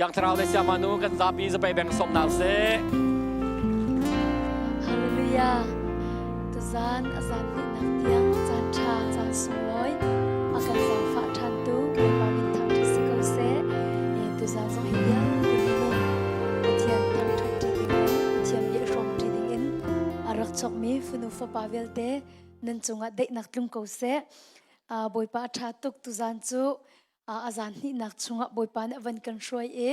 Thiang Thlarau le Siama Nu kan zapi zapei beng sawmnak seh. Hallelujah. Tuzan a zan hnihnak tiang caan ṭha caan sunglawi a kan zaangfah ṭhan tu Bawipa min thangṭhat si ko seh. E, tuzan zong hi vialte minung Pathian thangṭhat ṭi dingin Pathian bia hrawm ṭi dingin a rak chawkmi fanu fapa vialte nan cungah daihnak tlung ko seh. Bawipa a ṭha tuk tuzan cu a zan hnihnak chungah Bawipa nih a van kan hruai i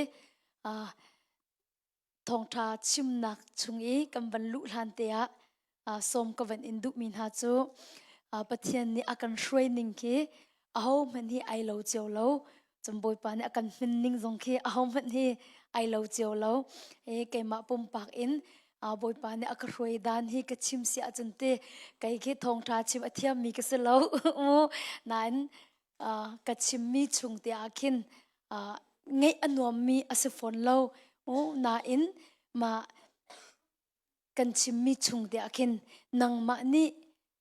thawngṭha chimnak chung i kan van luh hlan te ah sawm ka van in duhmi hna cu Pathian nih a kan hruai ning khi ahohmanh hi ai lo cio lo cun Bawipa nih a kan hmin ning zong khi ahohmanh hi ai lo cio lo i keimah pumpak in Bawipa nih a ka hruai dan hi ka chim si ahcun ti kei khi thawngṭha chim a thiammi ka si lo mu nain ka chimmi chung te ah khin ngeih a nuammi a si fawn lo nain mah kan chimmi chung te ah khin nangmah nih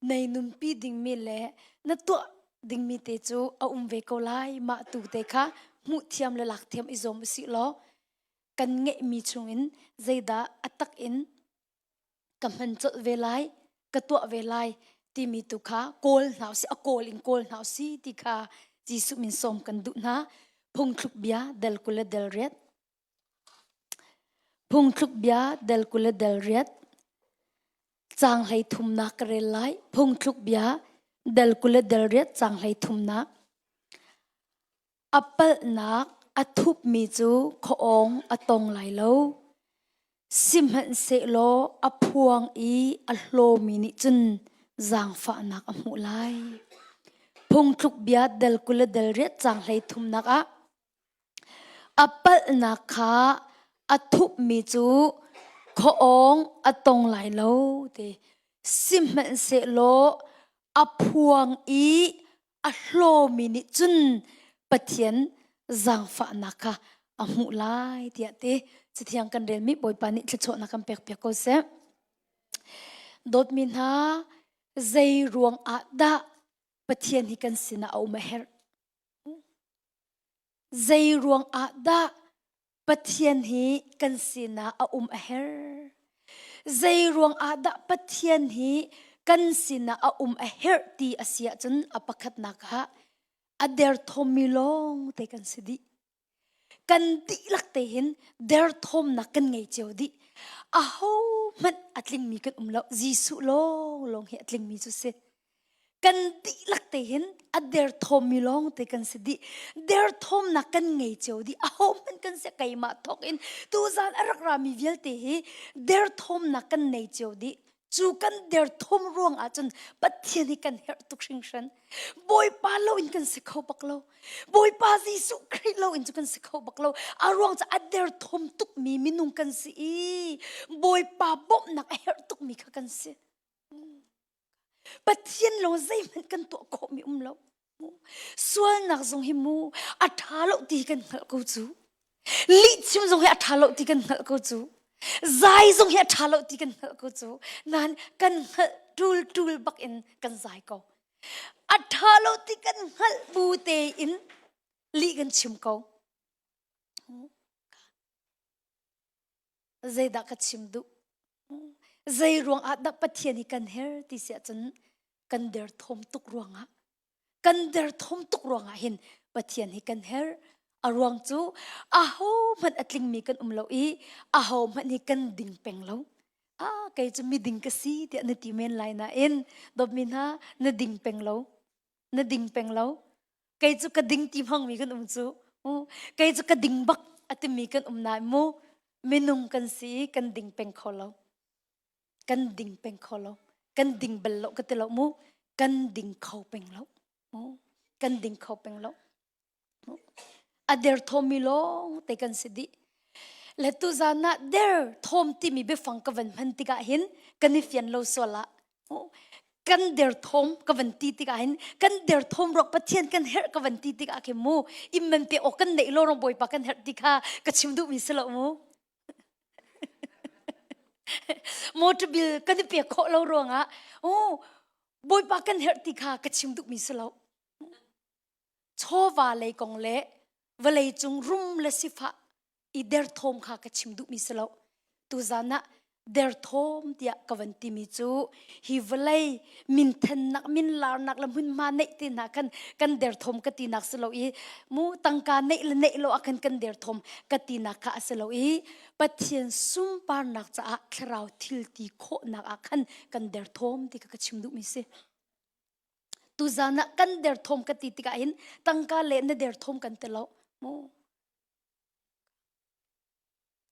nei nunpi dingmi le na tuah dingmi te cu a um ve ko lai mah tu te kha hmuh thiam le lak thiam i zuam usih law kan ngeihmi chungin zeidah a tak in ka hman colh ve lai ka tuah ve lai timi tu kha kawl hna usih a kawl in kawl hna usih ti kha Jesuh min sawm kan duh hna phungthluk bia del kul le del riat phungthluk bia del kul le del riat caang hlei thumnak ka rel lai phungthluk bia del kul le del riat caang hlei thumnak A palhnak a thupmi cu khuaawng a tong lai lo. Sihmanhsehlaw a phuang i a hlawmi nih cun zaangfahnak a hmuh lai. Phungthluk bia del 20 le del riat caang hlei thumnak ah a palhnak kha a thupmi cu khuaawng a tong lai lo ti. Sihmanhsehlaw a phuang i a hlawmi nih cun Pathian zaangfahnak kha a hmuh lai tiah ti Cathiang kan relmi Bawipa nih thluachuahnak kan pek piak ko seh. Dawtmi hna, zei ruang ah dah Pathian hi kan sinah a um a herh? Zei ruang ah dah Pathian hi kan sinah a um a herh. Zei ruang ah dah Pathian hi kan sinah a um a herh ti a si ahcun a pakhatnak ah a derthawmmi lawng te kan si dih. Kan dihlak te hin derthawmnak kan ngei cio dih. Aho hmanh a tlingmi kan um lo. Jesuh lawng lawng hi a tlingmi cu si. Kan dihlak te hin a derthawmmi lawng te kan si dih. Derthawmnak kan ngei cio dih. Aho hmanh kan si keimah thawk in tuzan a rak rami vialte hi derthawmnak kan nei cio dih. Cu kan derthawm ruang ahcun Pathian hi kan herh tuk hringhran. Bawipa lo in kan si kho bak lo. Bawipa Jesuh Khrih lo in cu kan si kho bak lo. A ruang cu a derthawm tukmi minung kan si i Bawipa bawmhnak a herh tukmi kha kan si. Pathian lawng zeihmanh kan tuah khawhmi um lo. Sualnak zong hi mu a ṭha lo ti kan hngalh ko cu. Lihchim zong hi a ṭha lo ti kan hngalh ko cu. Zai zong hi a ṭha lo ti kan hngalh ko cu. Nain kan hngalh ṭul ṭul bak in kan zai ko. A ṭha lo ti kan hngalh bu tein lih kan chim ko. Zeidah ka chim duh? Zei ruang ah dah Pathian hi kan her ti si ahcun kan derthawm tuk ruangah kan derthawm tuk ruangah hin Pathian hi kan her. A ruang cu aho hmanh a tlingmi kan um lo i aho hmanh hi kan ding peng lo. Ah, kei cu miding ka si tiah na ti men lai nain dawtmi hna na ding peng lo. Na ding peng lo. Kei cu ka ding ti hmangmi kan um cu. Kei cu ka ding bak a timi kan um nain mu minung kan si i kan ding peng kho lo. Kan ding peng kho lo. Kan ding bal lo ka ti lo mu. Kan ding kho peng lo. Kan ding kho peng lo. A derthawmmi lawng te kan si dih. Le tuzan ah derthawm timi biafang ka van hman tikah hin kan i fian lo sual ah kan derthawm ka van ti tikah hin kan derthawm ruak Pathian kan herh ka van ti tikah khin mu imman pe awk kan neih lo rong Bawipa kan herh ti kha ka chim duhmi si lo mu. Motor bill kan i pek khawh lo ruangah oh Bawipa kan herh ti kha ka chim duhmi si lo. Chawva lei kong le vawlei cung rum le sifah. I derthawm kha ka chim duhmi si lo. Tuzan ah derthawm tiah ka van timi cu hi vawlei minthennak minlarnak le hmunhma neih te hna khan kan derthawm ka tinak si lo i mu tangka neih le neih lo ah khan kan derthawm ka tinak kha a si lo i Pathian sunparnak caah thlarau thil ti khawhnak ah khan kan derthawm ti kha ka chim duhmi si. Tuzan ah kan derthawm ka ti tikah hin tangka le na derthawm kan ti lo mu.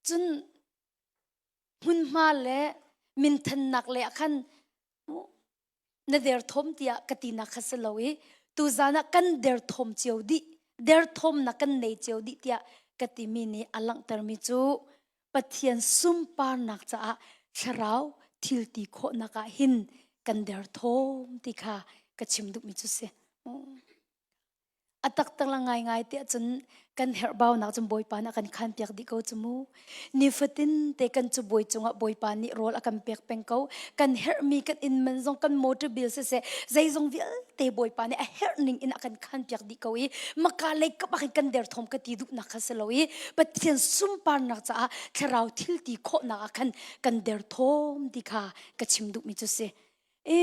Cun hmunhma le minthannak le ah khan na derthawm tiah ka tinak kha si lo i tuzan ah kan derthawm cio dih derthawmnak kan nei cio dih tiah ka timi nih a langhtermi cu Pathian sunparnak caah thlarau thil ti khawhnak ah hin kan derthawm ti kha ka chim duhmi cu si. A taktak la ngaingai tiah cun kan herhbaunak cun Bawipa nih a kan khanpiak dih ko cu mu. Nifatin te kan cu bawi cungah Bawipa nih rawl a kan pek peng ko. Kan herhmi kan inn man zong kan motor bill siseh zeizong vialte Bawipa nih a herh ning in a kan khanpiak dih ko i maka lei kap ah khin kan derthawm ka ti duhnak kha si lo i Pathian sunparnak caah thlarau thil ti khawhnak ah khan kan derthawm ti kha ka chim duhmi cu si. I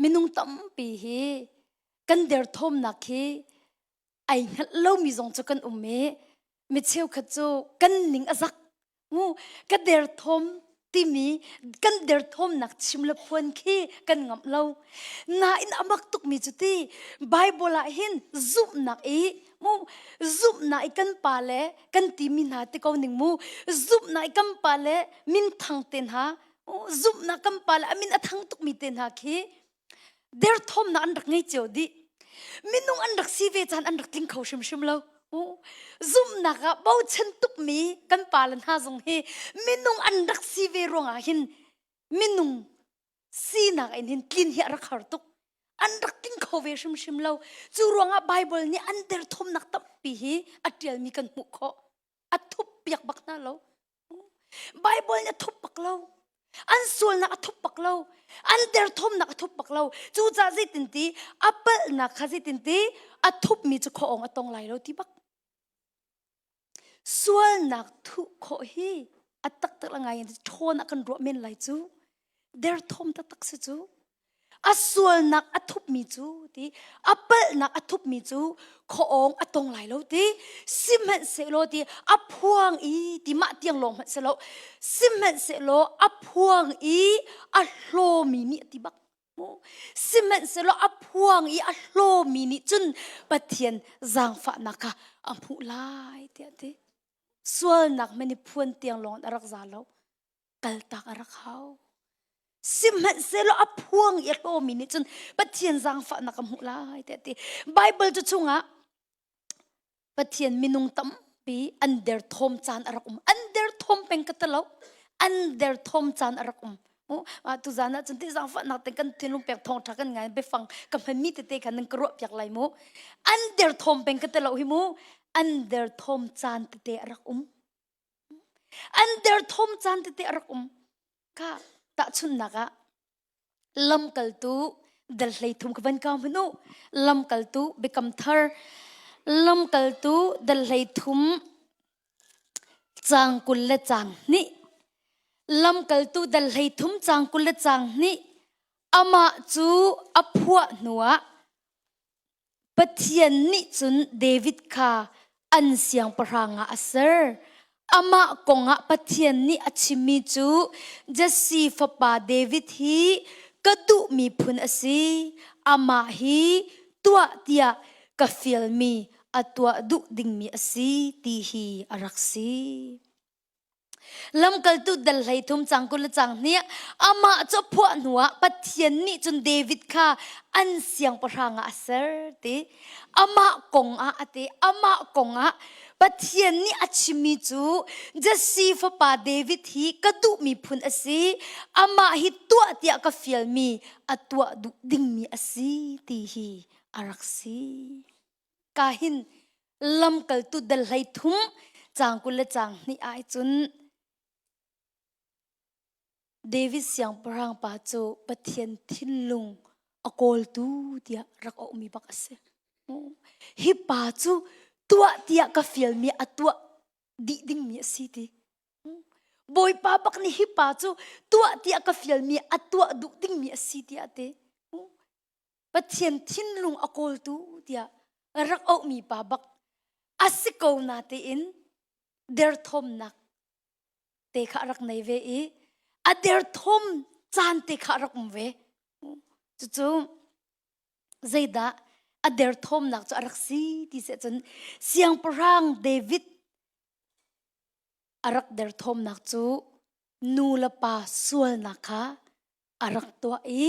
Minung tampi hi kan derthawmnak hi ai hngalh lomi zong cu kan um i mi cheukhat cu kan ning a zak. Mu ka derthawm timi kan derthawmnak chim le phuan khi kan ngamh lo. Nain a mak tukmi cu ti Bible ah hin zumhnak i mu zumhnak i kan pa le kan timi hna ti ko ning mu zumhnak i kan pa le minthang te hna zumhnak kan pa le a min a thang tukmi te hna khi derthawmnak an rak ngei cio dih minung an rak si ve caan an rak tling kho hrimhrim lo zumhnak ah bochan tukmi kan pa le hna zong hi minung an rak si ve ruangah hin minung sinak in hin tlin hi a rak har tuk an rak tling kho ve hrimhrim lo cu ruangah Bible nih an derthawmnak tampi hi a ṭialmi kan hmuh khawh a thup piak bak hna lo Bible nih a thup bak lo. An sualnak a thup bak lo. An derthawmnak a thup bak lo. Cucaah zeitinti a palhnak kha zeitinti a thupmi cu khuaawng a tong lai lo ti bak. Sualnak thuh khawh hi a taktak la ngai in ṭhawn ah kan ruah men lai cu. Derthawm taktak si cu. A sualnak a thupmi cu ti a palhnak a thupmi cu khuaawng a tong lai lo ti sihmanhsehlaw ti a phuang i ti mah tiang lawng hmanh si lo sihmanhsehlaw a phuang i a hlawmi nih a ti bak sihmanhsehlaw a phuang i a hlawmi nih cun Pathian zaangfahnak kha a hmuh lai tiah ti sualnak hmanh i phuan tiang lawng in a rak za lo kaltak a rak hau. Sihmanhsehlaw a phuang i a hlawmi nih cun Pathian zaangfahnak a hmuh lai tiah ti. Bible cu chungah Pathian minung tampi an derthawm caan a rak um. An derthawm peng ka ti lo. An derthawm caan a rak um. Tu zan ah cun ti zaangfahnak ten kan thinlung pek thawng ṭha kan ngai biafang ka hmanmi tete kha nan ka ruah piak lai mu. An derthawm peng ka ti lo hi mu. An derthawm caan tete a rak um. An derthawm caan tete a rak um. Ka tahchunhnak ah lamkaltu dal hlei thum ka van kau hmanh u. Lamkaltu biakam thar lamkaltu dal hlei thum caang 20 le caang hnih lamkaltu dal hlei thum caang 20 le caang hnih amah cu a phuah hnuah Pathian nih cun David kha an siangpahrang ah a ser. Amah kongah Pathian nih a chimmi cu Jesse fapa David hi ka duhmi phun a si. Amah hi tuah tiah ka fialmi a tuah duh dingmi a si ti hi a rak si. Lamkaltu dal hlei thum cang 20 le cang hnih amah cu a phuah hnuah Pathian nih cun David kha an siangpahrang ah a ser ti amah kong ah a ti amah kong ah Pathian nih a chimmi cu Jesse fapa David hi ka duhmi phun a si amah hi tuah tiah ka fialmi a tuah duh dingmi a si ti hi a rak si. Ka hin lamkaltu dal hlei thum caang 20 le caang hnih ah cun David siangpahrang pa cu Pathian thinlung a kawltu tiah rak auhmi bak a si. Hi pa cu tuah tiah ka fialmi a tuah. dih dingmi a si ti. Bawipa bak nih hi pa cu tuah tiah ka fialmi a tuah duh dingmi a si tiah a ti. Pathian thinlung a kawltu tiah rak auhmi pa bak a si ko na tein derthawmnak te kha a rak nei ve i a derthawm caan te kha a rak um ve. Cucu zeidah a derthawmnak cu a rak si ti seh cun siangpahrang David a rak derthawmnak cu nu le pa sualnak kha a rak tuah i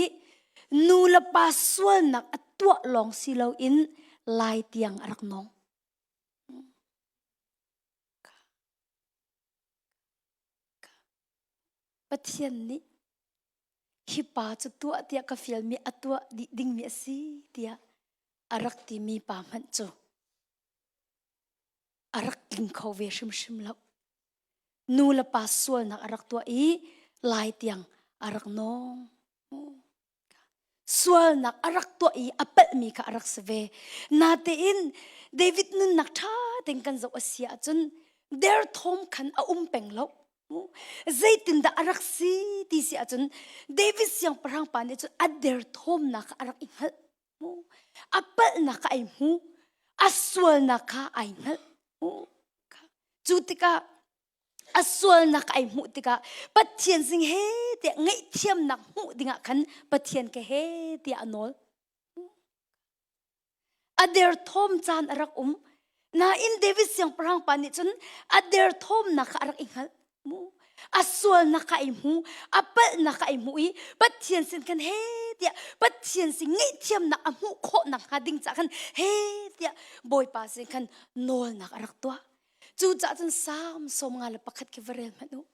nu le pa sualnak a tuah lawng si loin lai tiang a rak nawng. Pathian nih hi pa cu tuah tiah ka fialmi a tuah dih dingmi a si tiah a rak timi pa hmanh cu a rak tling kho ve hrimhrim lo. Nu le pa sualnak a rak tuah i lai tiang a rak nawng. Sualnak a rak tuah i a palhmi kha a rak si ve. Natein David nunnak ṭha tein kan zoh a si ahcun derthawm khan a um peng lo. Zeitindah a rak si ti si ahcun David siangpahrang pa nih cun a derthawmnak kha a rak i hngalh. A palhnak kha ai hmu. A sualnak kha ai hngalh. Cu tikah a sualnak ai hmuh tikah Pathian sing he tiah ngaihthiamnak hmuh dingah khan Pathian ke he tiah a nawl. A derthawm caan a rak um. Nain David siangpahrang pa nih cun a derthawmnak kha a rak i hngalh. Mu. A sualnak kha ai hmu, a palhnak kha ai hmu i Pathian sin khan he tiah Pathian sin ngaihthiamnak a hmuh khawh nakhnga ding caah khan he tiah Bawipa sin khan nawlnak a rak tuah. Cucaah cun Salm 51 khi va rel hmanh u.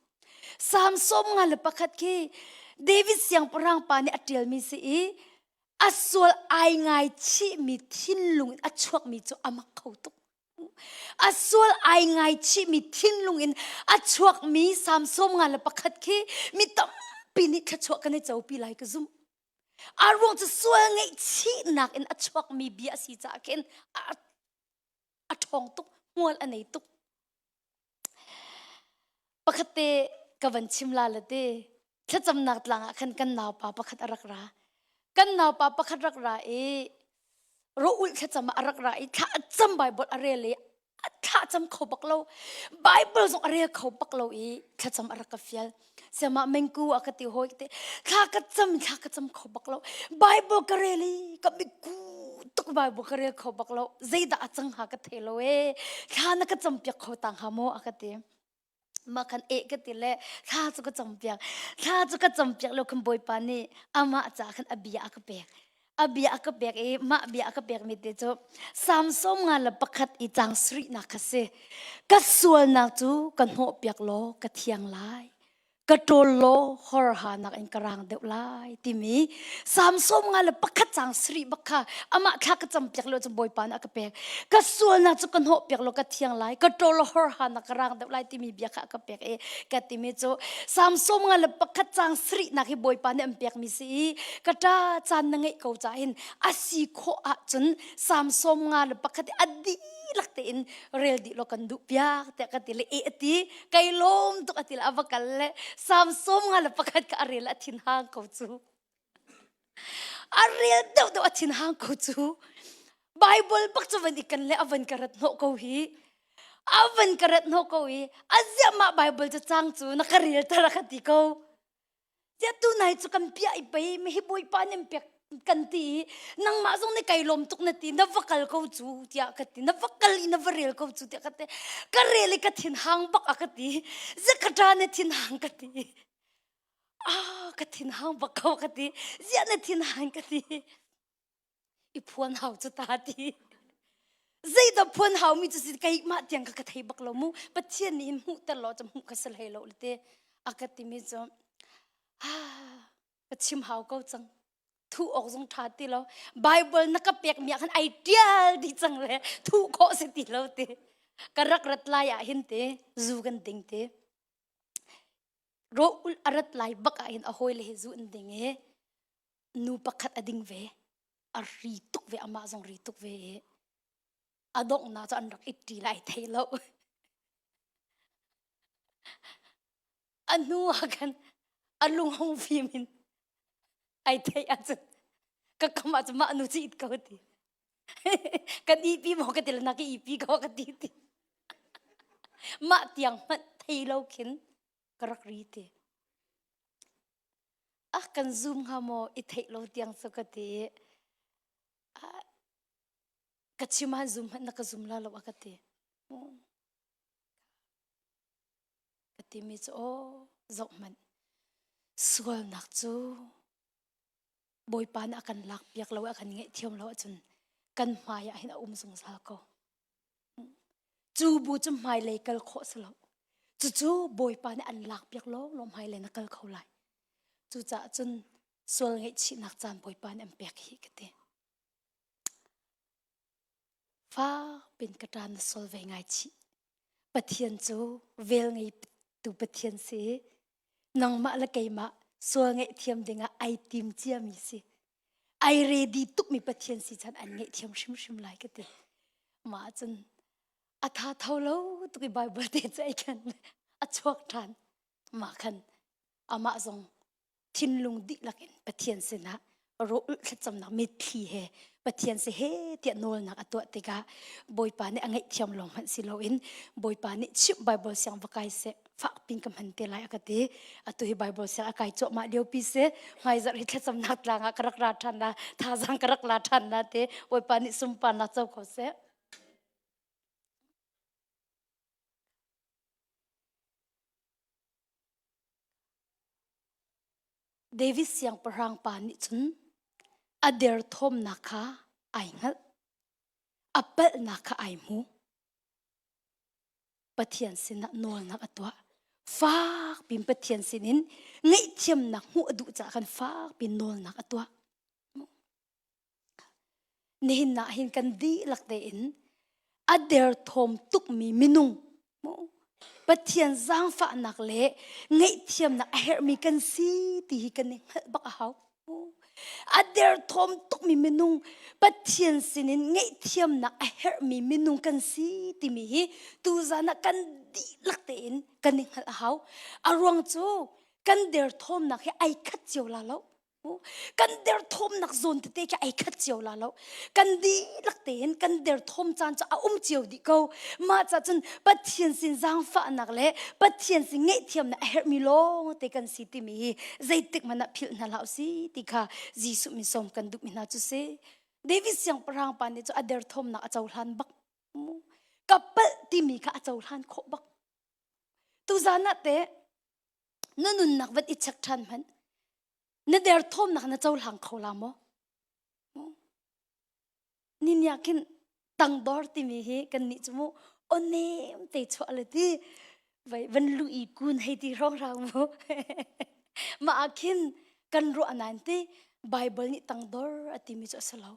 Salm 51 khi David siangpahrang pa nih a ṭialmi si i a sual ai ngaichihmi thinlung in a chuakmi cu a mak kho tuk. A sual ai ngaichihmi thinlung in a chuakmi Salm 51 khi mi tampi nih thluachuah kan i copi lai ka zumh. A ruang cu sual ngaihchihnak in a chuakmi bia a si caah khin a ṭhawng tuk hmual a nei tuk pakhat te ka van chim la le te thlacamnak tlang ah khan kan naupa pakhat a rak ra kan naupa pakhat rak ra i ro ulh thlacam ah a rak ra i thla a cam Bible a rel i a thla cam kho bak lo Bible zong a rel kho bak lo i thlacam a rak ka fial Siamah mengku a ka ti hawi te thla ka cam thla ka cam kho bak lo Bible ka rel i ka miku tuk Bible ka rel kho bak lo zeidah a cang ha ka thei lo e thla na ka cam piak kho tang ha maw a ka ti ma khan e ka ti le thla cu ka cam piak thla cu ka cam piak lo khan bawipa nih amah ca khan a bia a ka pek a bia a ka pek i mah bia a ka pek mi te cu Samson nga le pakhat i cang sarihnak kha si ka sualnak cu ka hnawh piak law ka thiang lai ka ṭawl law horhanak in ka rang deuh lai timi Samson nga le pakhat cang sarih bak kha amah thla ka cam piak lo cu Bawipa nih a ka pek ka sualnak cu ka hnawh piak law ka thiang lai ka ṭawl law horhanak ka rang deuh lai timi bia kha a ka pek i ka timi cu Samson nga le pakhat cang sarihnak hi Bawipa nih an pekmi si i ka ṭa caan na ngeih ko ca hin a si khawh ahcun Samson nga le pakhat a dihlak tein rel dih law kan duh piak tiah ka ti le e a ti kai lawm tuk a ti le a va kal le Samson nga le pakhat ka a rel a thin hang ko cu a rel deuh deuh a thin hang ko cu Bible bak cu van i kan le a van ka rat hnawh ko hi a van ka rat hnawh ko i a ziah mah Bible cu cang cu na ka rel tar a ka ti ko Tiah tu nai cu kan piah i pei mi hi Bawipa nih pek kan ti i nangmah zong nih kai lawm tuk na ti na va kal ko cu tiah ka ti na va kal i na va rel ko cu tiah ka ti ka rel i ka thin hang bak a ka ti zia ka ṭa na thin hang ka ti ah ka thin hang bak ko ka ti zia na thin hang ka ti i phuan hau cu ta ti zeidah phuan hau mi cu si keimah tiang ka ka thei bak lo mu pathian nih hin hmuh ter lo cu hmuh ka si hlei lo te a ka timi cu ah ka chim hau ko cang thu awk zong tha ti lo bible na ka pek mi ah khan ai tial di cang le thu khawh si ti lo ti ka rak rat lai ah hin te zu kan ding te ro ul a rat lai bak ah hin a hawi le he zu an ding e nu pakhat a ding ve a ri tuk ve amah zong ri tuk ve i a donghnak cu an rak it ṭi lai thei lo. A hnu ah khan a lung hong fim in ai theih ahcun ka kam ah cun mah nu cu it ko ti. Kan ihpi maw ka ti le na ka ihpi ko ka ti ti. Mah tiang hmanh thei lo khin ka rak ri ti. A kan zoom hnga maw i theih lo tiang cu ka ti. Ka chim han zoom hmanh na ka zoom la lo a ka ti. Ka timi cu aw zoh hmanh sualnak cu Bawipa nih a kan lakpiak lo a kan ngaihthiam lo ahcun kan hmai ah hin a um zungzal ko. Cu bu cu hmailei kal khawh si lo. Cucu Bawipa nih an lakpiak lawnglawng hmailei na kal kho lai. Cucaah cun sual ngaihchihnak caan Bawipa nih an pek hi ka ti. Fakpin ka ṭa na sol ve ngai chih. Pathian cu vel ngeitu Pathian si. Nangmah le keimah sual ngaihthiam dingah ai tim ciami si. Ai ready tukmi Pathian si chan an ngaihthiam hrimhrim lai ka ti. Mah cun a tha tho lo tuk i Bible te cu ai khan a chuak ṭhan. Mah khan amah zong thinlung dihlak in Pathian sinah rawh thlacamnak mitthli he Pathian si he tiah nawlnak a tuah tikah Bawipa nih a ngaihthiam lawng hmanh si loin Bawipa nih chimh Bible siang va kai seh fak pin ka hman te lai a ka ti atu hi Bible siang a kai cuahmah lio pi si hmaizarh hi thlacamnak tlang ah ka rak ra ṭhan na thazaang ka rak la ṭhan na te Bawipa nih sunparnak co ko seh. David siangpahrang pa nih cun a derthawmnak kha ai hngalh. A palhnak kha ai hmu. Pathian sinah nawlnak a tuah. Fak pin Pathian sinin ngaihthiamnak hmuh a duh caah khan fak pin nawlnak a tuah. Nihin ah hin kan dihlak tein a derthawm tukmi minung Pathian zaangfahnak le ngaihthiamnak a herhmi kan si ti hi kan i hngalh bak a hau. A derthawm tukmi minung Pathian sinin ngaihthiamnak a herhmi minung kan si timi hi tuzan ah kan dihlak tein kan i hngalh a hau. A ruang cu kan derthawmnak hi ai khat cio la lo. Kan derthawmnak zawn tete khi ai khat cio la lo. Kan dihlak tein kan derthawm caan cu a um cio dih ko. Mah ca cun Pathian sin zaangfahnak le Pathian sin ngaihthiamnak a herhmi lawng te kan si timi hi zeitik hmanh ah philh hna hlah usih ti kha Jesuh min sawm kan duhmi hna cu si. David siangpahrang pa nih cu a derthawmnak a cohlan bak. Ka palh timi kha a cohlan khawh bak. Tuzan ah teh na nunnak van i check ṭhan hmanh na derthawmnak na cohlang kho la maw ninia khin tangdor timi hi kan nih cu mu onem te chuah le ti vai van lu i kun hei ti rong rang mu ma ah khin kan ruah nan ti bible nih tangdor a timi cu a si lo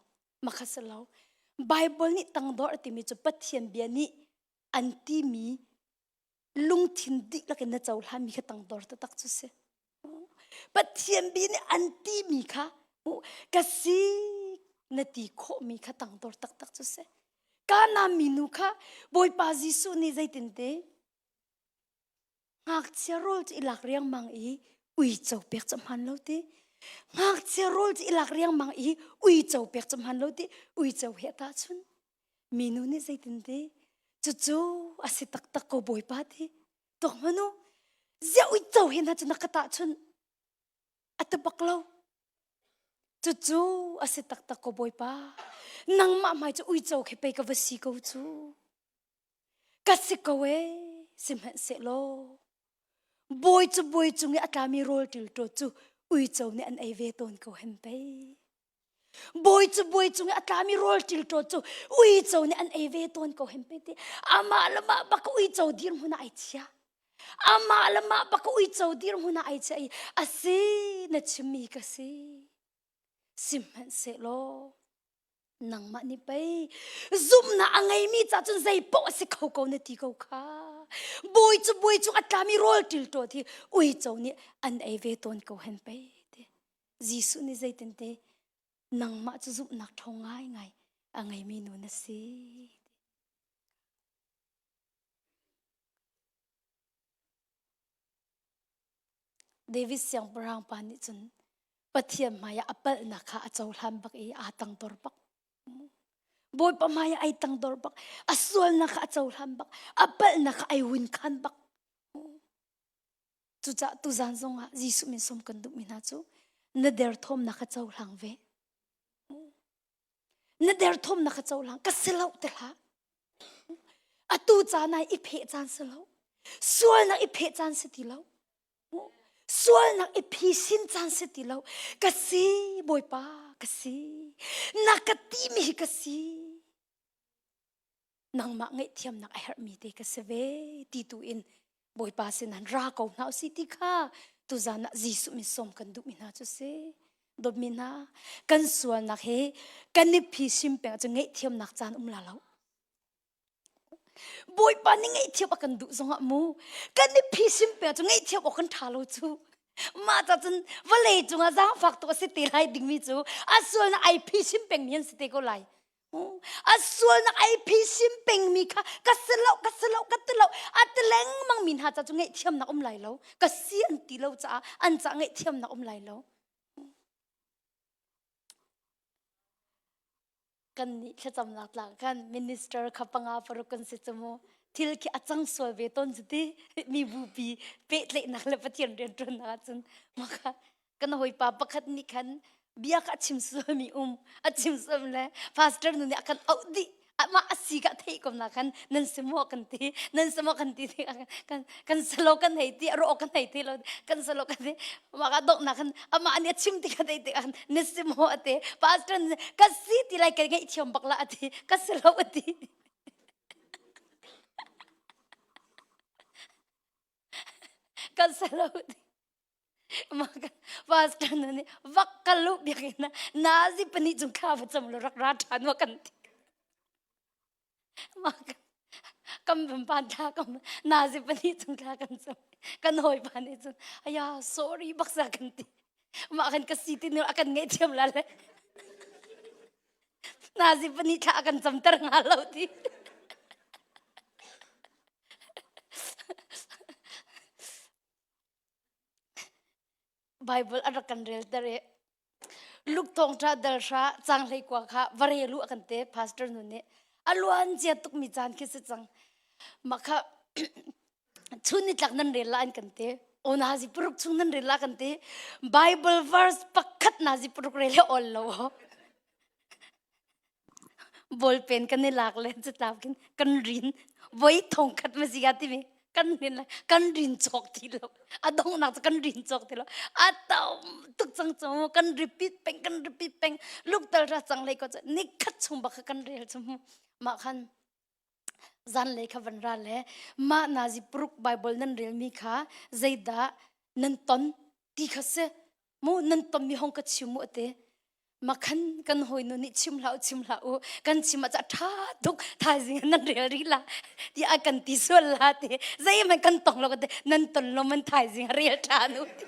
makha si lo bible nih tangdor a timi cu pathian bia nih an timi lungthin dihlak in na cohlanmi kha tangdor taktak cu si. Pathian bi nih an timi kha ka si na ti khawhmi kha tangdor taktak cu si. Kana minu kha Bawipa Jesuh nih zeitinte ngakchia rawl cu i lak riangmang i uico pek cu hmaan lo ti. Ngakchia rawl cu i lak riangmang i uico pek cu hmaan lo ti. Uico he a tahchun. Minu nih zeitin ti? Cucu a si taktak ko Bawipa ti. Tuak hmanh u. Ziah uico he hna cu na ka tahchunh? A ti bak lo. Cucu a si taktak ko Bawipa. Nangmah hmai cu uico khi pei ka va si ko cu. Ka si ko ee, sihmanhsehlaw bawi cu bawi cung i a tlami rawl ṭilṭawt cu uico nih an ei ve tawn ko hen pei. Bawi cu bawi cung i a tlami rawl ṭilṭawt cu uico nih an ei ve tawn ko hem ti. Amah le mah bak uico dirhmun ah ai chia. Amah le mah bak uico dirhmun ah ai chia i a si na chimmi ka si. Sihmanhsehlaw nangmah nih pei zumhnak a ngeimi ca cun zei paoh a si kho ko na ti ko kha. Bawi cu bawi cung a tlami rawl ṭilṭawt hi uico nih an ei ve tawn ko hen pei ti. Jesuh nih zeitinte nangmah cu zumhnak ṭhawng ngaingai a ngeimi nu na si. David siangpahrang pa nih cun Pathian hmaiah a palhnak kha a cohlan bak i aa tangdor bak. Bawipa hmaiah ai tangdor bak. A sualnak kha a cohlan bak. A palhnak kha ai win khan bak. Cucaah tuzan zongah Jesuh min sawm kan duhmi hna cu na derthawmnak kha cohlang ve. Na derthawmnak kha cohlang. Ka si lo ti hlah. Atu caan ah i pheh caan si lo. Sualnak i pheh caan si ti lo. Sualnak i phisin caan si ti lo. Ka si, Bawipa, ka si. Na ka timi hi ka si. Nangmah ngaihthiamnak a herhmi te ka si ve ti tu in Bawipa sin an ra ko hna usih ti kha tuzan ah Jesuh min sawm kan duhmi hna cu si. Dawtmi hna, kan sualnak hi kan i phisim peng ahcun ngaihthiamnak caan um la lo. Bawipa nih ngaihthiam a kan duh zongah mu kan i phisim peng cu ngaihthiam awk kan ṭha lo cu. Mah ca cun vawlei cungah zaangfak tuk a si te lai dingmi cu a sualnak ai phisim pengmi an si te ko lai. A sualnak ai phisim pengmi kha ka si lo ka si lo ka ti lo a ti lengmang mi hna ca cu ngaihthiamnak um lai lo. Ka si an ti lo caah an ca ngaihthiamnak um lai lo. Kan nih thlacamnak tlang khan minister kha panga paruk kan si cu mu thil khi a cang sual ve tawn cu ti mi bupi pehtlaihnak le Pathian rianṭuannak ahcun maka kan hawipa pakhat nih khan bia kha a chim sualmi um a chim sual le pastor nu nih a kan auh dih amah a si ka theih ko na khan nan si maw kan ti nan si maw kan ti kan kan salo kan hei ti ro kan hei ti lo kan salo kan ti mah ka dok na khan amah nih a chim ti ka thei ti khan na si maw ati pastor ka si ti lai ka ngeih thiam bak la ati ka si lo ati kan salo ati Pastor nu nih vak ka lu biakinn ah nazi pahnih cung thla va cam lo rak ra ṭhan wa kan ti. Mah kan van pan thla kan nazi pahnih cung thla kan cam. Kan hawipa nih cun aya sorry bak sa kan ti. Mah kan ka si ti nu a kan ngaihthiam la le. Nazi pahnih thla a kan camter hnga lo ti. Bible a rak kan relter i Luke thawngṭha dal hra cang hlei kua kha va rel u a kan ti pastor nu nih a luan cia tukmi caan khi si cang mah kha chun nitlak nan rel la an kan ti o nazi paruk chung nan rel la kan ti Bible verse pakhat nazi paruk rel he ol lo Ballpen kan i lak le catlap khin kan rin voi thong khat ma si ka timi kan rin le kan rin cawk ti lo a donghnak cu kan rin cawk ti lo a tam tuk cang cu kan repeat peng kan repeat peng luktal ra cang lei ko cu nikhat chung bak kha kan rel cu mah khan zanlei kha van ra le mah nazi paruk Bible nan relmi kha zeidah nan ton ti kha si mu nan tonmi hong ka chim mu ate makhan kan hawinu nih chim hlah u chim hlah u kan chim ah ṭha tuk thaizing nan rel rih la ti a kan ti sual la ti zeihmanh kan tong lo ka ti nan ton lo man thaizing rel ṭhan u ti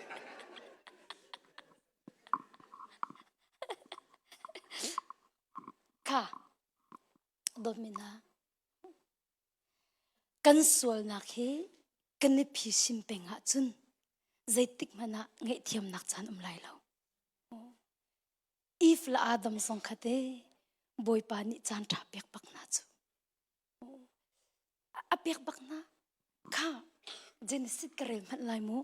kha dawtmi hna Kan sualnak hi kan i phisin peng ahcun zeitik hmanh ah ngaihthiamnak caan um lai lo. Eve le Adam zong kha te Bawipa nih caan ṭha pek bak hna cu. A pek bak hna. Kha Genesis ka rel hmanh lai mu.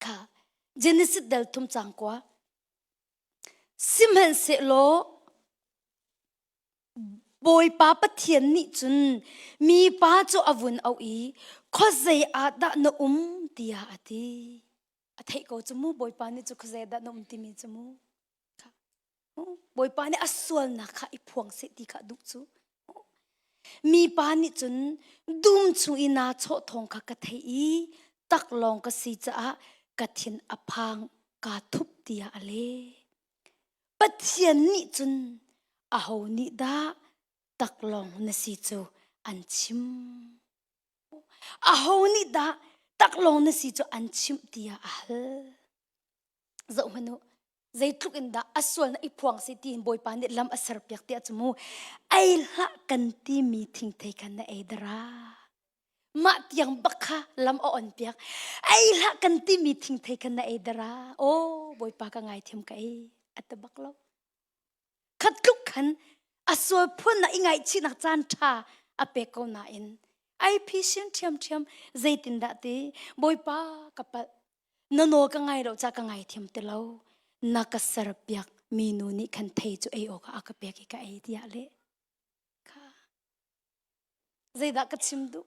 Kha Genesis dal thum cang kua. Sihmanhsehlaw Bawipa Pathian nih cun mipa cu a vun auh i khuazei ah dah na um tiah a ti. A theih ko cu mu Bawipa nih cu khuazei ah dah na um timi cu mu. Bawipa nih a sualnak kha i phuang seh ti kha a duh cu. Mipa nih cun dum chung i naa chawh thawng kha ka theih i taklawng ka si caah ka thin a phang kaa thup tiah a leh. Pathian nih cun aho nih dah taklawng na si cu an chim. Aho nih dah taklawng na si cu an chimh tiah a hal. Zoh hmanh u. Zeitluk in dah a sualnak i phuang si tiin Bawipa nih lam a serpiak tiah cu mu ei hlah kan timi thingthei khan na ei dara. Mah tiang bak kha lam a on piak. Ei hlah kan timi thingthei khan na ei dara. Aw Bawipa ka ngaithiam ka ei a ti bak lo. Khat tluk khan a sual phun na i ngaihchihnak caan ṭha a pek ko nain ai phisin ṭhiamṭhiam zeitindah ti Bawipa ka palh na nawl ka ngai lo ca ka ngaithiam ti lo na ka serpiak mi nu nih khan thei cu ei awkah a ka pek i ka ei tiah le kha Zeidah ka chim duh?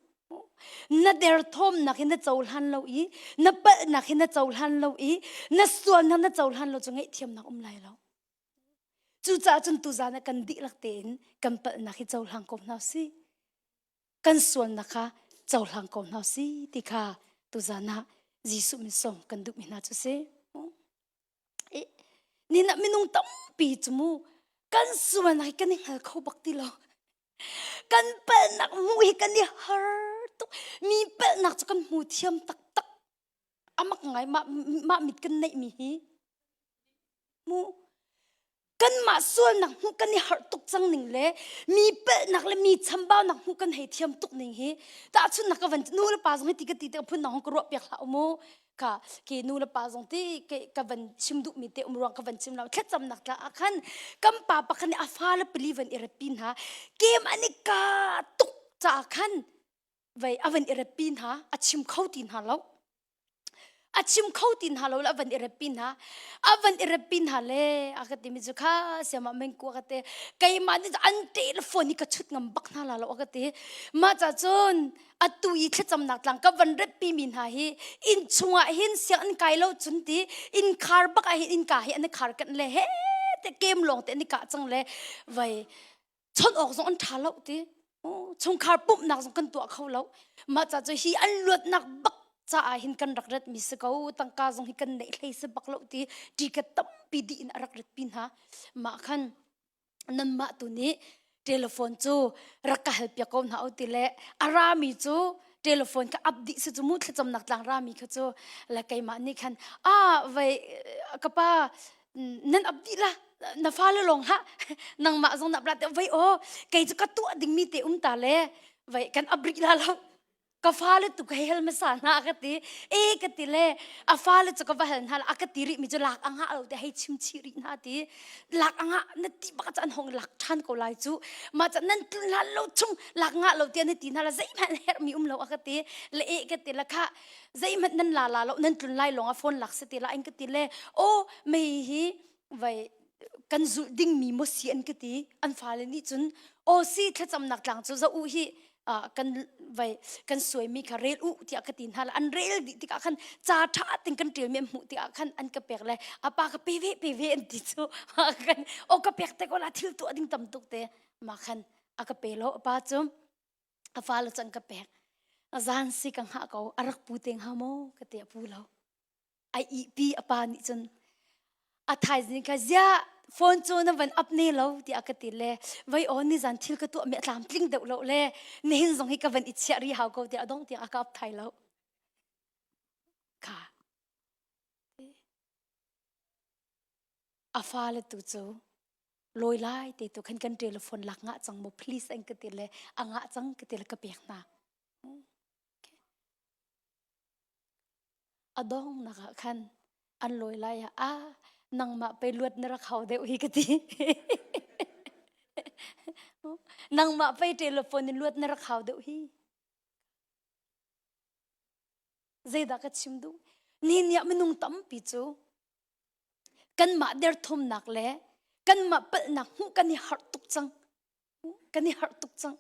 Na derthawmnak hi na cohlan lo i na palhnak hi na cohlan lo i na sualnak na cohlan lo cu ngaihthiamnak um lai lo. Cucaah cun tuzan ah kan dihlak tein kan palhnak hi cohlang ko hna si. Kan sualnak kha cohlang ko hna si ti kha tuzan ah Jesuh min sawm kan duhmi hna cu si. Ni na minung tampi cu mu kan sualnak hi kan i hngal kho bak ti lo. Kan palhnak hmuh hi kan i har tuk. Mi palhnak cu kan hmu thiam taktak. Amak ngai mah, mah mit kan neihmi hi. Mu kanmah sualnak hmuh kan i harh tuk cang ning le mi palhnak le mi chambaunak hmuh kan hei thiam tuk ning hi tahchunhnak ka van nu le pa zong hi ti ka ti te phun dang hong ka ruah piak hlah mu ka ke nu le pa zong ti ke ka van chim duh mi te um ruang ka van chim lo thlacamnak tla ah khan kan pa pakhat nih a fa le pali van i ratpi hna kem an i ka tuk caah khan vei a van i ratpi hna a chim kho ti hna lo a chim kho ti hna lo le a van i reppi hna a van i reppi hna le a ka timi cu kha siamah mengku a ka ti keimah nih an telephone hi ka chut ngam bak hna la lo a ka ti mah ca cun atu i thlacamnak tlang ka van reppi mi hna hi inn chungah hin sianginn kai lo cun ti inn khar bak ah hin innka hi an i khar kanh le he te kem lawng te an i kah cang le vai chawnh awk zong an ṭha lo ti chungkhar pumhnak zong kan tuah kho lo mah ca cu hi an luatnak bak caah hin kan rak rat mi si ko tangka zong hi kan neih hlei si bak lo ti ticket tampi dih in a rak rat pi hna mah khan nanmah tu nih telephone cu rak ka hal piak ko hna u ti le a rami cu telephone ka up dih si cu mu thlacamnak tlang rami kha cu le keimah nih khan ah vai ka pa nan ap dih la na fale lawng hlah nangmah zong na plat vai o kei cu ka tuah dingmi te um ta le vai kan ap rih la lo ka fale tu ka hel masa hna ka ti e ka ti le a fale cu ka va hel hna a ka ti rih mi cu lak anga lo te hei chim chih rih hna ti lak anga na ti bak cu an hong lak than ko lai cu ma ca nan tlun hlan lo chung lak nga lo ti na ti hna la zeihmanh herh mi um lo a ka ti le e ka ti la kha zeihmanh nan la la lo nan tlun lai lawng a phone lak si ti la in ka ti le o mei hi vai kan zulh ding mi mo si an ka ti an fale nih cun o si thlacamnak tlang cu za u hi kan vai kan suai mi kha rel u tiah ka ti hna la an rel dih tikah khan ca tha ting kan tial mi an hmuh tikah khan an ka pek le apa ka pe ve pe ve an ti cu kan o ka pek te ko la thil tuah ding tam tuk te ma khan a ka pe lo apa cu a fale cang ka pek zan si ka hngah ko a rak pu te hnga maw ka ti a pu lo ai ihpi a pa nih cun a thaizing kha ziah phone cu na van up ne lo tiah ka ti le vai aw ni zan thil ka tuah mi a tlam tling deuh lo le nihin zong hi ka van i chiah ri hau ko tiah a dong tiang a ka up thai lo kha a fale tu cu lawi lai te tu khan kan telephone lak ngah cang mo please an ka ti le a ngah cang ka ti le ka pek hna A donghnak ah khan an lawi lai ah ah nangmah pei luat na rak hau deuh hi ka ti. nangmah pei telephone in luat na rak hau deuh hi. Zeidah ka chim duh? Ni nih minung tampi cu kanmah derthawmnak le kanmah palhnak hmuh kan i harh tuk cang. Kan i harh tuk cang.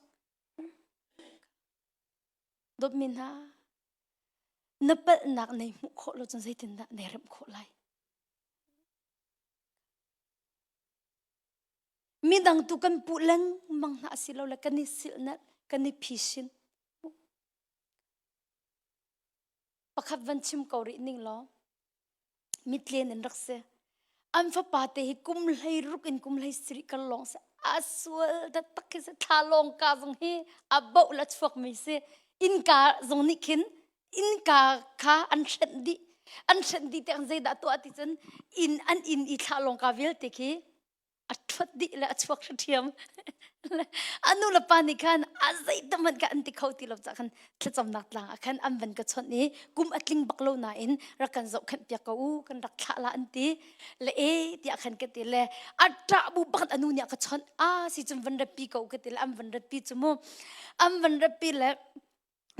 Dawtmi hna, na palhnak nei hmuh khawh lo cun zeitindah nei remh khawh lai? Midang tu kan puh lengmang hna asi lo le kan i silhnalh, kan i phisin. Pakhat van chim ko rih ning law, mitlen in rak si. An fapa te hi kum hlei ruk in kum hlei sarih kar lawng si. A sual taktak khi si. Thla lawng ka zong hi a boh la chuak mi si. Innka zong nih khin innka kha an hrenh dih. An hrenh dih tiang zeidah tuah ti cun inn an inn i thlah lawng ka vialte khi a ṭhuat dih le a chuak hriṭhiam. A nu le pa nih khan a zeitam hmanh kha an ti kho ti lo caah khan thlacamnak tlang ah khan an van ka chawnh i kum a tling bak lo nain rak kan zohkhenh piak ko u kan rak thlah la an ti le e tiah khan ka ti le a ṭah bu bak a nu nih a ka chawnh a si cun van ratpi ko ka ti le an van ratpi cu mu an van ratpi le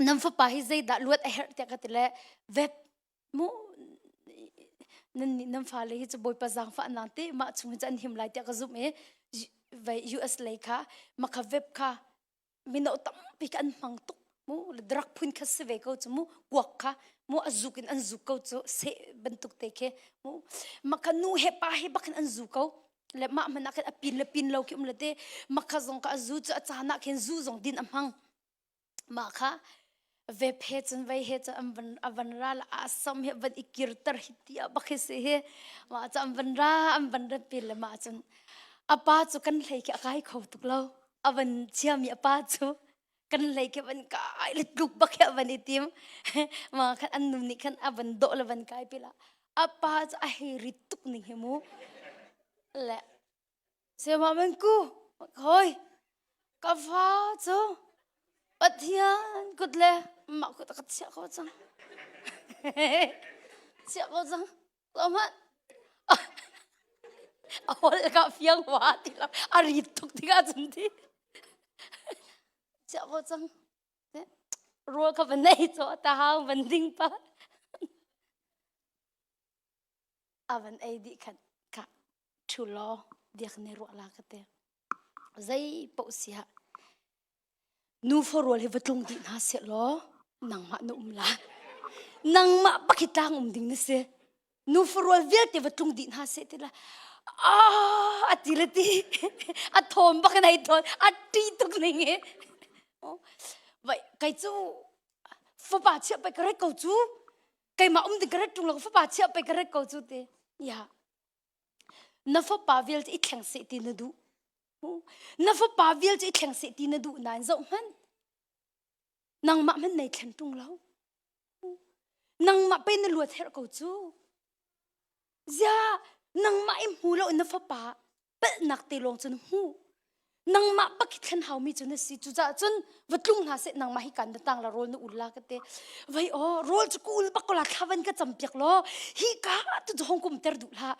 nan fapa hi zeidah luat a herh tiah ka ti le vep mu nan nih nan fale hi cu bawipa zaangfah nang te mah chung hi cu an him lai tiah ka zumh i vai US lei kha makha web kha mino tampi kha an hmang tuk mu drug phun kha si ve ko cu mu kuak kha mu a zuk in an zuk ko cu se bantuk te khi mu makha nu he pa he bak in an zu ko le mah hmanh ah khin a pin le pin lo khi um le te makha zong ka a zu cu a caan ah khin zu zong din a hmang Mah kha vep he cun vei he cun an van a van ra la a sam he van i kirter hi tia bak hi si hi mah cu an van ra an van rat pi le mah cun a pa cu kan hlei khi a kai kho tuk lo a van chiami a pa cu kan hlei khi van kai le tluk bak hi a van i tim mah khan an nu nih khan a van dawh le van kai pi la a pa cu a hei rit tuk ning hi mu le Sayamah man ku hoi ka fa cu Pathian kut le mah kut ka chiah ko cang. Chiah ko cang. Zohhmanh. A hol ka fiang wa ti lo. A rit tuk tikah cun ti. Chiah ko cang. Rawl ka van ei cu ta hau van ding pa. A van ei dih khan ka ṭhu law diak ne ruah la ka ti. Zei paoh si ah nufa rual hi va tlung dih hna seh law nangmah na um la. Nangmah bak hi tlang um ding na si. Nufa rual vialte va tlung dih hna seh ti la ah a ti le ti a thawm bak in ai thawn a ṭi tuk ning hi. Vai kai cu fapa chiah pai ka ret ko cu keimah um ding ka ret ṭung lo fapa chiah pei ka ret ko cu ti ya na fapa vial cu i thleng seh ti na duh na fapa vial cu i thleng seh ti na duh nain zoh hmanh nangmah hmanh nei thlen ṭung lo nangmah pe na luat herh ko cu zia nangmah i hmu lo na fapa palhnak te lawng cun hmu nangmah bak hi thlen haumi cu na si cucaah cun va tlung hna seh nangmah hi kan na tang la rawl na ul la ka te vai o rawl cu ku ul bak ko la thlavan ka cam piak law hi ka tu cu hong kum ter duh hlah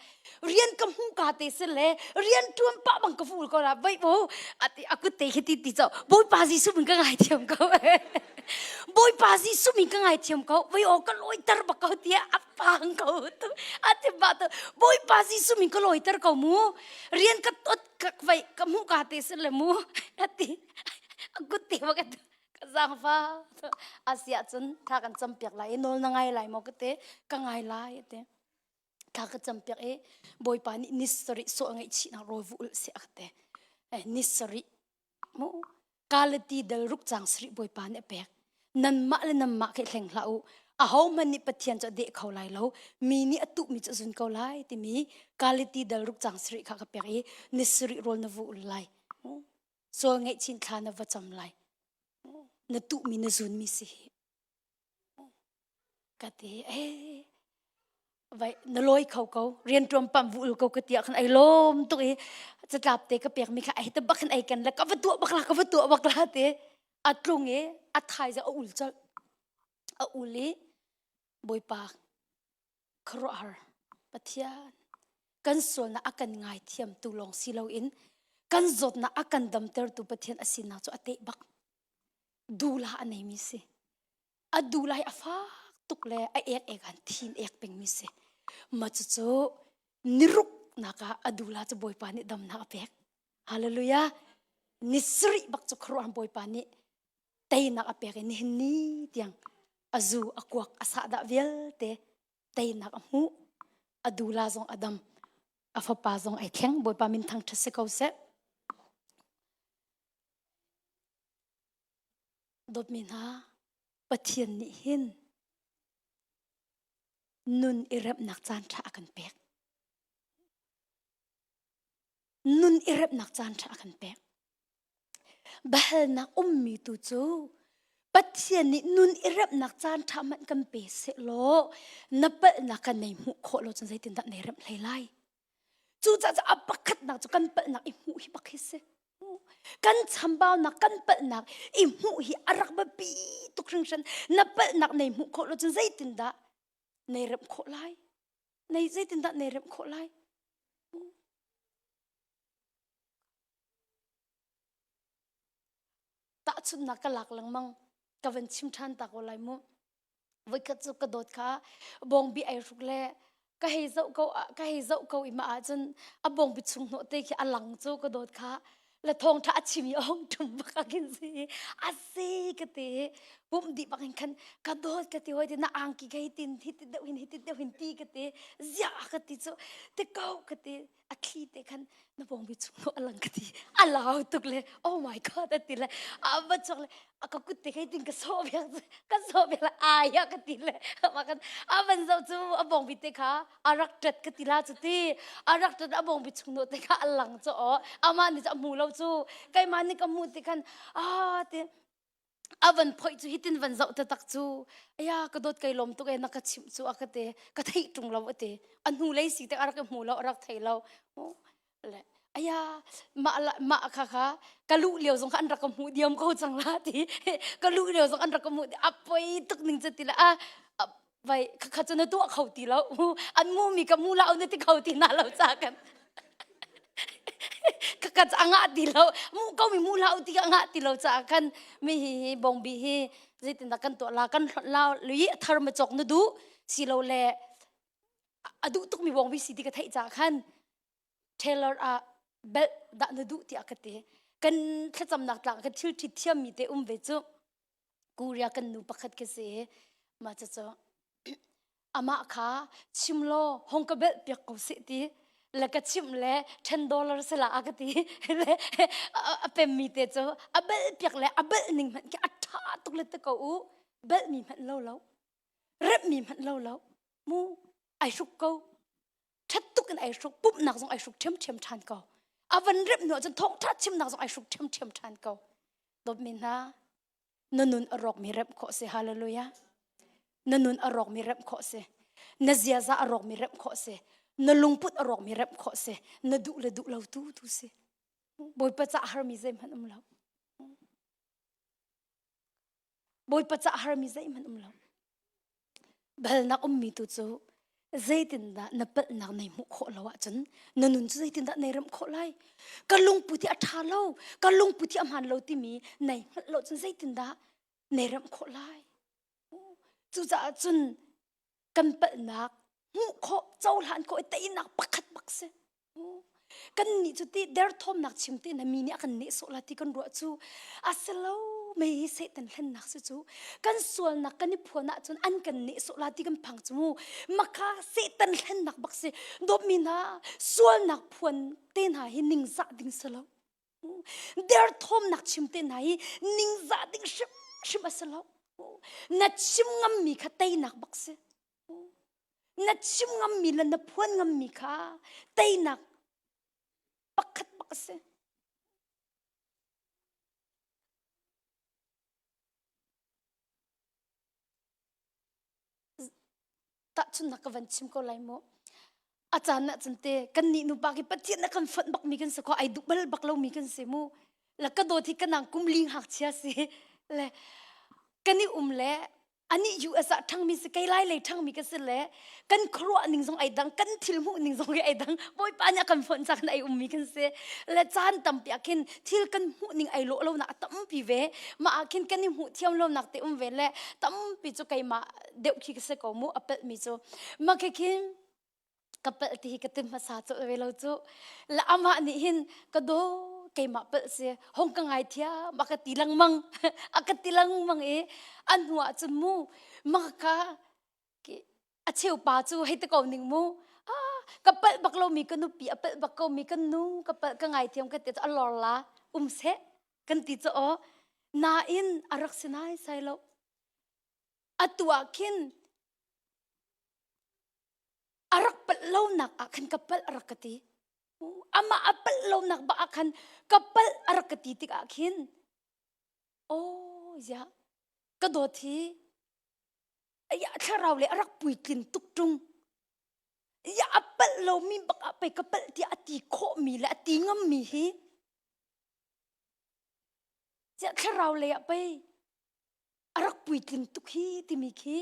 rian ka hmu ka te se le rian tuan pa bang ka fu ko la vai o ati akut te khi ti ti cho bawipa Jesuh min ka ngai thiam ko bawipa Jesuh min ka ngai thiam ko vai o ka loi ter bak ko tia pang ko tu ati ba tu bawipa Jesuh min ka lawiter ko mu rian ka tot ka vai ka mu ka te se le mu ati gut te wa ka ka zang fa asia cun tha kan cam piak lai nawl na ngai lai mo ka te ka ngai lai te tha ka cam piak e bawipa nih ni sarih so ngai chi na rawl vu ul se ka te ni sarih Mu Kalati dal ruk cang sarih Bawipa nih a pek. Nanmah le nanmah khi hleng hlah u. Ahohmanh nih Pathian cu a deh kho lai lo. Mi nih a tuhmi cu a zun ko lai timi Kalati dal ruk cang sarih kha ka pek i ni sarih rawl na vu ul lai. Sawl ngeihchin thla na va cam lai. Na tuhmi na zunmi si hi. Ka ti eh vai na lawi kho ko rian ṭuan pam vu ul ko ka ti ah khan ai lawm tuk i catlap te ka pek mi kha ai te bak khan ai ken le ka va tuah bak la ka va tuah bak la te a tlung i a thai za a ul colh a ul i bawipa khuaruahhar Pathian kan sualnak a kan ngaithiamtu lawng si loin kan zawtnak a kan damtertu Pathian a sinak cu a teh bak dula a neimi si a dula hi a fak tuk le a ek ek an thin ek pengmi si ma cucu niruk nak ah a dula cu bawipa nih damnak a pek hallelujah ni sarih bak cu khuaruahhar bawipa nih teinak a pek i nihin ni tiang a zu a kuak a sahdah vialte teinak a hmuh a dula zong a dam a fapa zong ai thleng bawipa min thangṭhat si ko seh Dawtmi hna, Pathian nih hin nun i remhnak caan ṭha a kan pek. Nun i remhnak caan ṭha a kan pek. Bahalnak ummi tu cu. Pathian nih nun i remhnak caan ṭha hmanh kan pe sehlaw na palhnak kan nei hmuh khawh lo cun zeitindah nei remh hlei lai? Cucaah a pakhatnak cu kan palhnak i hmuh hi bak hi si. Kan chambaunak kan palhnak i hmuh hi a rak biapi tuk hringhran. Na palhnak nei hmuh khawh lo cun zeitindah nei remh khawh lai? Nei zeitindah nei remh khawh lai? Tahchunhnak ka lak lengmang ka van chim ṭhan ta ko lai mu. Voikhat cu ka dawt kha bawngbi ai hruk le ka hei zoh ko ka hei zoh ko i mah ahcun a bawngbi chung hnawh te khi a lang cu ka dawt kha le thawngṭha a chim i a hung ṭum bak ah khin si a si ka ti pumh dih bak in khan ka dawt ka ti hoi ti na angki ka hi tin hi ti deuh hin hi ti deuh hin ti ka ti ziah ka ti cu ti ko ka ti a thli te khan na bawngbi chung no alang ka ti a lau tuk le oh my god a ti le a va chok le a ka kut te kai tin ka so biak ka so biak le aya ka ti le ma kan a van zo chu a bawngbi te kha a rak tat ka ti la chu ti a rak tat a bawngbi chung no te kha a lang cho o ama ni cha mu lo chu keima ni ka mu ti khan a ti a van phoih cu hitin van zoh taktak cu aya ka dawt kai lawm tuk e na ka chimh cu a ka te ka theih ṭung lo a ti a hnu lei si te a rak i hmu lo a rak thei lo le aya mah mah kha kha ka luh lio zong kha an rak ka hmuh diam ko cang la ti ka luh lio zong an rak ka hmuh a poi tuk ning cu ti le a vai kha cu na tuah kho ti lo an mu mi ka mu la na ti kho ti na lo cha kan ka ka anga ti lo mu ko mi mu la ti ka anga ti lo cha kan mi hi hi bongbi hi zeitin dah kan tuah la kan hlot la lui thar ma chok na du si lo le a duh tuk mi bongbi si ti ka theih cha khan tailor ah belt dah na duh tiah ka ti kan thlacamnak tlang kan thil ṭhit thiam mi te um ve cu Korea kan nu pakhat ka si mah cu amah kha chim law hong ka belh piak ko seh ti le ka chimh le 10 dollar sela a ka ti le a pem mi te cu a belh piak le a belh ning hmanh khi a ṭha tuk le te ko u belh mi hmanh lo lo rep mi hmanh lo lo mu ai hruk ko ṭhat tuk in ai hruk pumhnak zong ai hruk ṭhiamṭhiam ṭhan ko a van rep hnu ahcun thawngṭha chimnak zong ai hruk ṭhiamṭhiam ṭhan ko dawtmi hna na nun a rawkmi remh khawh si hallelujah na nun a rawkmi remh khawh si na ziaza a rawkmi remh khawh si na lungput a rawkmi remh khawh si na duh le duh lo tu tu si bawipa ca harmi zeihmanh um lo Bawipa ca harmi zeihmanh um lo. Balnak ummi tu cu zeitindah na palhnak nei hmuh khawh lo ahcun na nun cu zeitindah nei remh khawh lai? Ka lungput hi a ṭha lo, ka lungput hi a hmaan lo timi nei hngalh lo cun zeitindah nei remh khawh lai? Cucaah cun kan palhnak hmuh khawh, cohlan khawh i teinak pakhat bak si. Kan nih cu ti derthawmnak chim te na mi nih a kan nehsawh la ti kan ruah cu a si lo mei hi Satan hlennak si cu kan sualnak kan i phuan ahcun an kan nehsawh la ti kan phang cu mu maka Satan hlennak bak si dawtmi hna sualnak phuan te hna hi ningzah ding si lo derthawmnak chim te hna hi ningzah ding hrimhrim a si lo na chim ngammi kha teinak bak si Na chim ngammi le na phuan ngammi kha teinak pakhat bak a si. Tahchunhnak ka van chim ko lai mu. A caan ah cun te kan nih nupa khi Pathian a kan fonh bakmi kan si kho ai duh bal bak lomi kan si mu. La ka dawt hi ka nang kum ling ngakchia si. Le kan i um le anih US ah ṭhangmi si kei lai lei ṭhangmi ka si le kan khuaruah ning zong ai dang kan thil hmuh ning zong hi ai dang bawipa nih a kan fonh cang ai ummi kan si le caan tampi ah khin thil kan hmuh ning ai lawh lonak a tampi ve mah ah khin kan i hmuh thiam lonak te um ve le tampi cu keimah deuh khi ka si ko mu a pelhmi cu mah khi khin ka palh ti hi ka tim hmasa cu ve lo cu la amah nih hin ka do keimah palh si hong ka ngai thiam a ka ti lengmang a ka ti lengmang i a hnu ah cun mu maka a cheu pa cu hei te ko ning mu ah ka palh bak lo mi ka nupi a palh bak ko mi kan nu ka palh ka ngai thiam ka ti a lor la um seh kan ti cu aw nain a rak si nai sai lo atu ah khin a rak palh lonak ah khan ka palh a rak ka ti amah a palh lonak bak ah khan ka palh a rak ka ti tikah khin oh ya. Ka dawt hi ya thlarau le a rak puitlin tuk ṭung. Ya a palh lomi bak ah pei ka palh tiah a ti khawhmi le a ti ngammi hi Ziah thlarau lei ah pei a rak puitling tuk hi timi khi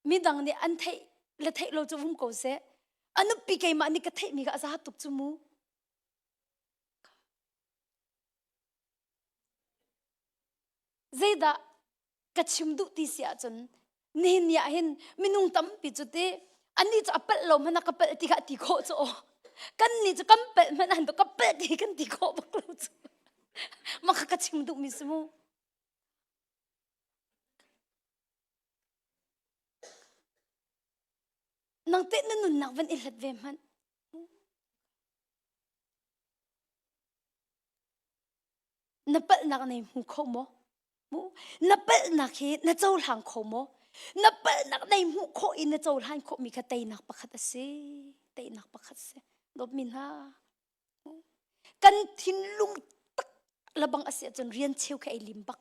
midang nih an theih le theih lo cu vum ko seh. A nupi keimah nih ka theihmi kha a za tuk cu mu. Zeidah ka chim duh ti si ahcun nihin ni ah hin minung tampi cu ti annih cu a palh lo hmanh ah ka palh ti kha a ti khawh cu aw kan nih cu kan palh hmanh ah ka palh ti kan ti khawh bak lo cu mah kha ka chim duhmi si mu nang teh na nunnak van i hlat ve hmanh Na palhnak na hmu kho maw? Na palhnak hi na cohlang kho maw? Na palhnak na hmuh khawh i na cohlan khawhmi kha teinak pakhat a si. Teinak pakhat a si. Dawtmi hna, kan thinlung tak labang a si ahcun rian cheu kha ei lim bak.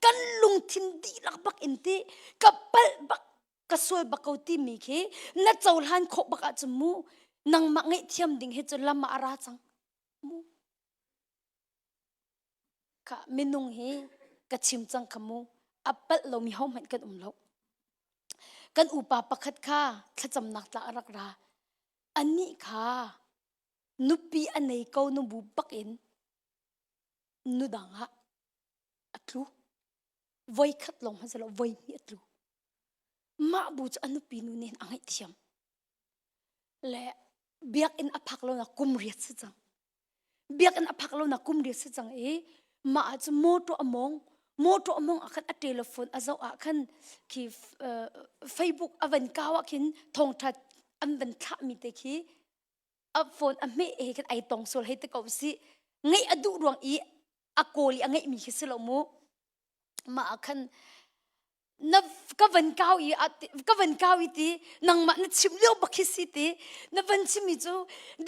Kan lungthin dihlak bak in ti ka palh bak ka sual bak ko timi khi na cohlan khawh bak ahcun mu nangmah ngaihthiam ding hi cu lam ah a ra cang. Mu. Ka minung hi ka chim cang kha mu a palh lomi hohmanh kan um lo. Kan upa pakhat kha thlacamnak tla a rak ra. Anih kha nupi a nei ko nu bu bak in nudang ah a tlu. Voi khat lawng hmanh si lo, voi hnih a tlu. Mah bu cu a nupi nu nih a ngaihthiam. Le biakinn a phak lonak kum riat si cang. Biakinn a phak lonak kum riat si cang i mah ah cun motor a mawng motor a mawng ah khan a telephone a zoh ah khan khi Facebook a van kau ah khin thawngtha an van thlahmi te khi a phone a hmeh he khan ai tong sual hei te ko si ngeih a duh ruang i a kawl i a ngeihmi khi si lo mu mah ah khan na ka van kau i ka van kau i ti nangmah na chim lio bak khi si ti na van chimmi cu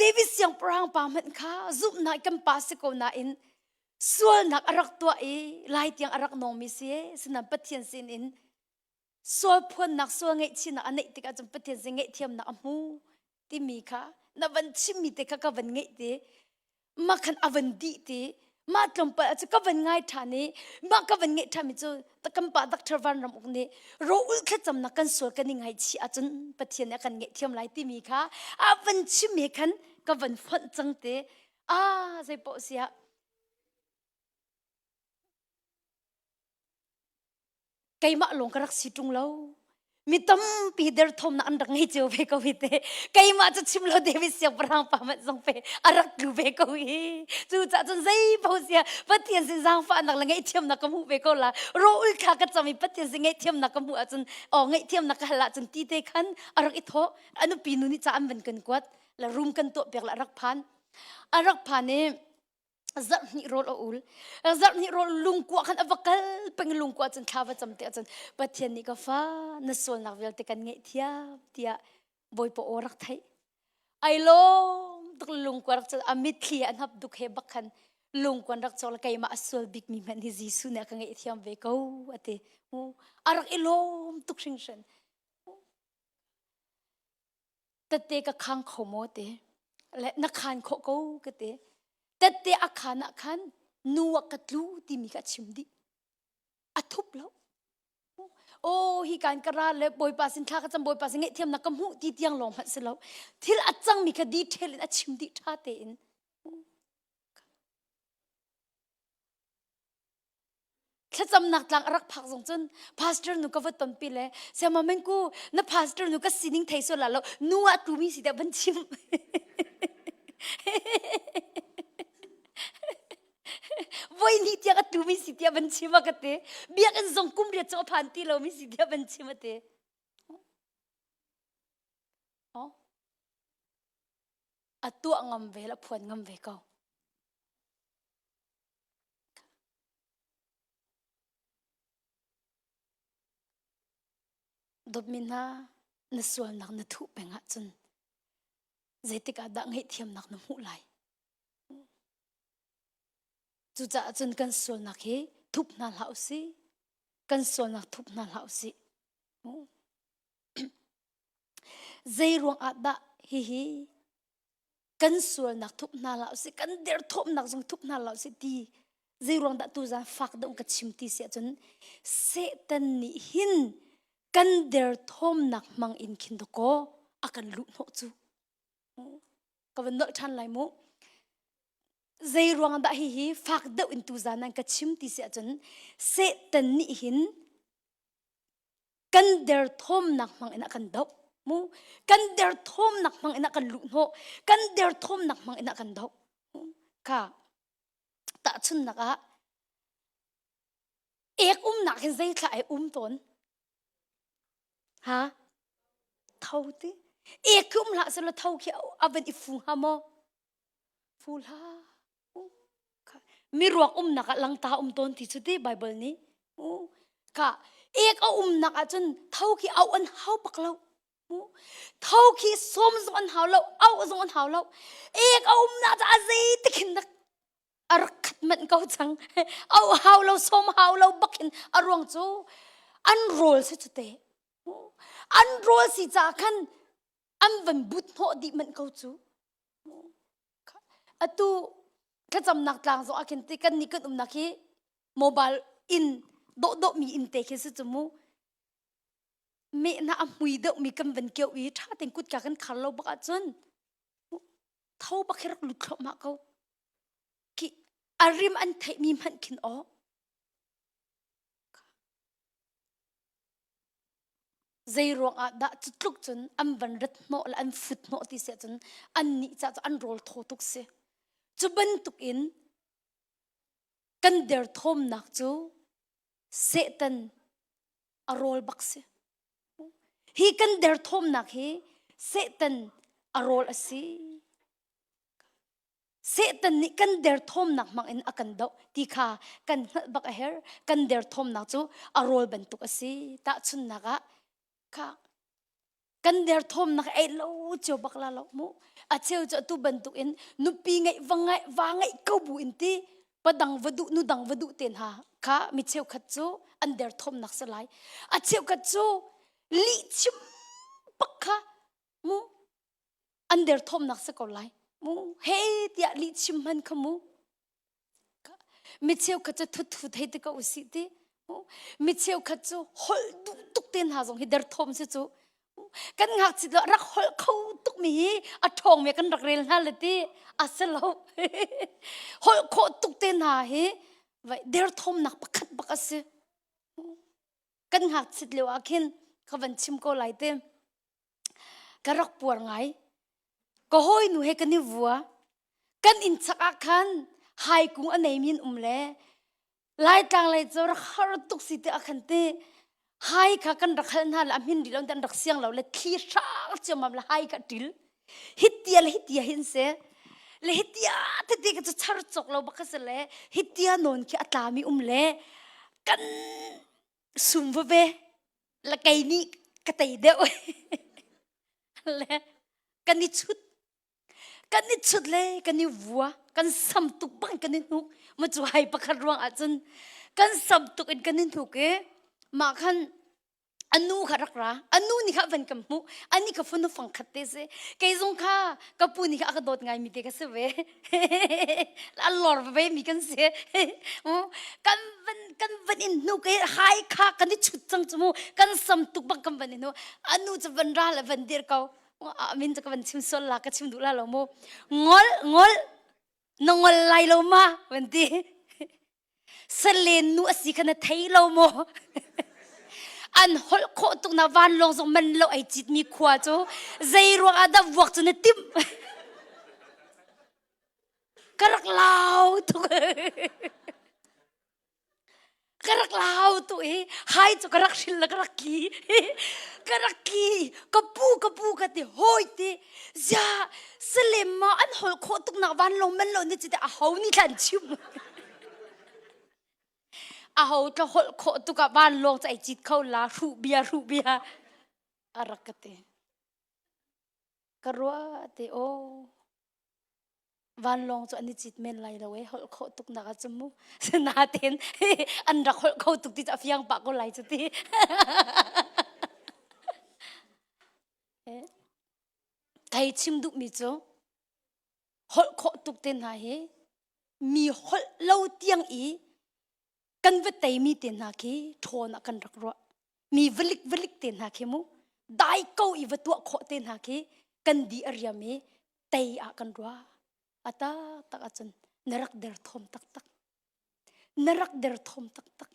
David siangpahrang pa hmanh kha zumhnak kan pa si ko nain sualnak a rak tuah i lai tiang a rak nawngmi si sinan Pathian sin in sual phuannak sual ngaihchihnak a neih tikah cun Pathian sin ngaihthiamnak a hmu timi kha na van chimmi te kha ka van ngeih ti mah khan a van dih ti mah tlawmpal cu ka van ngai ṭhan i mah ka van ngeih ṭhanmi cu kan pa Dr. Van Ram Uk nih ro ul thlacamnak kan sual kan i ngaihchih ahcun Pathian nih a kan ngaihthiam lai timi kha a van chim he khan ka van fonh cang te a zei paoh siah Keimah lawng ka rak si ṭung lo. Mi tampi derthawmnak an rak ngei cio ve ko hi te. Keimah cu chim lo David siangpahrang pa hmanh zong pe a rak tlu ve ko hi. Cucaah cun zei paoh sia Pathian sin zaangfahnak le ngaihthiamnak ka hmuh ve ko la. Rawul thla ka cam i Pathian sin ngaihthiamnak ka hmuh ahcun aw ngaihthiamnak ka hal ahcun ti te khan a rak i thawh. A nupi nu nih ca an van kan kuat. La room kan tuah piak la a rak phan. A rak phan i zarhhnih rawl a ul zarhhnih rawl lungkua khan a va kal peng lungkua cun thla va cam te ahcun Pathian nih ka fa na sualnak vialte kan ngaihthiam tiah Bawipa aw rak theih ai lawm tuk lungkua rak cun a mitthli a hnap duk he bak khan lungkuan rak cawk le keimah a sual bik mi hmanh hi Jesuh nih a ka ngaihthiam ve ko ati a rak i lawm tuk hringhran tette ka khang kho maw ti le na khan khawh ko ka ti tette a khan ah khan nu ah ka tlu timi kha a chim dih a thup lo oh hi kan ka ra le bawipa sin thla ka cam bawipa sin ngaihthiamnak ka hmuh ti tiang lawng hmanh si lo thil a cangmi kha detail in a chim dih ṭha tein Thlacamnak tlang a rak phak zong cun pastor nu ka va tonpi le siama mengku na pastor nu ka sining thei sual la lo nu ah tumi si deuh van chim voi ni tiang a tumi si tiah van chim a ka ti biakinn zong kum riat cu a phan ti lomi si tiah van chim a ti a tuah ngam ve la phuan ngam ve ko Dawtmi hna, na sualnak na thuh peng ahcun zeitik ah dah ngaihthiamnak na hmuh lai? Cucaah cun kan sualnak hi thup hna hlah u sih. Kan sualnak thup hna hlah usih. Zei ruang ah dah hihi kan sualnak thup hna hlah usih, kan derthawmnak zong thup hna hlah usih ti zei ruang dah tuzan fak deuh ka chim ti si ahcun Satan nih hin kan derthawmnak hmang in khin dakaw a kan luh hnawh cu. Ka van nolh ṭhan lai mu. Zei ruang dah hihi fak deuh in tuzan nan ka chim ti si ahcun Satan nih hin kan derthawmnak hmang in a kan doh mu kan derthawmnak hmang in a kan luhhnawh kan derthawmnak hmang in a kan doh kha tahchunnak ah ek umnak hin zei thla ai um tawn ha tho ti ek khi um hlah selaw tho khi a van i fu hnga maw fu hlah Miruak umnak ah langta um tawn ti cu ti Bible nih. Ka ek a umnak ah cun tho khi au an hau bak lo. Tho khi sawm zong an hau lo, au zong an hau lo. Ek a umnak cu a zei tikhin dak a rak khat manh ko cang. Au hau lo, sawm hau lo bakin a ruang cu an rawl si cu te. An rawl si caah khan an van but hnawh dih manh ko cu. Atu thlacamnak tlang zong ah khin ti kan nih kan umnak hi mobile inn dawhdawh mi inn te khi si cu mu. Mehna a hmui deuh mi kan van keuh i ṭha tein kutka kan khar lo bak ahcun tho bak hi rak lut thluahmah ko. Khi a rim an theih mi hmanh khin aw. Zei ruangah dah cu tluk cun an van rat hnawh le an fut hnawh ti si ahcun annih caah cu an rawl thaw tuk si. Cu bantuk in kan derthawmnak cu Satan a rawl bak si. Hi kan derthawmnak hi Satan a rawl a si. Satan nih kan derthawmnak hmang in a kan doh ti kha kan hngalh bak a herh. Kan derthawmnak cu a rawl bantuk a si. Tahchunhnak ah kha kan derthawmnak ei lo cio bak la lo mu. A cheu cu atu bantuk in nupi ngeih va ngeih va ngeih ko bu in ti padang va duh nu dang va duh te hna kha mi cheukhat cu an derthawmnak si lai. A cheukhat cu lih chim bak kha mu an derthawmnak si ko lai mu hei tiah lih chim hman kha mu mi cheukhat cu thuthu thei te ko usih ti mi cheukhat cu holh duh tuk te hna zong hi derthawm si cu kan ngakchit lo rak holh kho tuk mi hi a ṭhawng mi kan rak rel hna le ti a si lo holh khawh tuk te hna hi vai derthawmnak pakhat bak a si kan ngakchit lio ah khin ka van chim ko lai te Ka rak puar ngai. Ka hawinu he kan i vua. Kan inn chak ah khan haikung a neimi an um le Laitlang lei cu rak har tuk si ti a khan ti. Hai kha kan rak hal hna le a hmin rih lo an rak siang lo le thli hrang ciammam le hai kha ṭil. Hitia le hitia hin si. Le hitia tete ka cu char cawk lo bak si le hitia nawn khi a tlami um le kan sum va ve. La kei nih ka tei deuh le kan i chut kan i chut le kan i vua kan sam tuk bang kan i hnuk ma cu hai pakhat ruang ahcun kan sam tuk in kan i hnuk i mah khan anu kha rak ra anu nih kha van kan hmuh ani ka fanu fang khat te si kei zong kha ka pu nih kha a ka dawt ngai mi te ka si ve a lor ve mi kan si kan van kan van in hnu ke hai kha kan i chut cang chu mu kan sam tuk bang kan van in hnu anu chu van ra le van dir ko amin chu ka van chim sol la ka chim duh la lo mu ngol ngol na ngol lai lo ma van ti Salen nu a si kha na thei lo maw? An holh khawh tuk na vanlawng zong man lo ai citmi khua cu zei ruang ah dah vuak cu na timh? Ka rak lau tuk. Ka rak lau tuk i hai cu ka rak hril le ka rak tli. Ka rak tli. Ka pu ka pu ka ti hawi ti. Zia Salem ma an holh khawh tuk nak vanlawng man lo ni cite a ho ni thlan chim. A ho tla holh khawh tuk ah vanlawng ca ai cit kho la hruh bia hruh bia a rak ka ti. Ka ruah te o. Vanlawng cu an i cit men lai lo e holh khawh tuk nak ah cun mu. Natein an rak holh kho tuk ti cu a fiang pah ko lai cu ti. Thei chim duhmi cu holh khawh tuk te hna hi mi holh lo tiang i kan va teimi te hna khi ṭhawn ah kan rak ruah. Mi valik valik te hna khi mu dai ko i va tuah khawh te hna khi kan di a riam i tei ah kan ruah. A taktak ahcun na rak derthawm taktak. Na rak derthawm taktak.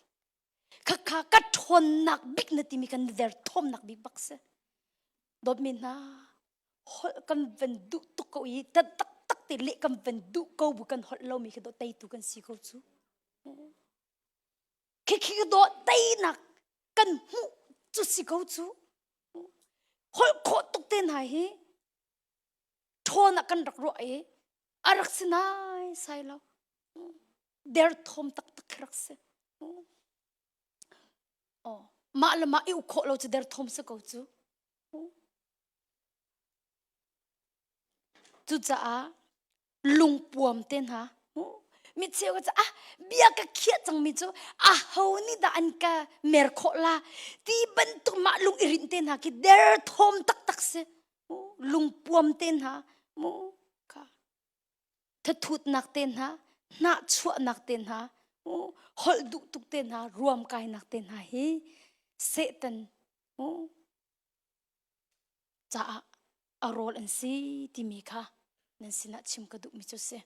Khakha ka ṭhawnnak bik na timi kan derthawmnak bik bak si. Dawtmi hna, holh kan van duh tuk ko i ta taktak te leh kan van duh ko bu kan holh lomi khi dawh teitu kan si ko cu. Khikhi dawh teinak kan hmuh cu si ko cu. Holh khawh tuk te hna hi ṭhawn ah kan rak ruah i a rak si nai sai lo. Derthawm taktak khi rak si. Oh, mah le mah i uk khawh lo cu derthawm si ko cu. Cucaah lungpuam te hna mi cheu ka ah bia ka khiah cangmi cu aho nih dah an ka mer khawh la ti bantuk mah lung i rinh te hna khi derthawm taktak si lungpuam te hna mu kha thathutnak te hna hnahchuahnak te hna holh duh tuk te hna ruamkainak te hna hi Satan caah a rawl an si timi kha nan sinah chim ka duhmi cu si.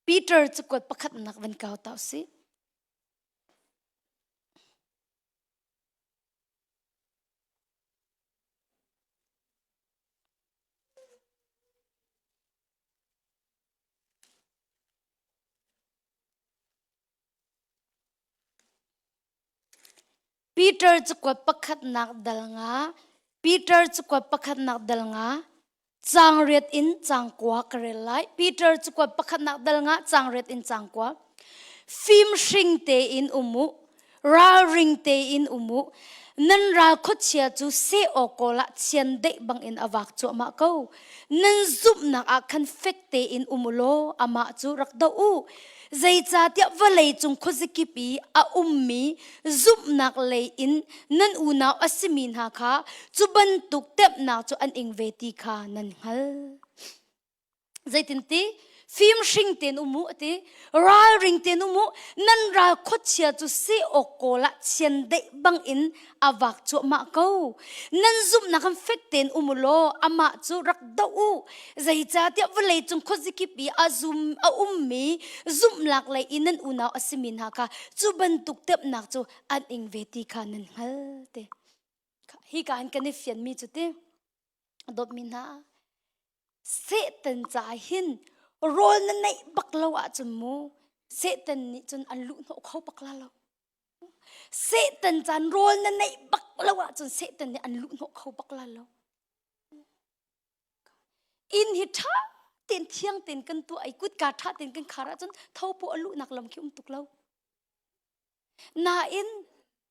Peter cakuat pakhatnak van kau ta usih. Peter cakuat pakhatnak dal nga Peter cakuat pakhatnak dal nga caang riat in caang kua ka rel lai. Peter cakuat pakhatnak dal nga caang riat in caang kua. Fimhring tein um u, ralring tein um u. Nan ral khuachia cu seh awk kawl ah chiandeih bangin a vak cuahmah ko. Nan zumhnak ah khan fek tein um u law amah cu rak doh u. Zeicahtiah vawleicung khuazakip i a ummi zumhnak lei in nan unau a simi hna kha cu bantuk temhnak cu an ing ve ti kha nan hngalh. Zeitinti fimhring tein um u a ti ralring tein um u nan ral khuachia cu seh awk kawl ah chiandeih bangin a vak cuahmah ko nan zumhnak in fek tein um u law amah cu rak doh u zeicahtiah vawleicung khuazakip i a zum a ummi zumhlak lei i nan unau a simi hna kha cu bantuk temhnak cu an ing ve ti kha nan hngal te hi ka in kan i fianmi cu ti dawtmi hna Satan caah hin rawl na neih bak lo ahcun mu Satan nih cun an luh hnawh kho bak la lo. Satan caan rawl na neih bak lo ahcun Satan nih an luh hnawh kho bak la lo. Inn hi ṭha tein thiang tein kan tuah i kutka ṭha tein kan khar ahcun thopaw a luhnak lam khi um tuk lo. Nain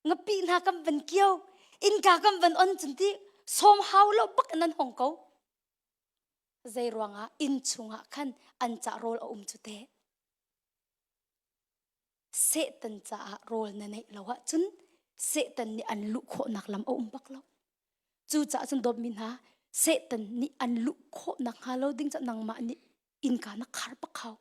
ngapi hna kan van kio, innka kan van on cun ti sawm hau lo bak in an hong ko. Zei ruangah inn chungah khan an cah rawl a um cu teh. Satan caah rawl na neih lo ahcun Satan nih an luh khawhnak lam a um bak lo. Cucaah cun dawtmi hna, Satan nih an luh khawhnak hnga lo ding caah nangmah nih innka na khar bak hau.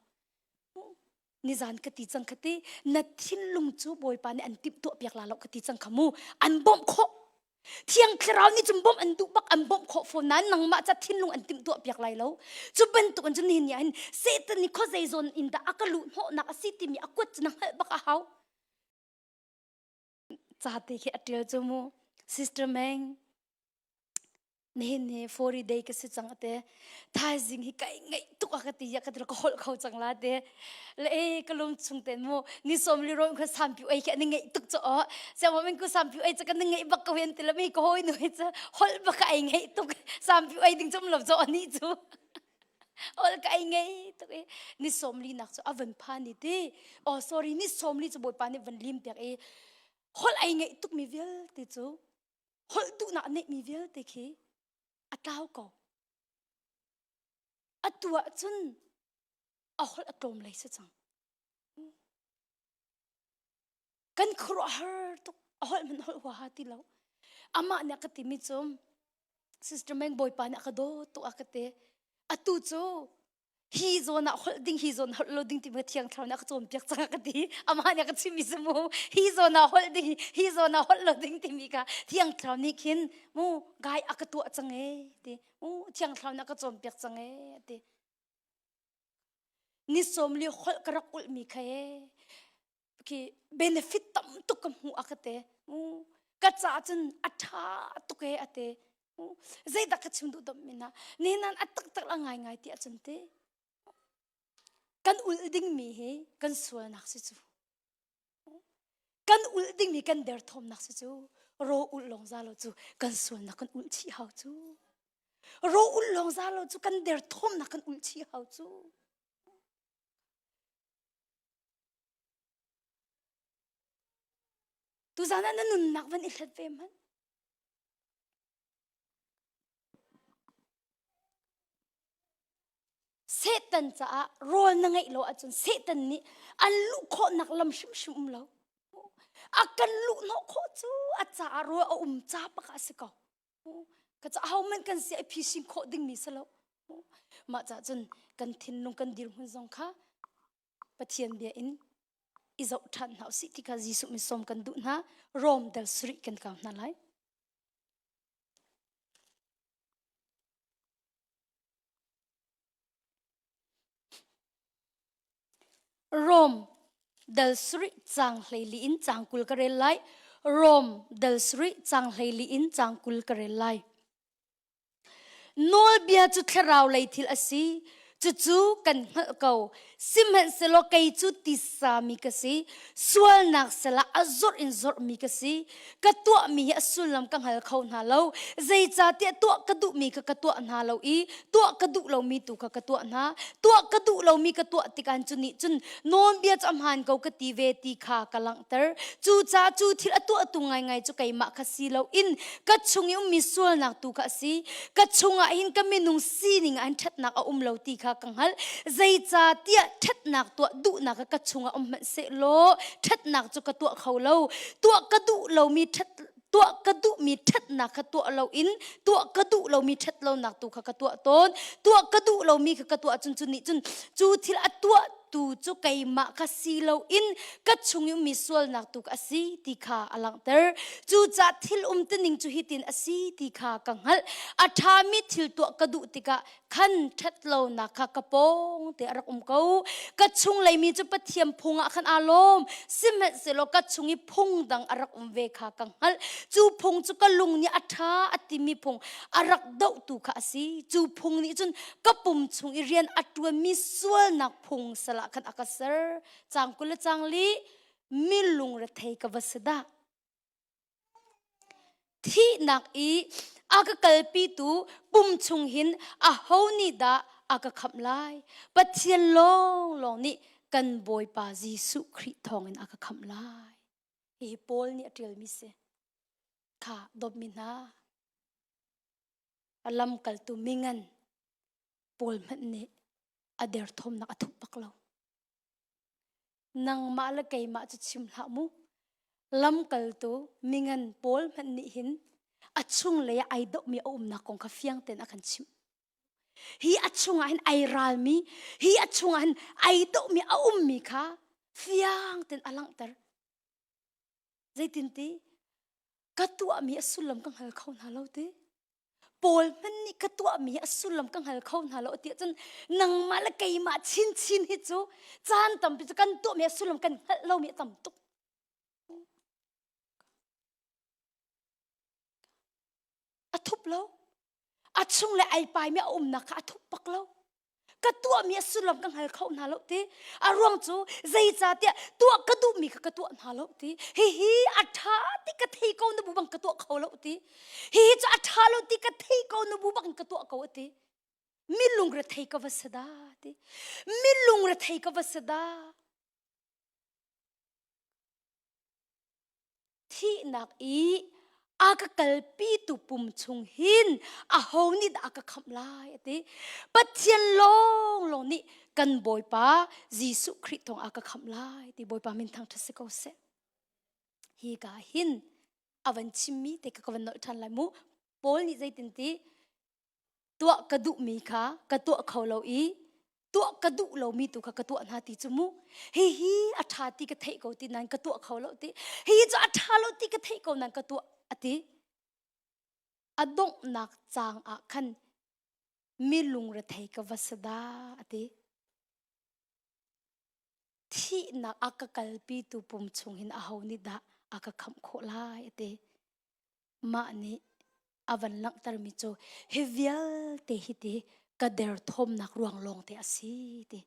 Nizan ka ti cang kha ti, na thinlung cu Bawipa nih an timhtuah piak la lo ka ti cang kha mu. An bawmh khawh. Thiang Thlarau nih cun bawmh an duh bak an bawmh khawh fawn nain nangmah ca thinlung an timhtuah piak lai lo. Cu bantuk in cun nihin ni ah hin Satan nih khuazei zawn in dah a ka luh hnawhnak a si timi a kuat cu na hngalh bak a hau. Ca te khi a ṭial cu mu. Sister Meng, nihin hi 40 day ka si cang ate thaizing hi kai ngaih tuk a ka ti ya ka ti ka holh kho cang la te le e ka lung chung ten mu ni som li ro kha sam piu ei khi ani ngaih tuk cho o siang min ku sam piu ei cha kan ngaih bak ko hen ti la mi ko hoi nu cha holh bak ai ngaih tuk sam piu ei ding chum lo cho ani chu ol ka ai ngei tuk i ni som li nak chu avan pha ni ti oh sorry ni som li chu bawipa nih van lim piak i holh ai ngaih tuk mi vialte chu holh duhnak a neihmi vialte khi a tlau ko. Atu ah cun a holh a tlawm lei si cang. Kan khuaruahhar tuk a holh hmanh holh huaha ti lo. Amah nih a ka timi cu Sister Meng Bawipa nih a ka dawt tuk a ka ti. Atu cu hi zawn ah holh ding hi zawn holh lo ding timi thiang thlarau nih a ka cawnpiak cang a ka ti. Amah nih a ka chimmi si mu. Hi zawn ah holh ding hi zawn ah holh lo ding timi kha thiang thlarau nih khin mu gai a ka tuah cang ee ti. Mu thiang thlarau nih a ka cawnpiak cang ee ti. Ni sawm li holh ka rak ulhmi kha ee khi benefit tam tuk ka hmu a ka te ka ca cun a ṭha tuk e a te zeidah ka chim duh dom mina ne nan a taktak la ngai ngai ti ahcun te kan ulh dingmi hi kan sualnak si cu kan ulh dingmi kan derthawmnak si cu ro ulh lawng za lo cu kan sualnak kan ulh chih hau cu ro ulh lawng za lo cu kan derthawmnak kan ulh chih hau cu Tuzan ah na nunnak van i hlat ve hmanh. Satan caah rawl na ngeih lo ahcun Satan nih an luh khawhnak lam hrimhrim um lo. A kan luh hnawh khawh cu a caah rawl a um ca bak ah a si ko. Ka caah hohmanh kan si ai phisin khawh dingmi si lo. Mah cah cun kan thinlung kan dirhmun zong kha Pathian bia in i zoh ṭhan hna usih ti kha Jesuh min sawm kan duh hna. Rom dal sarih kan kau hna lai. Rom dal sarih cang hleili in cang 20 ka rel lai. Rom dal sarih cang hleili in cang 20 ka rel lai. Nawlbia cu thlarau lei thil a si. Cucu kan hngalh ko. Sihmanhsehlaw kei cu tisa mi ka si. Sualnak salah a zorh in zorhmi ka si. Ka tuahmi hi a sullam ka hngal kho hna lo. Zeicahtiah tuah ka duhmi kha ka tuah hna lo i tuah ka duh lomi tu kha ka tuah hna. Tuah ka duh lomi ka tuah tikah cu nih cun nawlbia cu a hmaan ko ka ti ve ti kha ka langhter. Cucaah cu thil a tuahtu ngaingai cu keimah kha si loin ka chung i ummi sualnak tu kha a si. Ka chungah hin ka minung sining ah hin ṭhatnak a um lo ti kha ka hngalh. Zeicahtiah ṭhatnak tuah duhnak kha ka chungah um hmanh sehlaw ṭhatnak cu ka tuah kho lo. Tuah ka duh lomi ṭhat tuah ka duhmi ṭhatnak kha tuah loin tuah ka duh lomi ṭhat lonak tu kha ka tuah tawn. Tuah ka duh lomi kha ka tuah cun cu nih cun cu thil a tuah tu cu keimah kha si loin ka chung i ummi sualnak tu a si ti kha a langhter. Cucaah thil umtuning cu hitin a si ti kha ka hngalh. A ṭhami thil tuah ka duh tikah khan ṭhatlonak kha ka pawng te a rak um ko. Ka chunglei mi cu Pathian phung ah khan aa lawm. Sihmanhsehlaw ka chung i phung dang a rak um ve kha ka hngalh. Cu phung cu ka lung nih a ṭha a timi phung a rak dohtu kha a si. Cu phung nih cun ka pum chung i rian a ṭuanmi sualnak phung sal ah khan a ka ser. Caang 20 le caang li mi lungrethei ka va si dah. Thihnak i a ka kalpitu pum chung hin aho nih dah a ka khamh lai? Pathian lawnglawng nih kan Bawipa Jesuh Khrih thawngin a ka khamh lai. Hihi Paul nih a ṭialmi si. Kha dawtmi hna, a lamkaltu mingan Paul hmanh nih a derthawmnak a thup bak lo. Nangmah le keimah cu chim hlah mu. Lamkaltu mingan Paul hmanh nih hin a chunglei ah ai dohmi a umnak kong kha fiang tein a kan chimh. Hi a chungah hin ai ralmi, hi a chungah hin ai dohmi a ummi kha fiang tein a langhter. Zeitinti ka tuahmi a sullam ka hngal kho hna lo ti. Paul hmanh nih ka tuahmi a sullam ka hngal kho hna lo ti ahcun nangmah le keimah chinchin hi cu caan tampi cu kan tuahmi a sullam kan hngalh lomi a tam tuk. A thup lo. A chung le ai paimi a umnak kha a thup bak lo. Ka tuahmi a sullam ka hngal kho hna lo ti. A ruang cu zeicahtiah tuah ka duhmi kha ka tuah hna lo ti. Hihi a ṭha ti ka thei ko na bu bang ka tuah kho lo ti. Hihi cu a ṭha lo ti ka thei ko na bu bang ka tuah ko a ti. Mi lungrethei ka va si dah ti. Mi lungrethei ka va si dah. Thihnak i A ka kalpitu pum chung hin aho nih dah a ka khamh lai a ti. Pathian lawnglawng nih kan Bawipa Jesuh Khrih thawng a ka khamh lai ti Bawipa min thangṭhat si ko seh. Hi ka hin a van chimmi te ka ka van nolh ṭhan lai mu. Paul nih zeitin ti tuah ka duhmi kha ka tuah kho lo i tuah ka duh lomi tu kha ka tuah hna ti cu mu hihi a ṭha ti ka theih ko ti nain ka tuah kho lo ti hihi cu a ṭha lo ti ka theih ko nain ka tuah a ti a donghnak caang ah khan mi lungrethei ka va si dah a ti thihnak a ka kalpitu pum chung hin aho nih dah a ka khamh khawh lai a ti Mah nih a van langhtermi cu hi vialte hi ti ka derthawmnak ruang lawng te a si ti.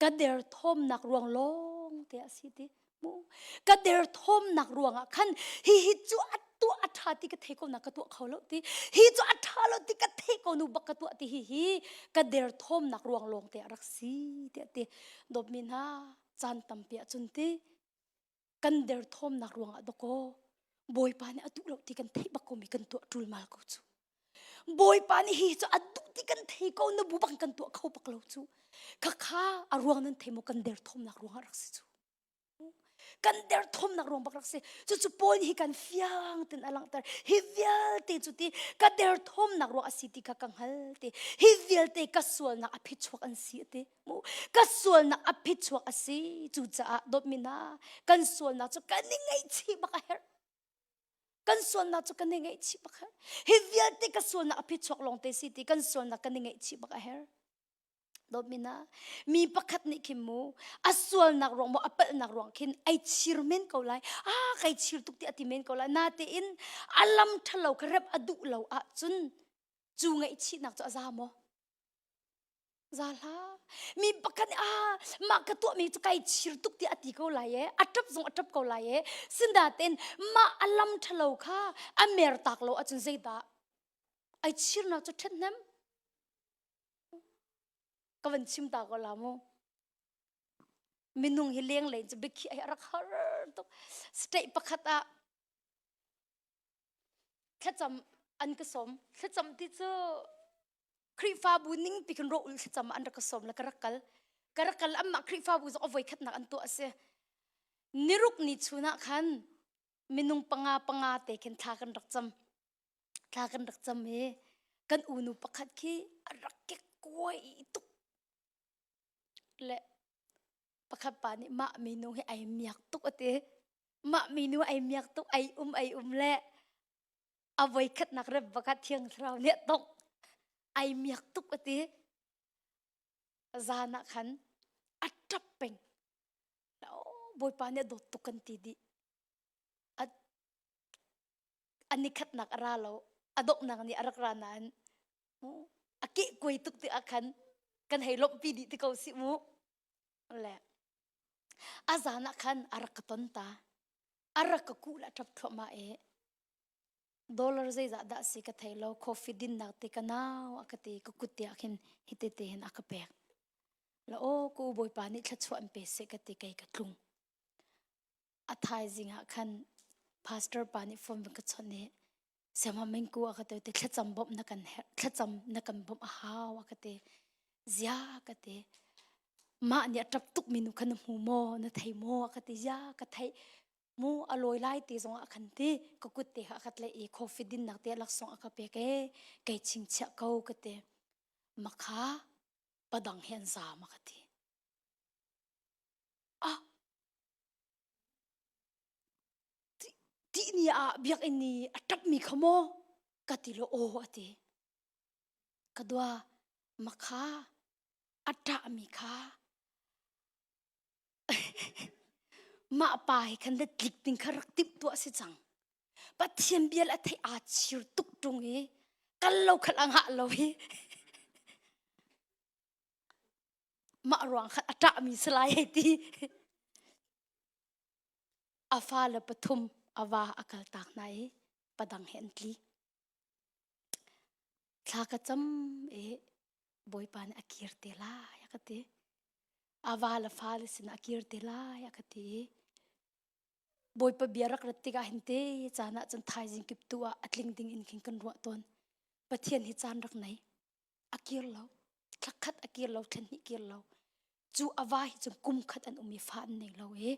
Ka derthawmnak ruang lawng te a si ti. Mu. Ka derthawmnak ruangah khan hi hi cu a tuah a ṭha ti ka thei ko na ka tuah kho lo ti. Hi cu a ṭha lo ti ka thei ko nu bak ka tuah ti hi hi ka derthawmnak ruang lawng te a rak si ti a ti. Dawtmi hna caan tampi ahcun ti kan derthawmnak ruangah dawkaw Bawipa nih a duh lo ti kan theih bak ko mi kan tuah ṭulmal ko cu. Bawipa nih hi cu a duh ti kan thei ko na bu bang kan tuah kho bak lo cu. Khakha a ruang nan thei maw kan derthawmnak ruangah rak si cu. Kan derthawmnak ruang bak rak si. Cucu Paul nih hi kan fiang ten a langhter. Hi vialte cu ti ka derthawmnak ruang a si ti kha ka hngal ti. Hi vialte ka sualnak a phichuak an si ti. Ka sualnak a phichuak a si. Cucaah dawtmi hna, kan sualnak cu kan i ngaihchih bak a herh. Kan sualnak cu kan i ngaihchih bak a herh. Hi vialte ka sualnak a phichuak lawng te si ti kan sualnak kan i ngaihchih bak a herh. Dawtmi hna, mi pakhat nih khin mu a sualnak ruang maw a palhnak ruang khin ai chir men ko lai. Ah, kai chir tuk ti a ti men ko lai. Natein a lam ṭhalo kha rep a duh lo ahcun cu ngaihchihnak cu a za maw? Za hlah. Mi pakhat nih ah mah ka tuahmi cu kai chir tuk tiah a ti ko lai e. A ṭap zong a ṭap ko lai e. Sinain mah a lam ṭhalo kha a mer tak lo ahcun zeidah ai chirnak cu ṭhathnem ka van chim ta ko la mu. Minung hi lenglei cu biakhiah hi a rak har tuk. State pakhat ah thlacam an ka sawm. Thlacam ti cu Khrihfabu ning pi khin rawh ul thlacam an rak ka sawm le ka rak kal. Ka rak kal anmah Khrihfabu zong a voi khatnak an tuah a si. Niruk ni chun ah khan minung panga panga te khin thla kan rak cam. Thla kan rak cam i kan unu pakhat khi a rak kekkuai tuk. Le pakhat pa nih mah minu hi ai miak tuk a ti. Mah minu ai miak tuk ai um ai um le a voikhatnak rep baka thiang thlarau nih a tongh ai miak tuk a ti zan ah khan a ṭap peng bawipa nih a dawt tuk kan ti dih a nikhatnak a ra lo a donghnak nih a rak ra nain a keh kuai tuk ti ah khan kan hei lawmhpi dih ti ko si mu le a zan ah khan a rak ka ton ta a rak ka kuh la ṭap thluahmah i dollar zeizah dah si ka thei lo coffee dinnak te ka nau a ka ti ka kut te ah khin hite te hin a ka pek la aw ku bawipa nih thluachuah an pe seh ka ti kei ka tlung a thaizing ah khan pastor pa nih phone ka chawnh i siama mengku a ka te te thlacam bawmh na kan herh thlacam na kan bawmh a hau a ka ti zia ka ti mah nih a ṭap tuk mi nu kha na hmu maw na thei maw a ka ti zia ka theih mu a lawi lai ti zong ah khan ti ka kut te kha a ka tlaih i coffee dinnak te laksawng a ka pek e kei chingchiah ko ka ti makha padang he an zaam a ka ti ah ti ni ah biakinn ni a ṭap mi kha maw ka ti lo aw a ti ka dua makha a ṭah mi kha Mah pa hi khan le tlik ding kha rak timh tuah si cang. Pathian bial a theih aa chir tuk ṭung i kal lo khat a ngah lo hi. Mah ruang khan a ṭahmi si lai hei ti. A fale pathum a va a kaltak hna i padang he an tli. Thla ka cam i Bawipa nih a kir te lai a ka ti. A va le fale sinah a kir te lai a ka ti i. Bawipa bia rak rat tikah hin te caan ah cun thaizing kip tu ah a tling ding in khin kan ruah tawn. Pathian hi caan rak nei. A kir lo. Thla khat a kir lo, thla hnih kir lo. Cu a va hi cun kum khat an um i fa an nei lo i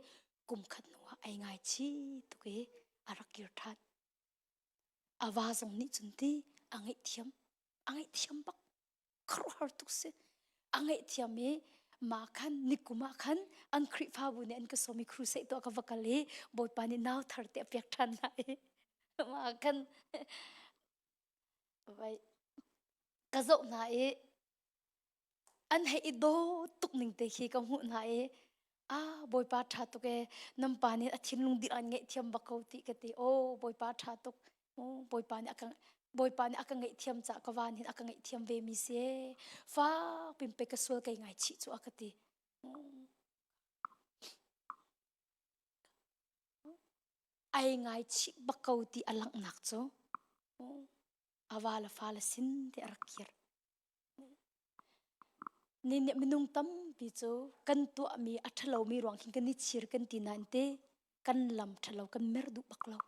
kum khat hnu ah ai ngai chi tuk i a rak kir ṭhan. A va zong nih cun ti a ngaihthiam. A ngaihthiam bak. Khuaruahhar tuk si. A ngaihthiam i mah khan nikum ah khan an Khrihfabu nih an ka sawm i crusade tuah ka va kal i Bawipa nih nau thar te a pek ṭhan hna i mah khan vai ka zoh hna i an hei i dawt tuk ning te khi ka hmuh hna i ah Bawipa ṭha tuk ee nan pa nih a thinlung dih an ngaihthiam bak ko ti ka ti oh Bawipa ṭha tuk Bawipa nih a ka Bawipa nih a ka ngaihthiam cah ka van hin a ka ngaihthiam ve mi si ee. Fak pin pe ka sual kei ngaichih cu a ka ti. Ai ngaichih bak ko ti a langhnak cu a va le fa le sin te a rak kir. Ni nih minung tampi cu kan tuahmi a ṭhalomi ruang khin kan i chir kan ti nain te kan lam ṭhalo kan mer duh bak lo.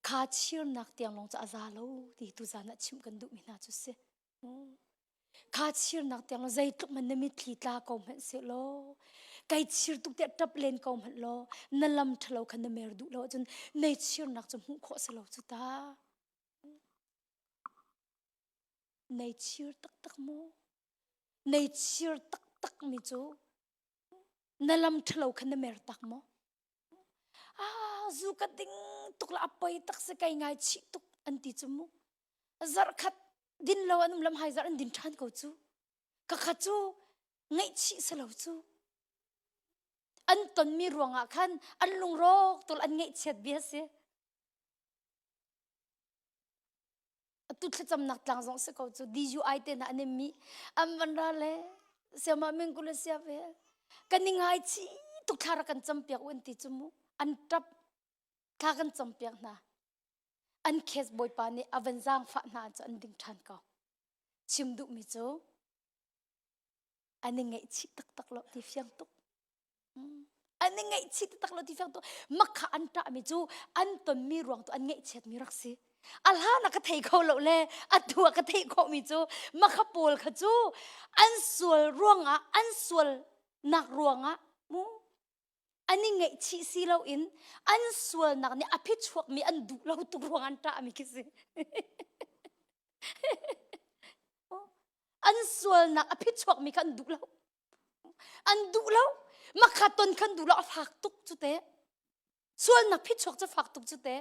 Kha chirnak tiang lawng cu a za lo ti tuzan ah chimh kan duhmi hna cu si. Kha chirnak tiang lawng zeitluk hmanh na mitthli tla ko hmanh sehlaw kai chir tuk tiah ṭap len ko hmanh law na lam ṭhalo kha na mer duh lo ahcun nei chirnak cu hmuh khawh si lo cu ta. Nei chir taktak maw? Nei chir taktak mi cu na lam ṭhalo kha na mer tak maw? Ah, zu ka ding tuk la a poi tak si kai ngai chih tuk an ti cu mu. Zarh khat din lo an um lam hai zarh an din ṭhan ko cu. Ka kha cu ngaihchih si lo cu. An tonmi ruangah khan an lungrawk tul an ngaihchiat bia si. Atu thlacamnak tlang zong si ko cu DUI te hna an i mi an van ra le siama min kul sia ve kan i ngai chi tuk thla rak kan cam piak u an ti cu mu an tap thla kan cam piak hna an case bawipa nih a van zaangfah hna cu an ding ṭhan ko chim duhmi cu an i ngaihchih taktak lo ti fiang tuk An i ngaihchih taktak lo ti fiang tuk. Makha an ṭahmi cu an tonmi ruang tu an ngaihchiatmi rak si. A hlan ah ka thei kho lo le atu ah ka theih khawhmi cu makha pawl kha cu an sual ruangah an sualnak ruangah mu an i ngaihchih si loin an sualnak nih a phichuakmi an duh lo tuk ruang an ṭahmi khi si. an sualnak a phichuakmi kha an duh lo. An duh lo. Makha ton khan duh lo a fak tuk cu te. Sualnak phichuak cu fak tuk cu te.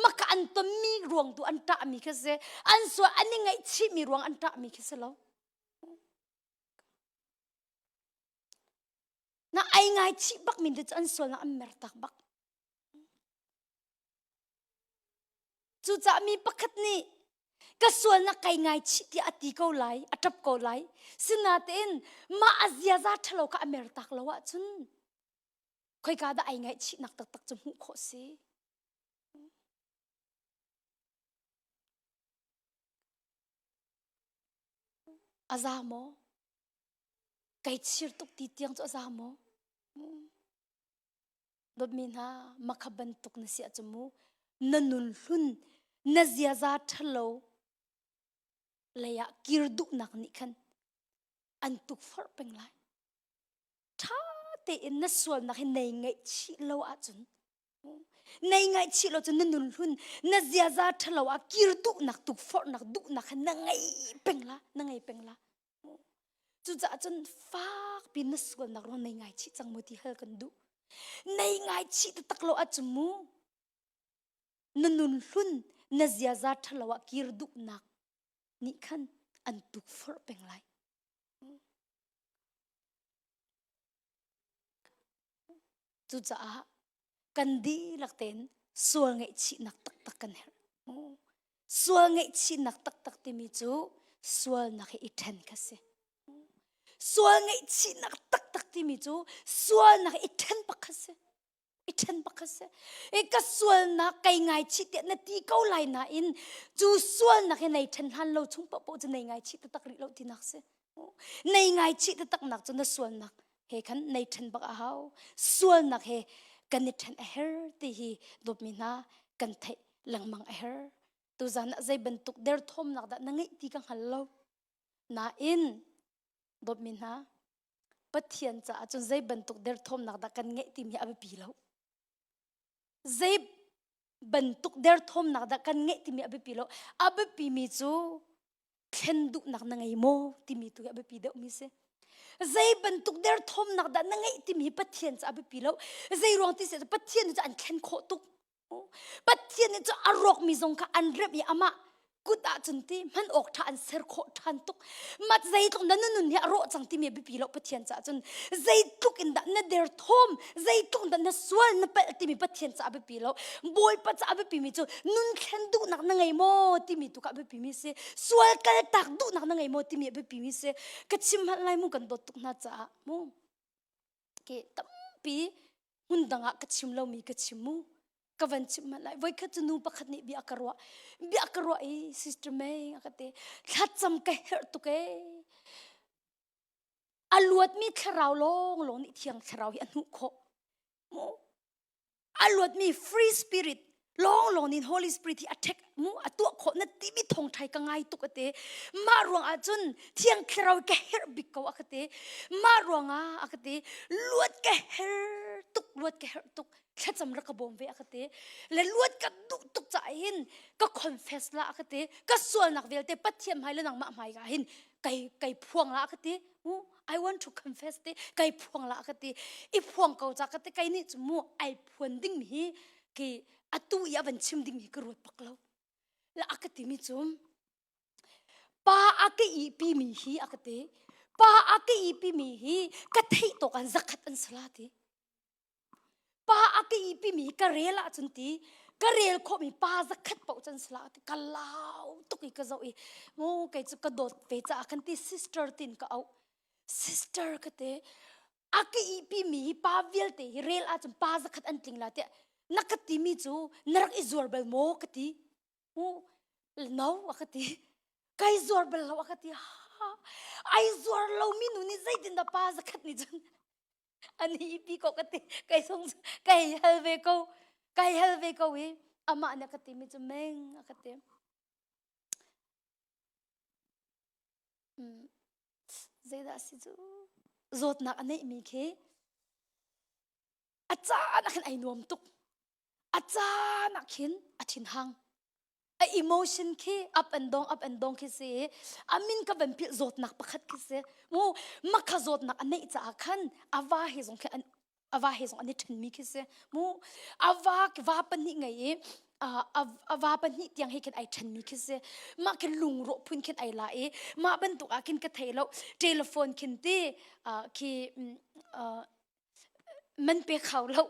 Maka an tonmi ruang tu an ṭahmi khi si. An sual an i ngaihchihmi ruang an ṭahmi khi si lo. Na ai ngaichih bak min te cu an sualnak an mer tak bak. Cucaah mi pakhat nih ka sualnak kai ngaichih tiah a ti ko lai, a ṭap ko lai. Sinain mah a ziaza ṭhalo kha a mertak lo ahcun khoika dah ai ngaihchihnak taktak cu hmuh khawh si. A za maw? Kai chir tuk ti tiang cu a za maw? Dawtmi hna, makha bantuk na si ahcun mu, na nun hlun, na ziaza ṭhalo lei ah kir duhnak nih khan an tukforh peng lai. Ṭha tein na sualnak hi nei ngaihchih lo ahcun nei ngaihchih lo cun na nun hlun, na ziaza ṭhalo ah kir duhnak, tukforhnak duhnak kha na ngei peng la, na ngei peng la. Cucaah cun fakpi na sualnak ruang nei ngaichih cang mu ti hal kan duh. Nei ngaichih taktak lo ahcun mu na nun hlun na ziaza ṭhalo ah kir duhnak nih khan an tukforh peng lai. Cucaah kan dihlak tein sual ngaihchihnak taktak kan herh. Sual ngaihchihnak taktak timi cu sualnak hi i ṭhen kha si. Sual ngaihchihnak taktak timi cu sualnak i ṭhen bak kha si. I ṭhen bak kha si. I ka sualnak kai ngaichih tiah na ti ko lai nain cu sualnak hi nei ṭhen hlan lo chung paohpaoh cu nei ngaichih taktak rih lo tinak si. Nei ngaichih taktaknak cu na sualnak he khan nei ṭhen bak a hau. Sualnak he. Kan i ṭhen a her ti hi dawtmi hna kan theih lengmang a her. Tuzan ah zei bantuk derthawmnak dah na ngeih ti ka hngal lo. Nain dawtmi hna Pathian caah cun zei bantuk derthawmnak dah kan ngeih timi a biapi lo. Zei bantuk derthawmnak dah kan ngeih timi a biapi lo. A biapi mi cu thlen duhnak na ngei maw timi tu hi a biapi deuhmi si. Zei bantuk derthawmnak dah na ngeih timi hi Pathian cu a biapi lo. Zei ruang ti si Pathian cu an thlen khawh tuk. Pathian nih cu a rawkmi zong kha an remh i amah kut ah cun ti hman awk ṭha an ser khawh ṭhan tuk. Mat zeitluk na nun hi a rawh cang timi a biapi lo Pathian caah cun zeitluk in dah na derthawm zeitluk in dah na sual na palh timi Pathian caah a biapi lo. Bawipa caah a biapi mi cu nun thlen duhnak na ngei maw timi tu kha a biapi mi si. Sual kaltak duhnak na ngei maw timi a biapi mi si. Ka chim hmanh lai mu kan dawt tuk hna caah mu. Ke tampi hmun dang ah ka chim lomi ka chim mu ka van chim hmanh lai voikhat cu nu pakhat nih bia ka ruah bia ka ruah i sister May a ka ti thlacam ka herh tuk ee a luatmi thlarau lawng lawng nih thiang thlarau hi a hnuh khawh mu a luatmi free spirit lawng lawng nih Holy Spirit hi a ṭhek mu a tuah khawh na timi thawngṭhai ka ngai tuk ate mah ruang ah cun thiang thlarau ka herh bik ko a ka ti mah ruang ah a ka ti luat ka herh tuk luat ka herh tuk thlacam rak ka bawm ve a ka ti le luat ka duh tuk caah hin ka confess la a ka ti ka sualnak vialte Pathian hmai le nangmah hmai ka hin kai kai phuang la a ka ti mu I want to confess te kai phuang la ka ti i phuang ko ca ka ti kai nih cu mu ai phuan ding mi hi ki atu i a van chim ding hi ka ruat bak lo la a ka ti mi cu pa a ka i pi mi hi a ka ti pa a ka i pi mi hi ka theih tawk an zakhat an sala ti pa a ka i pi mi ka rel ah cun ti ka rel khawh mi pa zakhat paoh cun sala ti ka lau tuk i ka zoh i mu kei cu ka dawt ve caah kan ti sister tin ka auh sister ka te a ka ihpi mi hi pa vialte hi rel ahcun pa zakhat an tling la tiah na ka ti mi cu na rak i zuar bal maw ka ti mu no a ka ti kai zuar bal lo a ka ti ha ai zuar lo mi nu nih zeitin dah pa zakhat nih cun an ihpi ko ka ti kai sung kai hal ve ko kai hal ve ko i amah nih a ka ti mi cu meng a ka ti Zeidah a si cu? Zawtnak a neihmi khi a caan ah khin ai nuam tuk. A caan ah khin a thinhang. A emotion khi up and down up and down khi si i a min ka van philh zawtnak pakhat khi si. Mu makha zawtnak a neih caah khan a va he zong khi an a va he zong an i ṭhenmi khi si mu a va va pahnih ngei i a va pahnih tiang he khin ai ṭhenmi khi si mah khin lungrawh phun khin ai la i mah bantuk ah khin ka thei lo telephone khin ti khi man pe kho lo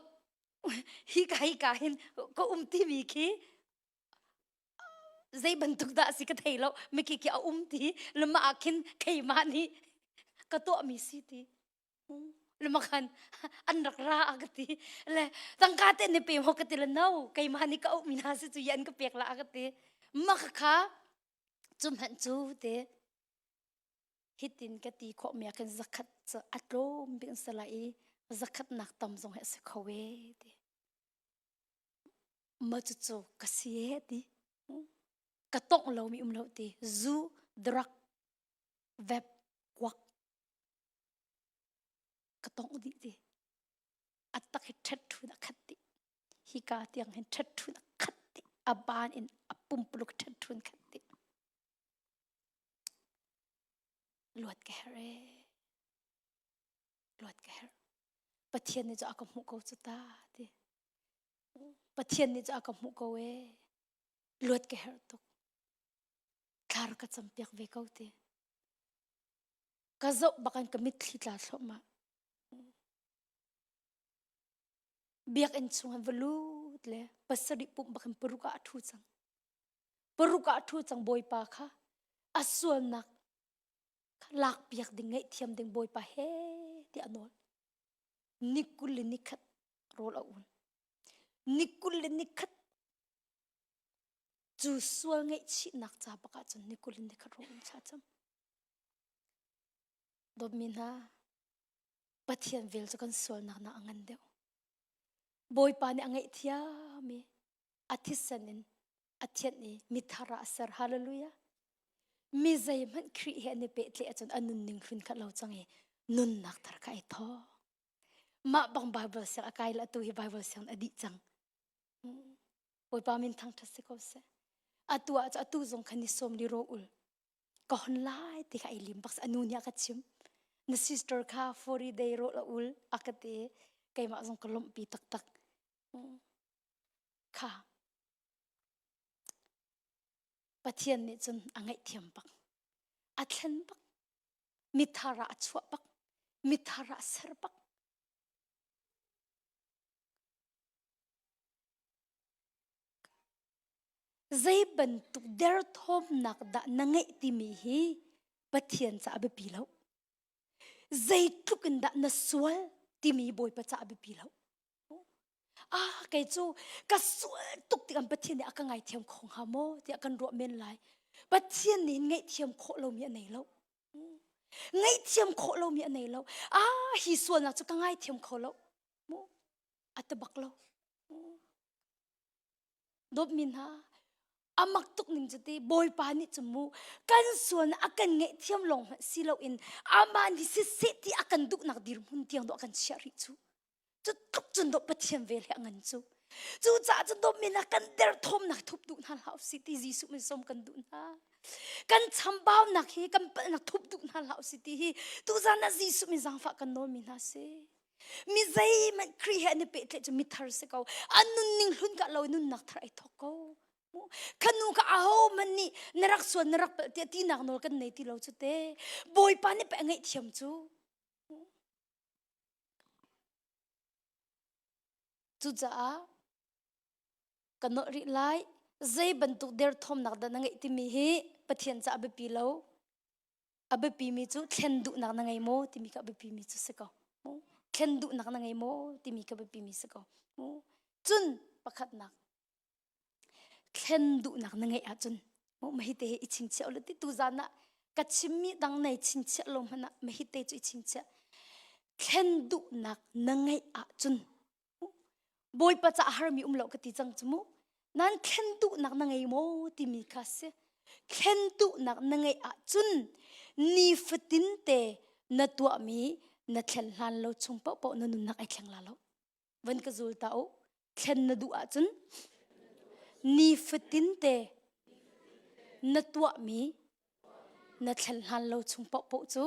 hi ka hi ka hin ka um timi khi zei bantuk dah si ka thei lo miki khi a um ti lama ah khin keimah nih ka tuahmi si ti Lumakhan an rak ra a ka ti le tangka te ne pe maw ka ti le no keimah nih ka auhmi hna si cu yan ka pek la a ka ti mak kha cu hmanh cu te hitin ka ti khawh mi ah khin zakhat cu a tlawm bik an si lai i zakhat nak tam zong hi a si kho e ti ma cu cu ka si e ti ka tongh lomi um lo ti zu drug vep kuak Ka tongh dih ti. A tak hi ṭhet ṭhun a khat dih. Hika tiang hin ṭhet ṭhun a khat dih. A ban in a pumpuluk ṭhet ṭhun khat dih. Luat ka herh ee. Luat ka herh. Pathian nih cu a ka hmuh ko cu ta ti. Pathian nih cu a ka hmuh ko ee. Luat ka herh tuk. Thla ka campiak ve ko ti. Ka zoh bak in ka mitthli tla thluahmah. Biakinn chung an va lut le pasarih pumh bak in paruk ah a ṭhu cang. Paruk ah a ṭhu cang Bawipa kha a sualnak lakpiak ding ngaihthiam ding Bawipa he tiah a nawl. Ni 20 le ni khat rawl a un. Ni 20 le ni khat cu sual ngaihchihnak ca bak ah cun ni 20 le ni khat rawl un thla cam. Dawtmi hna, Pathian vel cu kan sualnak nak a ngan deuh. Bawipa nih a ngaihthiam i a thisen in a thianh i mithar ah a ser. Hallelujah. Mi zeihmanh Khrih he an i pehtlaih ahcun a nunning hlun kha lo cang i nunnak thar kha ai thawk. Mah bang Bible siang a kai le atu hi Bible siang a dih cang. Bawipa min thangṭhat si ko seh. Atu ah cu atu zong khan ni sawm li ro ul. Ka hon lai ti kha ai lim bak anu nih a ka chim. Na sister kha 40 day ro la ul a ka ti. Keimah zong ka lawmhpi taktak. Kha Pathian nih cun a ngaihthiam bak. A thlen bak. Mithar ah a chuah bak. Mithar ah a ser bak. Zei bantuk derthawmnak dah na ngeih timi hi Pathian ca a biapi lo. Zeitluk in dah na sual timi Bawipa ca a biapi lo. Ah, kei cu ka sual tuk tikah Pathian nih a ka ngaithiam kho hnga maw tiah kan ruah men lai. Pathian nih ngaihthiam khawh lomi a nei lo. Ngaihthiam khawh lomi a nei lo. Ah, hi sualnak cu ka ngaithiam kho lo. Mu, a ti bak lo. Dawtmi hna, a mak tuk ning cu ti Bawipa nih cu mu kan sualnak a kan ngaihthiam lawng hmanh si loin amah nih siseh ti a kan duhnak dirhmun tiang dawh a kan chiah rih cu. Cu tluk cun dawh Pathian vel he a ngan cu. Cucaah cun dawtmi hna kan derthawmnak thup duh hna hlah usih ti Jesuh min sawm kan duh hna. Kan chambaunak hi kan palhnak thup duh hna hlah usih ti hi tuzan ah Jesuh min zaangfah kan nawlmi hna si. Mi zeihmanh Khrih he an i pehtlaih cu mithar si ko. An nunning hlun ka lo nunnak thar ai thawk ko. Khanu ka aho man nih na rak sual na rak palh tiah tinak nawl kan nei ti lo cu te. Bawipa nih peh ngaihthiam cu. Cucaah ka nawlh rih lai. Zei bantuk derthawmnak dah na ngeih timi hi Pathian ca a biapi lo. A biapimi cu thlen duhnak na ngei maw timi kha a biapimi cu si ko. Thlen duhnak na ngei maw timi kha biapimi si ko. Cun pakhatnak thlen duhnak na ngeih ahcun mahi te hi i chingchiah ulaw ti tuzan ah ka chimmi dang nei chingchiah lo hmanh ah mahi te cu i chingchiah. Thlen duhnak na ngeih ahcun Bawipa ca harmi um lo ka ti cang cu mu. Nan thlen duhnak na ngei maw timi kha si. Thlen duhnak na ngeih ahcun nifatin te na tuahmi na thlen hlan lo chung paohpaoh na nunnak ai thleng la lo. Van ka zul ta u. Thlen na duh ahcun nifatin te na tuahmi na thlen hlan lo chung paohpaoh cu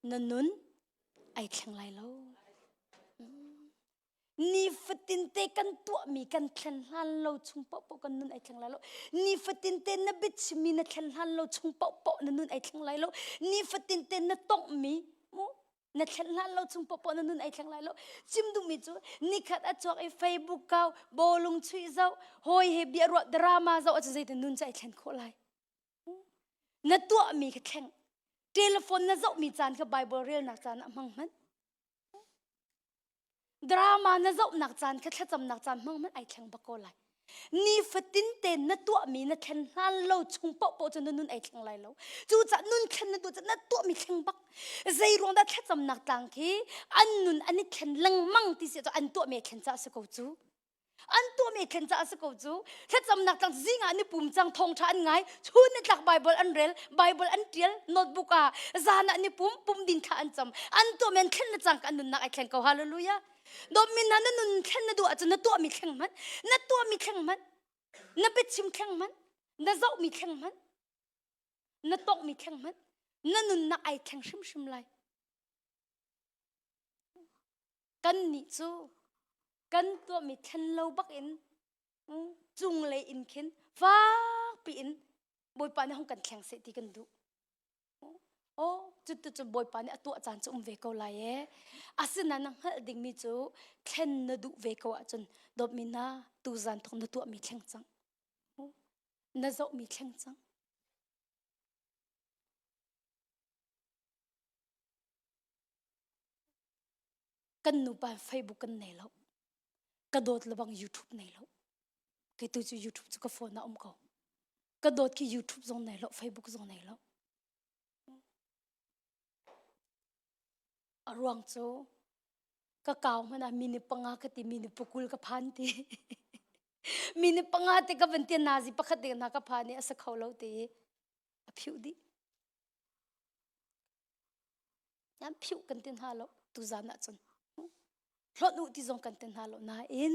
na nun ai thleng lai lo. Nifatin te kan tuahmi kan thlen hlan lo chung paohpaoh kan nun ai thleng lai lo. Nifatin te na biachimmi na thlen hlan lo chung paohpaoh na nun ai thleng lai lo. Nifatin te na tonghmi mu na thlen hlan lo chung paohpaoh na nun ai thleng lai lo. Chim duhmi cu nikhat a chuak i Facebook kau, bawlung chuih zoh, hawi he bia ruah drama zoh ahcun zeitin nun cu ai thlen khawh lai. Na tuahmi kha thleng. Telephone na zohmi caan kha Bible relnak caan ah hmang hmanh. Drama na zohnak caan kha thlacamnak caan hmang hmanh ai thleng bak ko lai. Nifatin te na tuahmi na thlen hlan lo chung paohpaoh cu na nun ai thleng lai lo. Cucaah nun thlen na duh cu na tuahmi thleng bak. Zei ruang dah thlacamnak tlang khi an nun an i thlen lengmang ti si cu an tuahmi ai thlen caah si ko cu. An tuahmi thlen caah si ko cu. Thlacamnak tlang zing ah ni pum cang thawngṭha an ngai. Chun ni tlak Bible an rel, Bible an ṭial, notebook ah zan ah ni pum, pum din thla an cam. An tuahmi an thlen le cang ka an nunnak ai thleng ko. Hallelujah. Dawtmi hna na nun thlen na duh ahcun na tuahmi thleng hmanh, na tuahmi thleng hmanh, na biachim thleng hmanh, na zohmi thleng hmanh, na tonghmi thleng hmanh, na nunnak ai thleng hrimhrim lai. Kannih cu kan tuahmi thlen lo bakin cunglei in khin fakpi in Bawipa nih hung kan thleng seh ti kan duh. Oh, cutu cu Bawipa nih a tuah caan cu um ve ko lai ee. Asinain na hngalh dingmi cu thlen na duh ve ko ahcun dawtmi hna tuzan thawng na tuahmi thleng cang. Na zohmi thleng cang. Kan nupa Facebook kan nei lo. Ka dawt lebang YouTube nei lo. Kei tu cu YouTube cu ka phone ah um ko. Ka dawt khi YouTube zong nei lo, Facebook zong nei lo. A ruang cu. Ka kau hmanh ah mini panga ka ti mini pukul ka phan ti. Mini panga te ka van ti nazi pakhat ding hna ka phan i a sa kho lo ti a phiuh dih. Nan phiuh kan ti hna lo tuzan ah cun. Hlawt u ti zong kan ti hna lo nain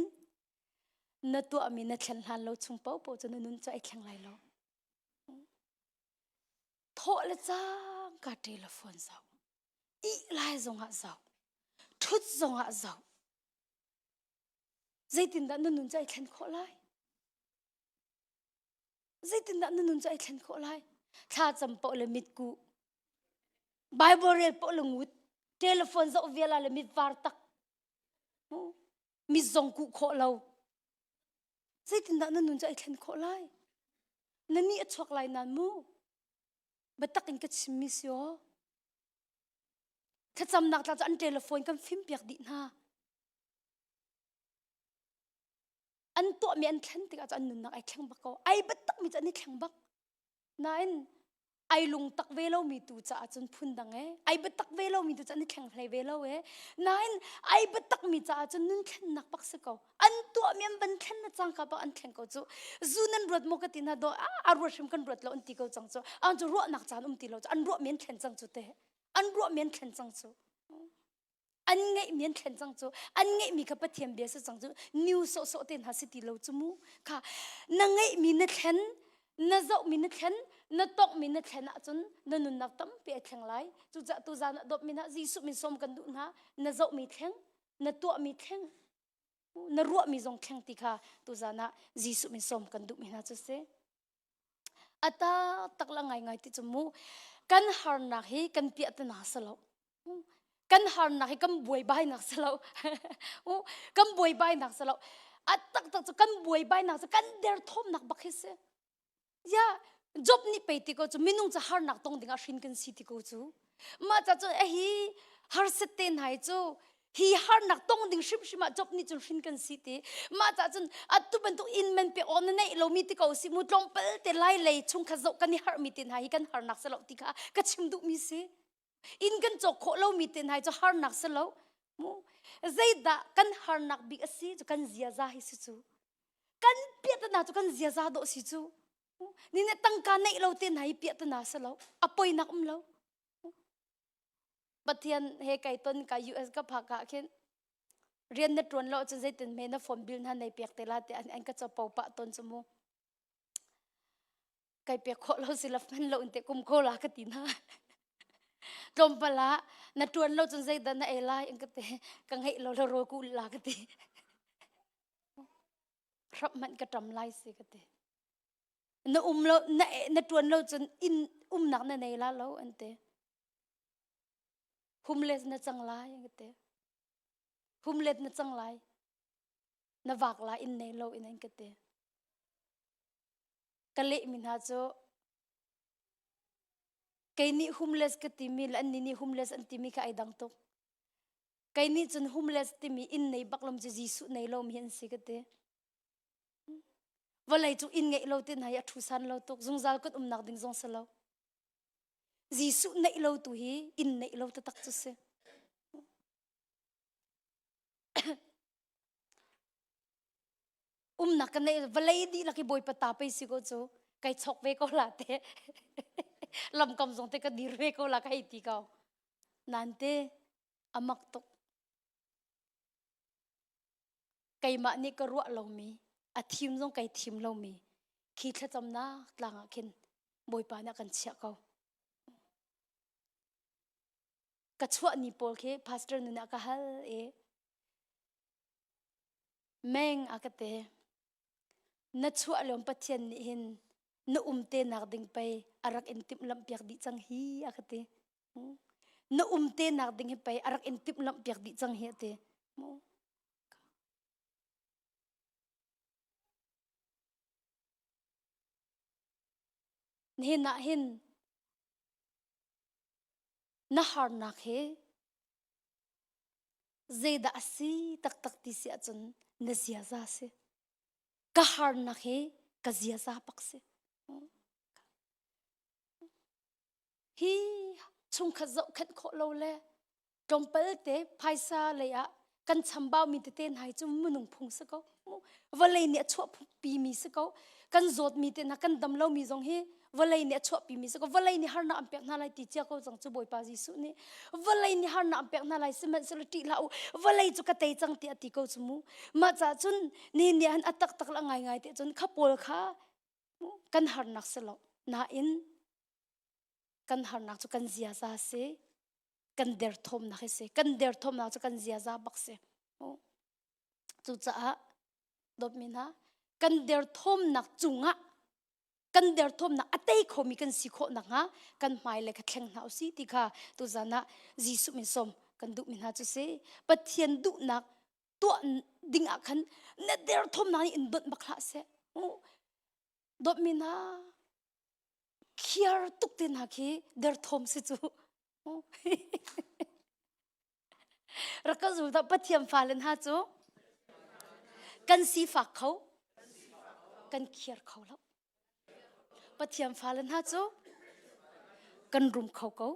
na tuahmi na thlen hlan lo chung paohpaoh cu na nun cu ai thleng lai lo. Thawh le cangka telephone zoh. Ih lai zongah zoh. Ṭhut zongah zoh. Zeitindah na nun cu ai thlen khawh lai? Zeitindah na nun cu ai thlen khawh lai? Thla cam paoh le mitkuh. Bible rel paoh le ngut. Telephone zoh vial ah le mit var tak. Mit zong kuh khawh lo. Zeitindah na nun cu ai thlen khawh lai? Na nih a chuak lai nan mu. Biatak in ka chimmi si aw. Thlacamnak tla cu an telephone kan fim piak dih hna. An tuahmi an thlen tikah cu an nunnak ai thleng bak ko. Ai biatakmi cu an i thleng bak. Nain ai lungtak ve lomi tu caah cun phundang e ai biatak ve lomi tu cu an i thleng hlei ve lo e nain ai biatakmi caah cun nun thlennak bak si ko an tuahmi an van thlen na cangka bak an thleng ko cu zu nan ruat maw ka ti na do a ruat hrim kan ruat lo an ti ko cang cu an cu ruahnak caan um ti lo cu an ruahmi an thlen cang cu te an ruahmi an thlen cang cu an ngeihmi an thlen cang cu an ngeihmi kha Pathian bia si cang cu new sawhsawh te hna si ti lo cu mu kha na ngeihmi na thlen na zohmi na thlen na tonghmi na thlen ahcun na nunnak tampi ai thleng lai cucaah tuzaan ah dawtmi hna Jesuh min sawm kan duh hna na zohmi thleng na tuahmi thleng na ruahmi zong thleng ti kha tuzaan ah Jesuh min sawm kan duhmi hna cu si A taktak la ngaingai ti cu mu kan harnak hi kan piahtana si lo. Kan harnak hi kan buaibainak si lo. Kan buaibainak si lo. A taktak cu kan buaibainak cu kan derthawmnak bak hi si. Ya, Job nih pei ti ko cu minung cu harnak tong dingah hrin kan si ti ko cu. Mah ca cu hi harsat te hna hi cu hi harnak tong ding hrimhrim ah Job nih cun hrin kan si ti. Mah ca cun atu bantuk inn man pe aw na neih lomi ti ko si mu tlawmpal te lai lei chungkhat zoh kan i harhmi te hna hi kan harnak si lo ti kha ka chim duhmi si. Inn kan cawk khawh lomi te hna hi cu harnak si lo. Mu zeidah kan harnak bik a si cu kan ziaza hi si cu. Kan piahtana cu kan ziaza dawh si cu. Ni ne tangka neih lo te hna hi piahtana si lo. A poinak um lo. Pathian he kai ton ka US ka phak ah khin rian na tuan lo cun zeitin me na phone bill hna nei pek te la te an an ka chapo pah ton chu mu kai pek khawh lo si la man lo in te kum ko la ka ti na tlawmpal ah na tuan lo cun zeidah na ei lai in ka te ka ngeih lo lo rawl ku la ka ti hrap hmanh ka ṭam lai si ka ti na um lo na na ṭuan lo cun inn umnak na nei la lo an ti homeless na cang lai an ka ti homeless na cang lai na vak lai inn nei lo in an ka ti ka lehmi hna cu kei nih homeless ka timi le annih nih homeless an timi kha ai dang tuk Kei nih cun homeless timi inn nei bak lom cu Jesuh nei lomi an si ka ti. Vawlei cu inn ngeih lo ti hna hi a thu san lo tuk zungzal kan umnak ding zong si lo. Jesuh neih lo tu hi inn neih lo taktak cu si. Umnak kan neih vawlei dihlak hi Bawipa ta pei si ko cu kai chok ve ko la te lamkam zong te ka dir ve ko la ka hei ti ko. Nan te a mak tuk. Keimah nih ka ruah lomi, a thim zong kai thim lomi, khi thlacamnak tlang ah khin Bawipa nih a kan chiah ko. Ka chuah ni pawl khi pastor nu nih a ka hal i meng a ka te. Na chuah lawm Pathian nih hin na um te nak ding pei a rak in timhlamh piak dih cang hi a ka ti. Na um te nak ding hi pei a rak in timhlamh piak dih cang hi a ti. Nihin ah hin na harnak hi zeidah a si taktak ti si ahcun na ziaza si. Ka harnak hi ka ziaza pak si. Hi chungkhat zohkhenh khawh lo le tlawmpal te phaisa lei ah. Kan chambau mi tete hna hi cu minung phung si ko. Vawlei nih a chuahpi mi si ko. Kan zawt mi te hna kan dam lo mi zong hi vawlei nih a chuahpi mi si ko. Vawlei nih harnak an pek hna lai ti cia ko cang cu Bawipa Jesuh nih. Vawlei nih harnak an pek hna lai sihmanhsehlaw ṭih hlah u. Vawlei cu ka tei cang tiah a ti ko cu mu. Mah caah cun ni nih han a taktak le a ngaingai te cun kha pawl kha kan harnak si lo. Nain kan harnak cu kan ziaza si. Kan derthawmnak hi si. Kan derthawmnak cu kan ziaza bak si. Cucaah dawtmi hna kan derthawmnak cungah kan derthawmnak a tei khomi kan si khawh nakhnga kan hmailei kha thleng hna usih ti kha tuzan ah Jesuh min sawm kan duhmi hna cu si. Pathian duhnak tuah ding ah khan na derthawmnak nih in donh bak hlah seh. Dawtmi hna khiar tuk te hna khi derthawm si cu. Rak ka zul dah Pathian fale hna cu kan sifak kho kan khiar kho lo. Pathian fale hna cu kan rum kho ko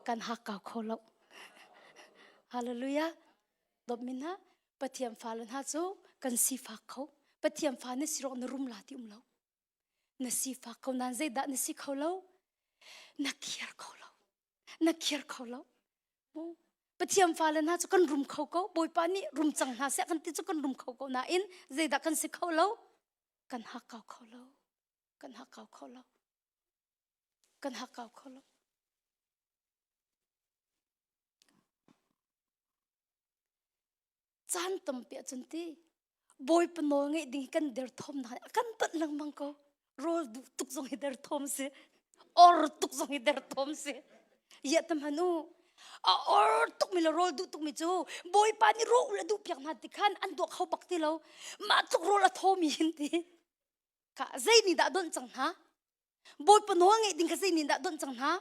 kan hakkau kho lo. Hallelujah. Dawtmi hna Pathian fale hna cu kan sifak kho. Pathian fa na si rawk na rum la ti um lo. Na sifak ko nain zeidah na si kho lo? Na khiar kho lo. Na khiar kho lo. Pathian fale hna cu kan rum kho ko. Bawipa nih rum cang hna seh kan ti cu kan rum kho ko nain zeidah kan si kho lo? Kan hakkau kho lo. Kan hakkau kho lo. Kan hakkau kho lo. Caan tampi ahcun ti Bawipa nawl ngeih ding hi kan derthawmnak nih a kan tonh lengmang ko. Rawl duh tuk zong hi derthawm si. Or tuk zong hi derthawm si. Ia ta hman u. A or tukmi le rawl duh tukmi cu Bawipa nih rawl a duh piak hna ti khan an duak kho bak ti lo. Mah tluk rawl a thawmi hin ti. Ka zei nih dah donh cang hna? Bawipa nawl ngeih ding kha zei nih dah donh cang hna?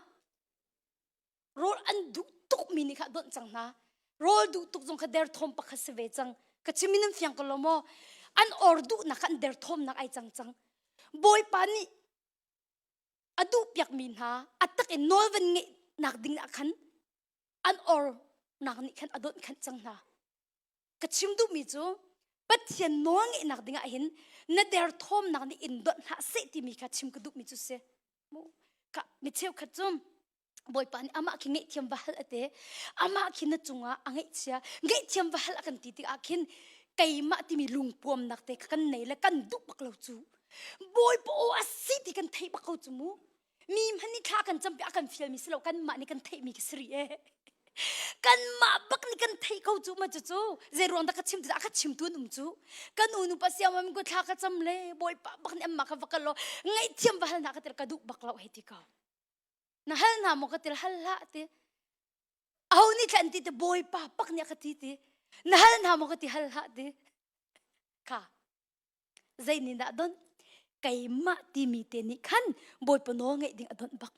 Rawl an duh tukmi nih kha a donh cang hna. Rawl duh tuk zong kha derthawm pakhat si ve cang. Ka chim in an fiang ko lo maw? An or duhnak kha an derthawmnak ai cang cang. Bawipa nih a duh piakmi hna a tak in nawl van ngeihnak ding ah khan an ornak nih khan a donh khanh cang hna. Ka chim duhmi cu Pathian nawl ngeihnak ding ah hin na derthawmnak nih in donh hlah seh timi kha chim ka duhmi cu si. Ka mi cheukhat cu Bawipa nih amah khi ngaihthiam va hal ate amah khi na cungah a ngaihchia ngaihthiam va hal a kan ti tikah khin keimah timi lungpuamnak te kha kan nei le kan duh bak lo cu Bawipa aw a si ti kan theih bak ko cu mu mi hmanh nih thla kan campi a kan fialmi si lo kanmah nih kan theihmi khi si rih e kanmah bak nih kan theih ko cu ma cucu zei ruang dah ka chim ti a ka chimtu an um cu kan unu pa siam am ko thla ka cam le bawipa bak nih amma ka va kal lo ngaihthiam va hal na ka tir ka duh bak lo hei ti ko na hal hna maw ka til hal hlah ti aho nih thlan ti te bawipa pak nih a ka ti ti na hal hna maw ka ti hal hlah ti kha zei nih dah don keimah timi te nih khan bawipa nawl ngeih ding a donh bak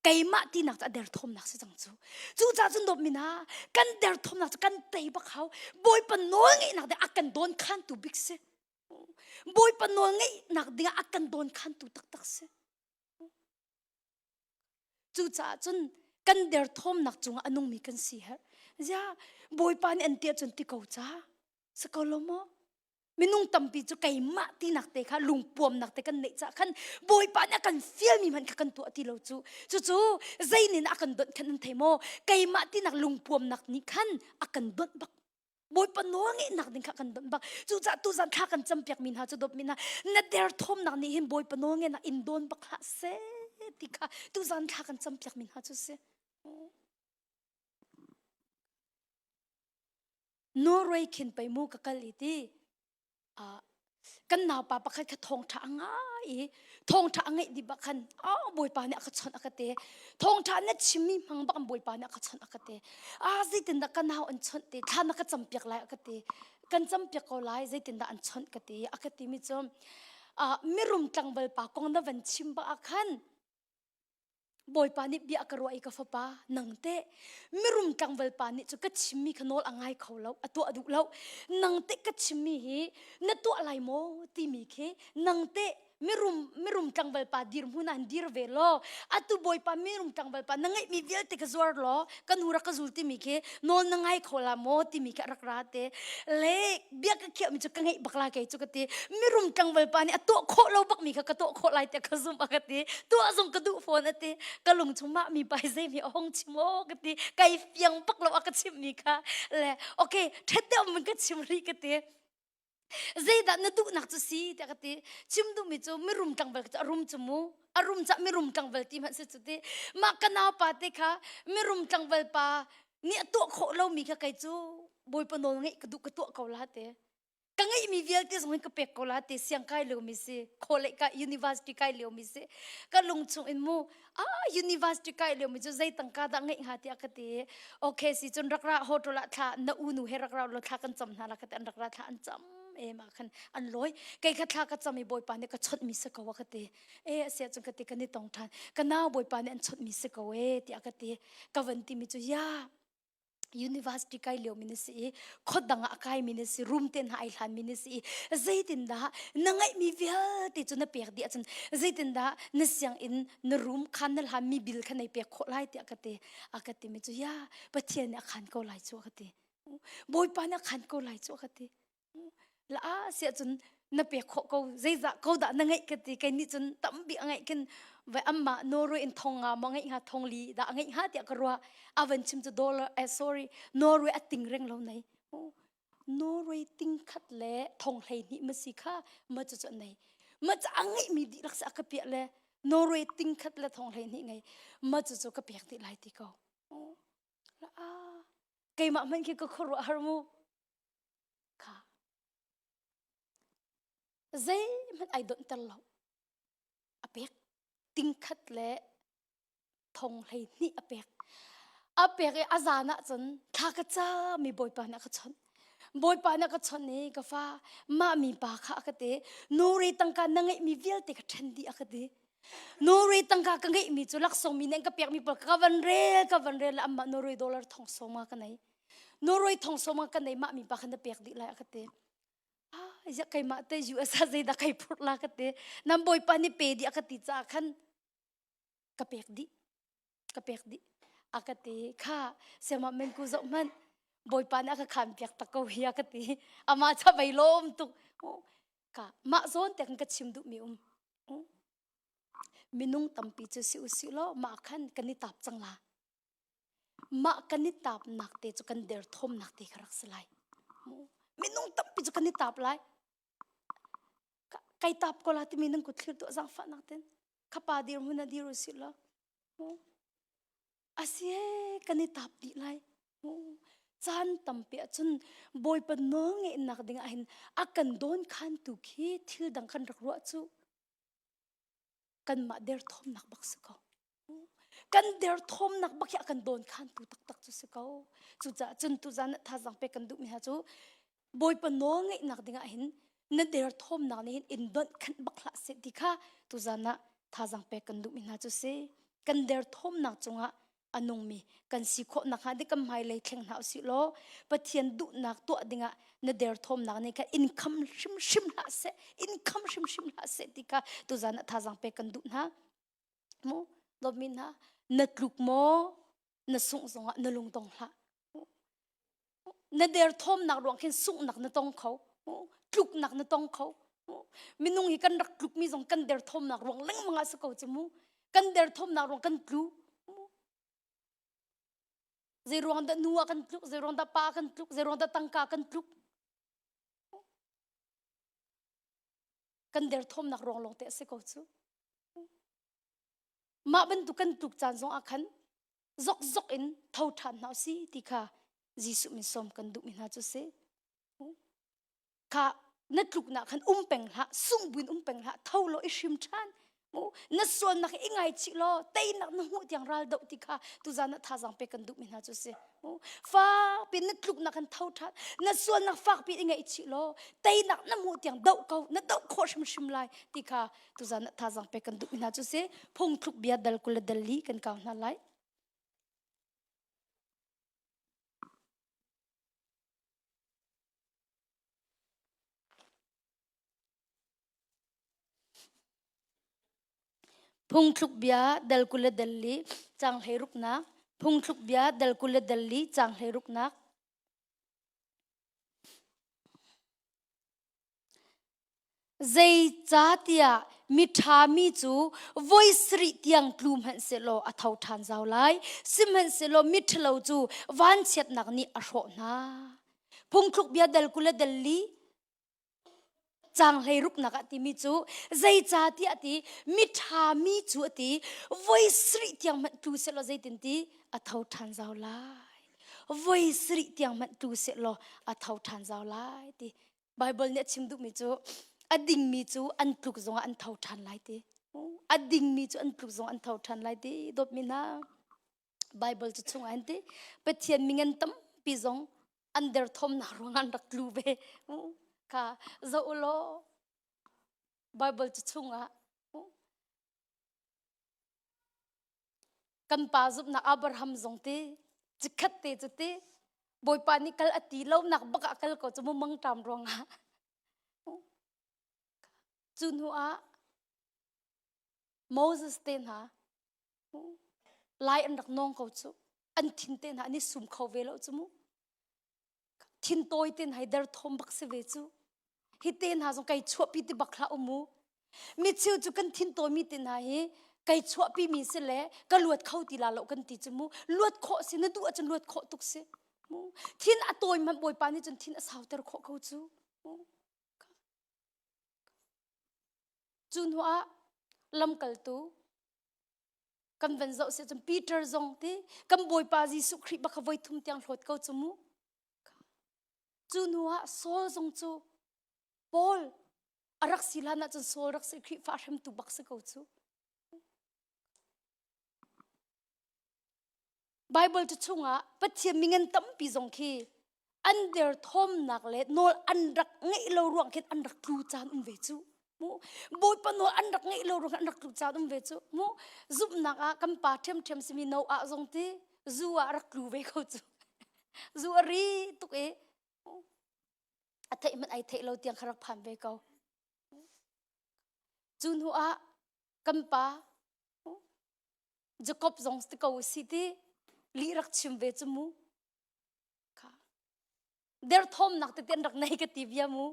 keimah tinak cu a derthawmnak si cang cu cu caah cun dawtmi hna kan derthawmnak cu kan tei bak hau bawipa nawl ngeihnak ding a kan dawn khantu bik si bawipa nawl ngeihnak ding ah a kan dawn khantu taktak si Cucaah cun kan derthawmnak cungah a nungmi kan si herh. Ziah Bawipa nih an ti ahcun ti ko ca. Si ko lo maw? Minung tampi cu keimah tinak te kha lungpuamnak te kan neih cah khan Bawipa nih a kan fialmi hmanh kha kan tuah ti lo cu. Cucu zei nih a kan donh khan an thei maw? Keimah tinak lungpuamnak nih khan a kan donh bak. Bawipa nawl ngeihnak ding kha kan donh bak. Cucaah tuzan thla kan campiak mi hna cu dawtmi hna na derthawmnak nih hin Bawipa nawl ngeihnak in dawn bak hlah seh ti kha tuzan thla kan campiak mi hna cu si. Norway khin pei mu ka kal i ti kan naupa pakhat kha thawngṭha a ngai i thawngṭha a ngeih dih bak khan oh bawipa nih a ka chawnh a ka te thawngṭha na chimmi hmang bak bawipa nih a ka chawnh a ka te ah zeitindah ka nau an chawnh te thla na ka campiak lai a ka ti kan campiak ko lai zeitindah an chawnh ka ti a ka ti mi cu mirum tlangval pa kong na van chim bak ah khan Bawipa nih bia a ka ruah i ka fapa nang teh mirum tlangval pa nih cu ka chimmi kha nawl a ngai kho lo a tuah duh lo nang teh ka chimmi hi na tuah lai maw timi khi nang teh. Mirum mirum tlangval pa dirhmun ah dir ve law atu bawipa mirum tlangval pa na ngeihmi vialte ka zuar law ka nu rak ka zul timi khi nawl na ngai kho la maw timi khi a rak ra te. Le bia ka khiahmi cu ka ngeih bak la kei cu ka ti. Mirum tlangval pa nih a tuah khawh lo bakmi kha ka tuah khawh lai tiah ka zumh a ka ti. Tuah zong ka duh fawn a ti. Ka lung chung mah mi pa hi zei mi a hong chim aw ka ti. Kai fiang bak lo a ka chimhmi kha. Le okay ṭhet deuh mun ka chim rih ka ti. Zeidah na duhnak cu si tiah ka ti. Chim duhmi cu mirum tlangval cu a rum cu mu. A rum cah mirum tlangval ti hmanh si cu ti. Mah ka naupa te kha mirum tlangval pa nih a tuah khawh lomi kha kei cu Bawipa nawl ngeih ka duh ka tuah ko la te. Ka ngeihmi vialte zong hin ka pek ko la te siang kai liomi si. Khawlei ka university kai liomi si. Ka lung chung in mu ah university kai liomi cu zei tangka dah ngeih hnga tiah ka ti. Okay si cun rak ra hotel ah thla na unu he rak ra law thla kan cam hna la ka ti an rak ra thla an cam e ma khan an lawi kei kha thla ka cam i bawipa nih ka chawnh mi si ko a ka ti e asia cun ka ti kan i tong than ka nau bawipa nih an chawnh mi si ko e tiah ka ti ka van ti mi cu ya university kai lio mi na si i khuadang ah a kai mi na si room te hna ai hlan mi na si i zeitindah na ngeihmi vialte cu na pek dih ahcun zeitindah na sianginn na room khan na hlan mi bill kha nei pek khawh lai tiah ka ti a ka ti mi cu ya Pathian nih a khan ko lai cu a ka ti Bawipa nih a khan ko lai cu a ka ti La siah cun na pek khawh ko zeizah ko dah na ngeih ka ti kei nih cun tampi a ngeih khin vai amma Norway in thong nga maw ngeih hnga thong li dah a ngeih hnga tiah ka ruah a van chim cu dollar eh sorry Norway a ting reng lo nei Norway ting khat le thong hlei hnih ma si kha ma cu cu nei ma cu a ngeih mi dihlak si a ka piah le Norway ting khat le thong hlei hnih ngei ma cu cu ka pek dih lai ti ko keimah hmanh khi ka khuaruah har mu kha zeihmanh ai donhter lo a pek tingkhat le thong hlei hnih a pek a pek i a zan ah cun thla ka cam i bawipa nih a ka chawnh bawipa nih a ka chawnh i ka fa mah mi pa kha a ka ti nuri tangka na ngeihmi vialte ka ṭhen dih a ka ti Norway tangka ka ngeihmi cu laksawng mi nih an ka pekmi pawl ka van rel ka van rel amah Norway dollar thong sawm ka nei Norway thong sawm ka nei mah mi pa khan na pek dih lai a ka ti. Ah, ya keimah te US ah zeidah kai phurh la ka ti. Nan bawipa nih pe dih a ka ti caah khan ka pek dih. Ka pek dih. A ka ti. Kha, siamah men ku zoh hmanh. Bawipa nih a ka khan piak tak ko hi a ka ti. Amah cha vei lawm tuk. Ka mah zawn te kan ka chim duh mi um. Minung tampi cu si usih law mah khan kan i tap cang la. Mah kan i tapnak te cu kan derthawmnak te kha rak si lai. Minung tampi cu kan i tap lai. Kai tap ko la timi nan kut thlir tuah zaangfahnak ten. Khapa dir hmun a dir usih law. Asi e kan i tap dih lai. Caan tampi ahcun Bawipa nawl ngeihnak ding ah hin a kan dawn khantu khi thil dang kan rak ruah cu kanmah derthawmnak bak si ko. Kan derthawmnak bak hi a kan dawn khantu taktak cu si ko. Cucaah cun tuzan ah thazaang pek kan duhmi hna cu Bawipa nawl ngeihnak ding ah hin na derthawmnak nih hin in donh khanh bak hlah seh ti kha tuzan ah thazaang pek kan duhmi hna cu si. Kan derthawmnak cungah a nungmi kan si khawh nakhnga dik kan hmailei thleng hna usih law Pathian duhnak tuah dingah na derthawmnak nih khan in kham hrimhrim hlah seh in kham hrimhrim hlah seh ti kha tuzan ah thazaang pek kan duh hna mu dawtmi hna na tluk maw na sungh zongah na lung dong hlah na derthawmnak ruang khin sunghnak na tong kho tluknak na tong kho minung hi kan rak tlukmi zong kan derthawmnak ruang lengmang ah si ko cu mu kan derthawmnak ruang kan tlu zei ruang dah nu ah kan tluk zei ruang dah pa kan tluk zei ruang dah tangka kan tluk kan derthawmnak ruang lawng te a si ko cu mah bantuk kan tluk caan zong ah khan zokzok in tho ṭhan hna usih ti kha Jesuh min sawm kan duhmi hna cu si. Kha na tluknak khan um peng hlah, sung buin um peng hlah, tho law i hrim ṭhan. Na sualnak i ngaichih law teinak na hmuh tiang ral doh ti kha tuzan ah thazaang pek kan duhmi hna cu si. Fakpi na tluknak khan tho ṭhan, na sualnak fakpi i ngaihchih law teinak na hmuh tiang doh ko, na doh khawh hrimhrim lai ti kha tuzan ah thazaang pek kan duhmi hna cu si phungthluk bia dal kul le dal li kan kau hna lai. Phungthluk bia dal 20 le dal li cang hlei ruknak. Phungthluk bia dal 20 le dal li cang hlei ruknak. Zeicahtiah miṭhami cu voi sarih tiang tlu hmanhsehlaw a tho ṭhan zau lai, sihmanhsehlaw miṭhalo cu vanchiatnak nih a hrawh hna. Phungthluk bia dal 20 le dal li caang hleiruknak ah timi cu zeicahtiah a ti miṭhami cu a ti voi sarih tiang hmanh tlu sehlaw zeitin ti a tho ṭhan zau lai. Voi sarih tiang hmanh tlu sehlaw a tho ṭhan zau lai ti. Baibal nih a chim duhmi cu a dingmi cu an tluk zongah an tho ṭhan lai ti. A dingmi cu an tluk zong an tho ṭhan lai ti dawtmi hna. Baibal cu chungah an ti Pathian mingan tampi zong an derthawmnak ruangah an rak tlu ve. Kha zoh u law Baibal cu chungah Kan pa zumhnak Abraham zong ti cikhat te cu ti Bawipa nih kal a ti lo nak bak ah kal ko cu mu mangṭam ruangah. Cu hnu ah Moses te hna lai an rak nawng ko cu an thin te hna an i sum kho ve lo cu mu. Thin tawi te hna hi derthawm bak si ve cu. Hi te hna zong kai chuahpi ti bak hlah um mu. Micheu cu kan thin tawimi te hna hi kai chuahpi mi si le ka luat kho ti la lo kan ti cu mu. Luat khawh si na duh ahcun luat khawh tuk si. Mu. Thin a tawi hmanh Bawipa nih cun thin a sauter khawh ko cu. Mu. Cu hnu ah lamkaltu kan van zoh si cun Peter zong ti kan Bawipa Jesuh Khrih bak kha voi thum tiang hlawt ko cu mu. Cu hnu ah Saul zong cu Paul a rak si hlan ahcun Saul rak si Khrihfa hremtu bak si ko cu. Bible cu chungah Pathian mingan tampi zong khi an derthawmnak le nawl an rak ngeih lo ruang khin an rak tlu caan um ve cu. Mu Bawipa nawl an rak ngeih lo ruang an rak tlu caan um ve cu. Mu zumhnak ah kan pa ṭhiamṭhiam simi Noah zong ti zu ah rak tlu ve ko cu. Zu a ri tuk i a theih hmanh ai theih lo tiang kha rak phan ve ko. Cu hnu ah kan pa Jacob zong ti ko si ti lih rak chim ve cu mu. Kha. Derthawmnak tete an rak nei ka ti bia mu.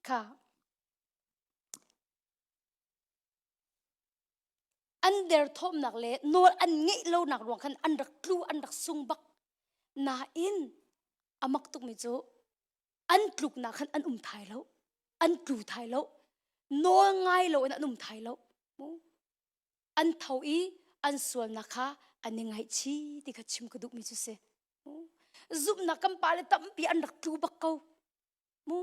Kha. An derthawmnak le nawl an ngeih lonak ruang khan an rak tlu an rak sung bak. Nain a mak tukmi cu an tluknak khan an um thai lo. An tlu thai lo. Nawl ngai lo in an um thai lo. An tho i an sualnak kha an i ngaihchih ti kha chim ka duhmi cu si. Zumhnak kan pale tampi an rak tlu bak ko. Mu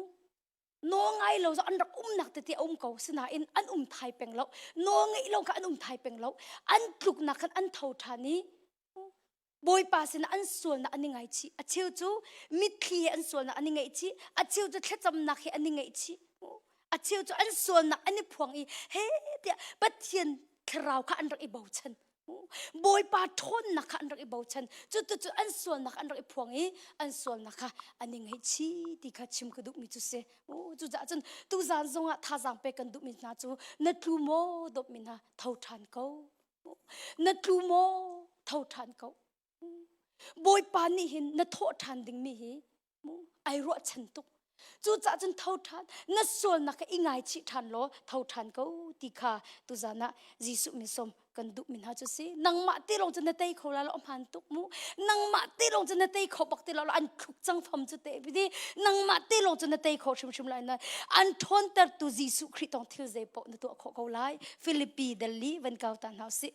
nawl ngai lo an rak umnak tete a um ko sinain an um thai peng lo nawl ngeih lo kha an um thai peng lo an tluknak khan an tho ṭhan i Bawipa sinah an sualnak an i ngaichih a cheu cu mitthli he an sualnak an i ngaihchih a cheu cu thlacamnak he an i ngaihchih a cheu cu an sualnak an i phuang i he tiah Pathian thlarau kha an rak i bochan Bawipa ṭhawnnak kha an rak i bochan. Cutu cu an sualnak an rak i phuang i an sualnak kha an i ngaihchih ti kha chim ka duhmi cu si. Cucaah cun tuzaan zongah thazaang pek kan duhmi hna cu na tlu maw dawtmi hna tho ṭhan ko. Na tlu maw tho ṭhan ko. Bawipa nih hin na thawh ṭhan dingmi hi ai ruahchan tuk cucaah cun tho ṭhan na sualnak kha i ngaichih ṭhan law tho ṭhan ko ti kha tuzan ah Jesuh min sawm kan duh mi hna cu si nangmah te lawng cu na tei kho la lo hmaan tuk mu nangmah te lawng cu na tei kho bak ti lo an thluk cang fam cu te bi nangmah te lawng cu na tei kho hrimhrim lai na an ṭhawntertu Jesuh Khrih tong thil zei paoh na tuah khawh ko lai Philippi Delhi van kau ta hna usih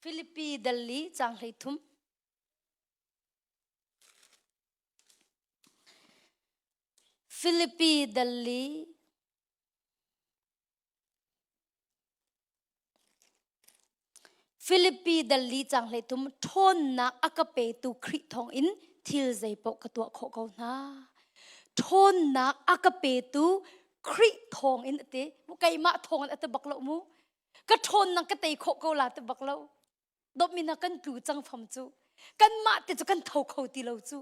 Filipi dal li caang 13. Filipi dal li Filipi dal li caang 13 ṭhawnnak a ka petu Khrih thawngin thil zeipaoh ka tuah khawh ko hna. Ṭhawnnak a ka petu. Khrih thawng in ati mu keimah thawng in ati bak lo mu ka ṭhawn nang ka tei khawh ko la ti bak lo dawtmi na kan tlu cang fam cu kanmah te cu kan tho kho ti lo cu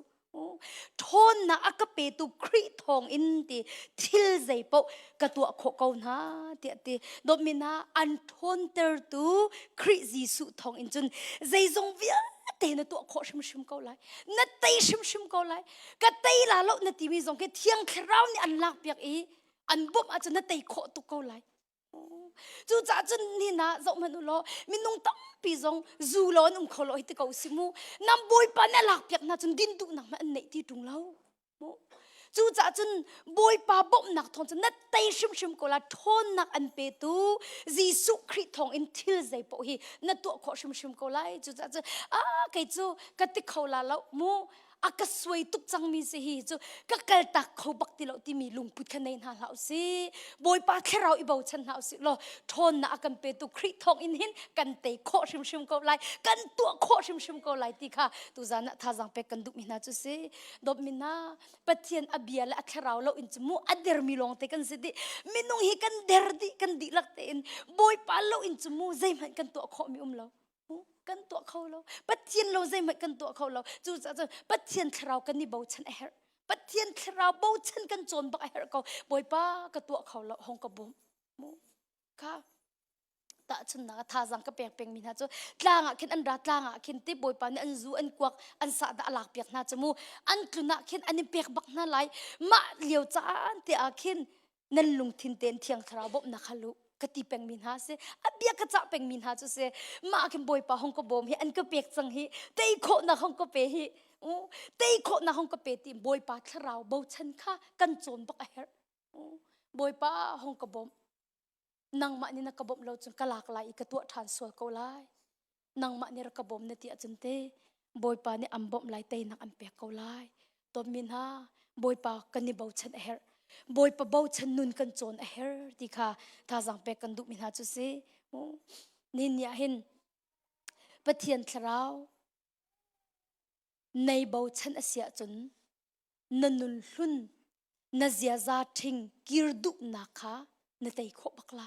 ṭhawnnak a ka petu Khrih thawng in ti thil zei paoh ka tuah khawh ko hna tiah ti dawtmi hna an ṭhawntertu Khrih Jesuh thawng in cun zeizong vialte na tuah khawh hrimhrim ko lai na tei hrimhrim ko lai ka tei la lo na timi zong khi thiang thlarau nih an lakpiak i an bawmh ahcun na tei khawh tuk ko lai Cucaah cun ni na zoh hmanh u law minung tampi zong zu lo an um kho lo hi ti ko si mu. Nam Bawipa nih a lakpiak hna cun din duhnak hmanh an neih ti ṭung lo. Mu. Cucaah cun Bawipa bawmhnak thawng cun na tei hrimhrim ko la ṭhawnnak an petu Jesuh Khrih thawng in thil zei paoh hi na tuah khawh hrimhrim ko lai. Cucaah cun ah kei cu ka ti kho la lo mu a ka suai tuk cangmi si hi cu ka kaltak kho bak ti lo timi lungput kha nei hna hlah usih bawipa thlarau i bochan hna usih law ṭhawnnak a kan petu Khrih thawng in hin kan tei khawh hrimhrim ko lai kan tuah khawh hrimhrim ko lai ti kha tuzan ah thazaang pek kan duhmi hna cu si dawtmi hna Pathian a bia le a thlarau lo in cu mu a dermi lawng te kan si dih minung hi kan der dih kan dihlak tein bawipa lo in cu mu zeihmanh kan tuah khawhmi um lo kan tuah kho lo pathian lo zeihmanh kan tuah kho lo cucaah cun pathian thlarau kan i bochan a herh pathian thlarau bochan kan cawn bak a herh ko bawipa ka tuah kho lo hong ka bawm mu kha tahchunnak thazang ka pek peng mi hna cu tlang ah khin an ra tlang ah khin ti bawipa nih an zu an kuak an sah dah a lak piak hna cu mu an tlun ah khin an i pek bak hna lai mah lio caan te ah khin nan lungthin tein thiang thlarau bawmhnak hal u ka ti pengmi hna si a bia ka cah pengmi hna cu si mah khin bawipa hong ka bawm hi an ka pek cang hi tei khawhnak hong ka pe hi tei khawhnak hong ka pe ti bawipa thlarau bochan kha kan cawn bak a herh bawipa hong ka bawm nangmah nih na ka bawmh lo cun ka lak lai i ka tuah ṭhan sual ko lai nangmah nih rak ka bawm na ti ahcun te Bawipa nih an bawmh lai teinak an pek ko lai dawtmi hna Bawipa kan i bochan a herh Bawipa bochan nun kan cawn a herh ti kha thazaang pek kan duhmi hna cu si ni ni ah hin Pathian thlarau nei bochan a si ahcun na nun hlun na ziaza ṭhing kir duhnak kha na tei khawh bak la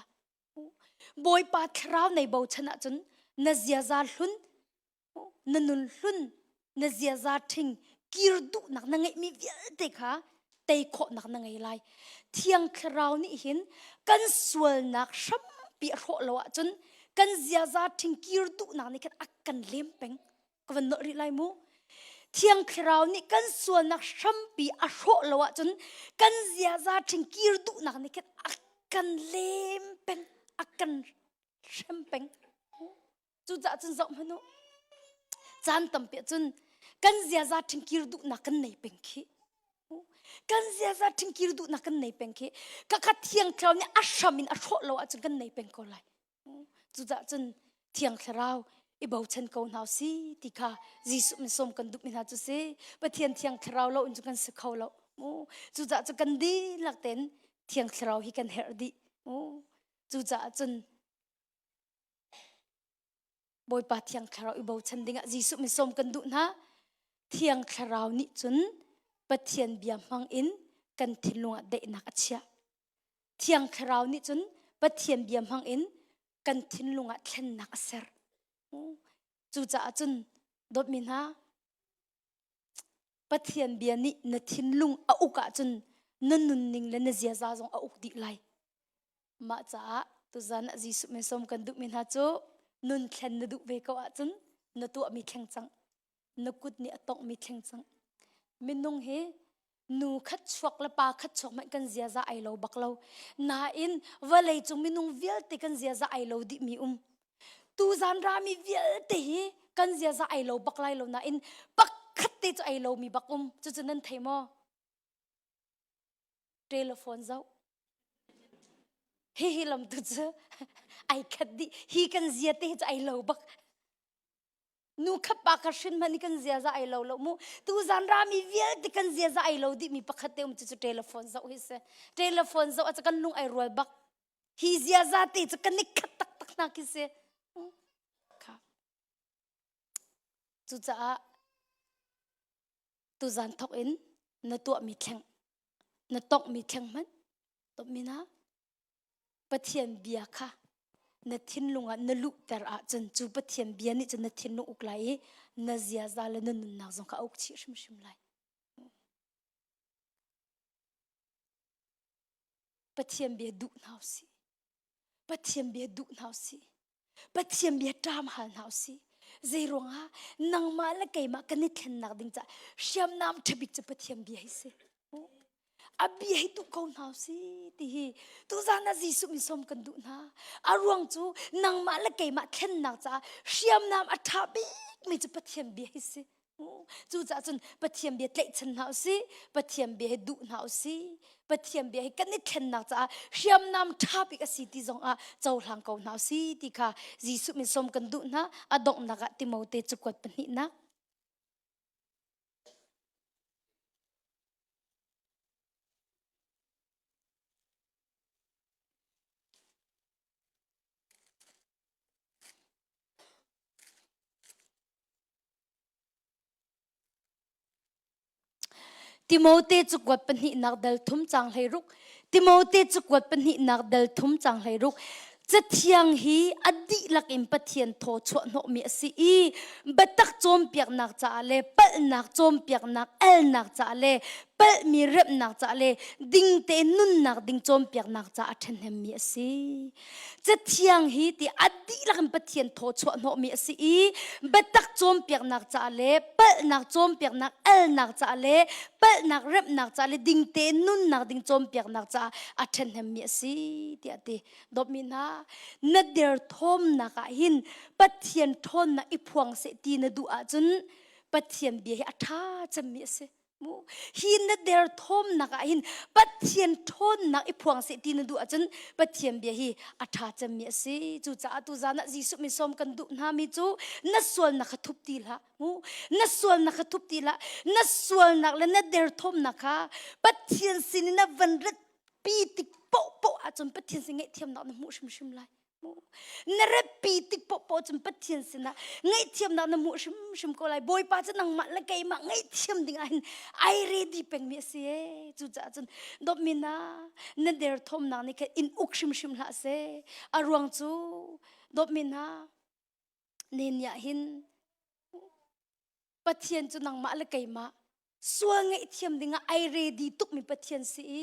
Bawipa thlarau nei bochan ahcun na ziaza hlun na nun hlun na ziaza ṭhing kir duhnak na ngeihmi vialte kha tei khawhnak na ngei lai thiang thlarau nih hin kan sualnak hrampi a hrawh lo ahcun kan ziaza ṭhing kir duhnak nih khan a kan lem peng ka van nolh rih lai mu thiang thlarau nih kan sualnak hrampi a hrawh lo ahcun kan ziaza ṭhing kir duhnak nih khin a kan lem peng a kan hrem peng cucaah cun zoh hmanh u caan tampi ahcun kan ziaza ṭhing kir duhnak kan nei peng khi kan ziaza ṭhing kir duhnak kan nei peng khi ka kha thiang thlarau nih a hram in a hrawh lo ahcun kan nei peng ko lai Cucaah cun Thiang Thlarau i bochan ko hna si ti kha Jesuh min sawm kan duhmi hna cu si. Pathian Thiang Thlarau lo in cu kan si kho lo. Cucaah cu kan dihlak tein Thiang Thlarau hi kan herh dih. Cucaah cun Bawipa Thiang Thlarau i bochan dingah Jesuh min sawm kan duh hna. Thiang Thlarau nih cun Pathian bia hmang in kan thinlung ah daihnak a chiah. Thiang Thlarau nih cun Pathian bia hmang in kan thinlung ah thlennak a ser. Cucaah cun dawtmi hna, Pathian bia nih na thinlung a uk ahcun na nunning le na ziaza zong a uk dih lai. Mah caah tuzan ah Jesuh min sawm kan duhmi hna cu nun thlen na duh ve ko ahcun na tuahmi thleng cang. Na kut nih a tonghmi thleng cang. Minung hi nu khat chuak le pa khat chuak hmanh kan ziaza ai lo bak lo nain vawlei cung minung vialte kan ziaza ai lo dih mi um tuzan rami vialte hi kan ziaza ai lo bak lai lo nain pakhat te cu ai lo mi bak um cucu nan thei maw telephone zoh hihi lam tu cu ai khat dih hi kan zia te hi cu ai lo bak Nu khat pa kha hrin hmanh kan ziaza ai lo lo mu tu zan rami vialte kan ziaza ai lo dih mi pakhat te um cu cu telephone zoh hi si telephone zoh a kan lung ai rual bak hi ziaza te cu kan i khat taktak hna khi si kha cucaah tuzan thok in na tuah mi thleng na tongh mi thleng hmanh. Mina Pathian bia kha na thinlung ah na luhter ahcun cu Pathian bia nih cun na thinlung uk lai i na ziaza le na nunnak zong kha a uk chih hrimhrim lai. Pathian bia duh hna usih. Pathian bia duh hna usih. Pathian bia ṭam hal hna usih. Zei ruangah nangmah le keimah kan i thlennak ding caah hriamnam ṭhabik cu Pathian bia hi si. A bia hi duh ko hna usih ti hi tuzan ah Jesuh min sawm kan duh hna. A ruang cu nangmah le keimah thlennak caah hriamnam a ṭha bikmi cu Pathian bia hi si. Cucaah cun Pathian bia tlaihchan hna usih, Pathian bia hi duh hna usih, Pathian bia hi kan i thlennak caah hriamnam ṭha bik a si ti zongah cohlang ko hna usih ti kha Jesuh min sawm kan duh hna. A donghnak ah Timote cakuat pahnihnak. Timote cu kuat pahnihnak dal thum cang 16 Timote cu kuat pahnihnak dal thum cang 16 Cathiang hi a dihlak in Pathian thaw chuah hnawhmi a si i biatak cawnpiaknak caah le palhnak cawnpiaknak alnak caah le palhmi remhnak caah le ding tein nunnak ding cawnpiaknak caah a ṭhahnemmi a si. Cathiang hi ti a dihlak in Pathian thaw chuah hnawhmi a si i biatak cawnpiaknak caah le palhnak cawnpiaknak alnak caah le palhnak remhnak caah le ding tein nunnak ding cawnpiaknak caah a ṭhahnemmi a si tiah a ti. Dawtmi hna, na derthawmnak ah hin Pathian ṭhawnnak i phuang seh ti na duh ahcun Pathian bia hi a ṭha cemmi a si. Mu hi na derthawmnak ah hin Pathian ṭhawnnak i phuang seh ti na duh ahcun Pathian bia hi a ṭha cemmi a si. Cucaah tuzaan ah Jesuh min sawm kan duh hna mi cu na sualnak kha thup ti hlah. Mu na sualnak kha thup ti hlah. Na sualnak le na derthawmnak kha Pathian sin in na van rat pi tik paohpaoh ahcun Pathian sin ngaihthiamnak na hmuh hrimhrim lai. Na ratpi tik paohpaoh cun Pathian sinah ngaihthiamnak na hmuh hrimhrim ko lai. Bawipa cu nangmah le keimah ngaihthiam ding ah hin ai ready pengmi a si ee. Cucaah cun dawtmi hna, na derthawmnak nih khan in uk hrimhrim hlah seh. A ruang cu dawtmi hna, Nehemiah hin Pathian cu nangmah le keimah sual ngaihthiam dingah ai ready tukmi Pathian si i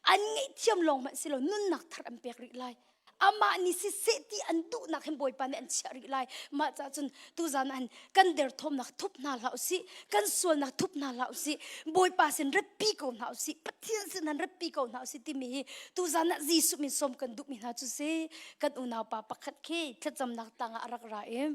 an ngaihthiam lawng hmanh si lo nunnak thar an pek rih lai. Amah nih siseh ti an duhnak hin Bawipa nih an chiah rih lai. Mah caah cun tuzan ah hin kan derthawmnak thup hna hlah usih, kan sualnak thup hna hlah usih, Bawipa sin ratpi ko hna usih, Pathian sin han ratpi ko hna usih timi hi tuzan ah Jesuh min sawm kan duhmi hna cu si. Kan unaupa pakhat khi thlacamnak tangah a rak ra i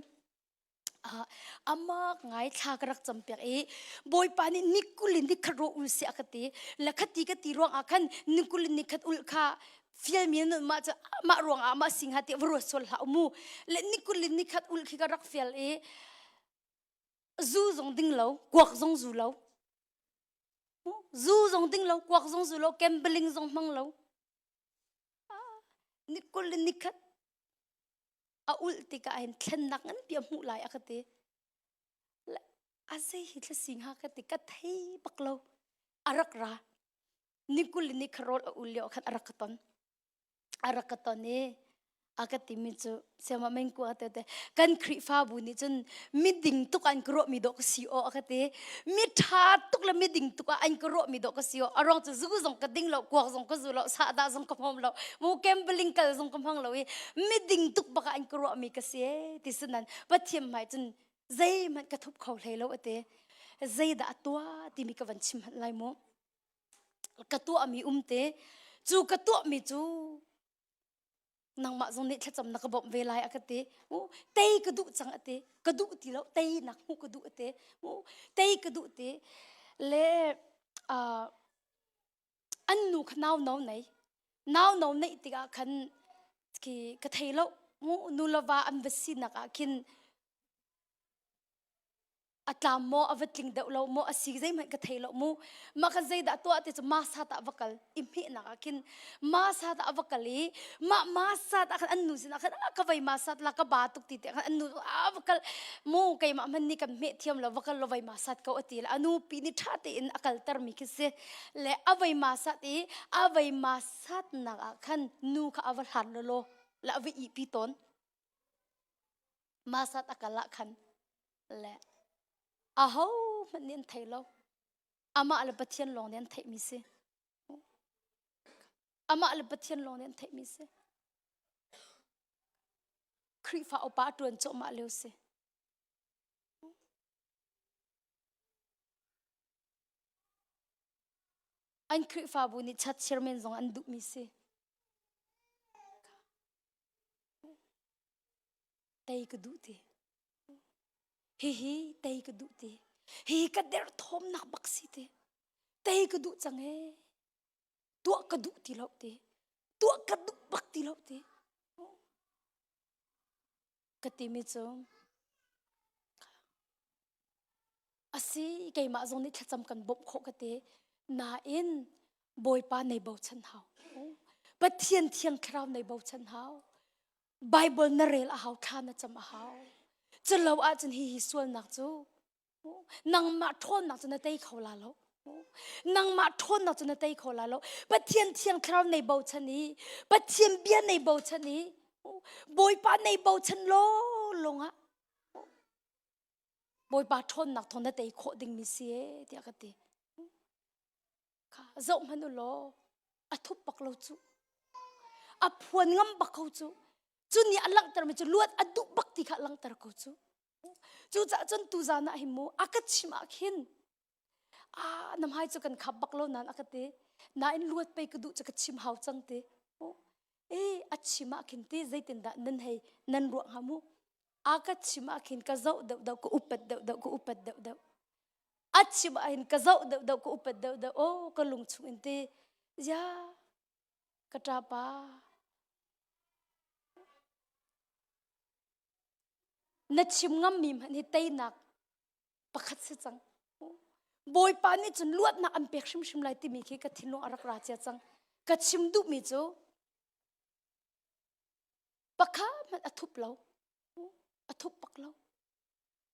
amak ngai thla ka rak campiak i Bawipa nih nikul in nikhat ro ul si a ka ti le khati ka ti ruang ah khan nikul in nikhat ul kha fialmi nun mah cu mah ruang ah mah sing ha ti va ruat sual hlah mu le nikul in nikhat ul khi ka rak fial i zu zong ding lo kuak zong zu lo zu zong ding lo kuak zong zu lo gambling zong hmang lo nikul in nikhat a ulh tikah hin thlennak nganpi a hmuh lai a ka ti. A zei hi thla si hnga ka ti ka thei bak lo. A rak ra. Nikul ni kharol a ul lio khan a rak ka ton. A rak ka ton i a ka timi cu siama meng ku te te kan Khrihfabu nih cun miding tuk an ka ruahmi dawh ka si aw a ka ti. Mi ṭha tuk le miding tuk ah an ka ruahmi dawh ka si aw. A ruang cu zu zong ka ding lo, kuak zong ka zu lo, sahdah zong ka hmawm lo, mu gambling kal zong ka hmang lo i miding tuk bak ah an ka ruahmi ka si ee ti sinan Pathian hmai cun zeihmanh ka thup kho hlei lo a ti. Zeidah a tuah timi ka van chim hmanh lai mu. Ka tuahmi um te, cu ka tuahmi cu nangmah zong nih thlacam na ka bawmh ve lai a ka ti mu tei ka duh cang a ti ka duh ti lo tei nak hmuh ka duh a ti mu tei ka duh ti le uh, an nu kha nau no nei nau no neih tikah khan khi ka thei lo mu nu le va an va sinak ah khin. A tlam maw a va tling deuh lo maw a si zeihmanh ka thei lo mu. Mah kha zeidah tuah ti cu masa tah va kal i hmehnak ah khin masa tah a va kal i mah masa ah khan an nu sinah khan a ka vei masat la ka ba tuk ti te khan an nu a va kal mu keimah hmanh nih kan hmeh thiam lo va kal lo vei masat ko a ti le a nu pi nih ṭha tein a kalter mi khi si le a vei masat i a vei masat nak ah khan nu kha a va hlan lawlaw le a va ihpi tawn masat a kal ah khan le aho hmanh nih an thei lo amah le Pathian lawng nih an theihmi si amah le Pathian lawng nih an theihmi si Khrihfa upa ṭuan cawhmah lio si an Khrihfabu nih chat chairman zong an duhmi si Tei ka duh ti. Hihi tei ka duh ti. Hihi ka derthawmnak bak si ti. Tei ka duh cang ee. Tuah ka duh ti lo ti. Tuah ka duh bak ti lo ti. Ka timi cu asi keimah zong nih thlacam kan bawmh khawh ka ti. Nain Bawipa nei bochan hau. Pathian thiang thlarau nei bochan hau. Bible na rel a hau, thla na cam a hau. Culo ahcun hi hi sualnak cu nangmah ṭhawnnak cu na tei kho la lo. Nangmah ṭhawnnak cu na tei kho la lo. Pathian thiang thlarau nei bochan i Pathian bia nei bochan i Bawipa nei bochan law lawngah Bawipa ṭhawnnak thawng na tei khawh dingmi si ee tiah ka ti. Kha zoh hmanh u law a thup bak lo cu. A phuan ngam bak ko cu. Cu nih a langhtermi cu luat a duh bak ti kha a langhter ko cu. Cucaah cun tuzan ah hin mu a ka chim ah khin ah na hmai cu kan khap bak lo nan a ka ti. Nain luat pei ka duh cu ka chim hau cang ti. E a chim ah khin ti zeitindah nan hei nan ruah hnga mu. A ka chim ah khin ka zoh deuh deuh ka upat deuh deuh ka upat deuh deuh. A chim ah hin ka zoh deuh deuh ka upat deuh deuh oh ka lung chung in ti ya ka ṭapa na chim ngammi hmanh hi teinak pakhat si cang Bawipa nih cun luatnak an pek hrimhrim lai timi khi ka thinlung a rak ra cia cang ka chim duhmi cu pakhat hmanh a thup lo a thup bak lo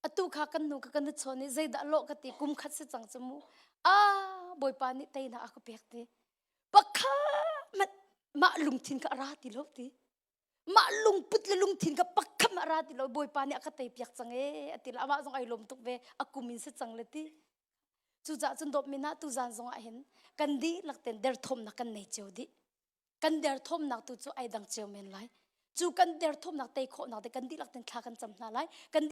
atu kha kan nu ka kan chawn i zeidah lawh ka ti kum khat si cang cu mu a bawipa nih teinak a ka pek ti pakhat hmanh mah lungthin kha a ra ti lo ti mah lungput le lungthin kha pakhat a ra ti lo bawipa nih a ka tei piak cang ee a ti le amah zong ai lawm tuk ve a kum in si cang le ti cucaah cun dawtmi na tu zan zong ah hin kan dihlak ten derthawmnak kan nei cio dih kan derthawmnak tu cu ai dang cio men lai cu kan derthawmnak tei khawhnak te kan dihlak ten thla kan cam hna lai kan.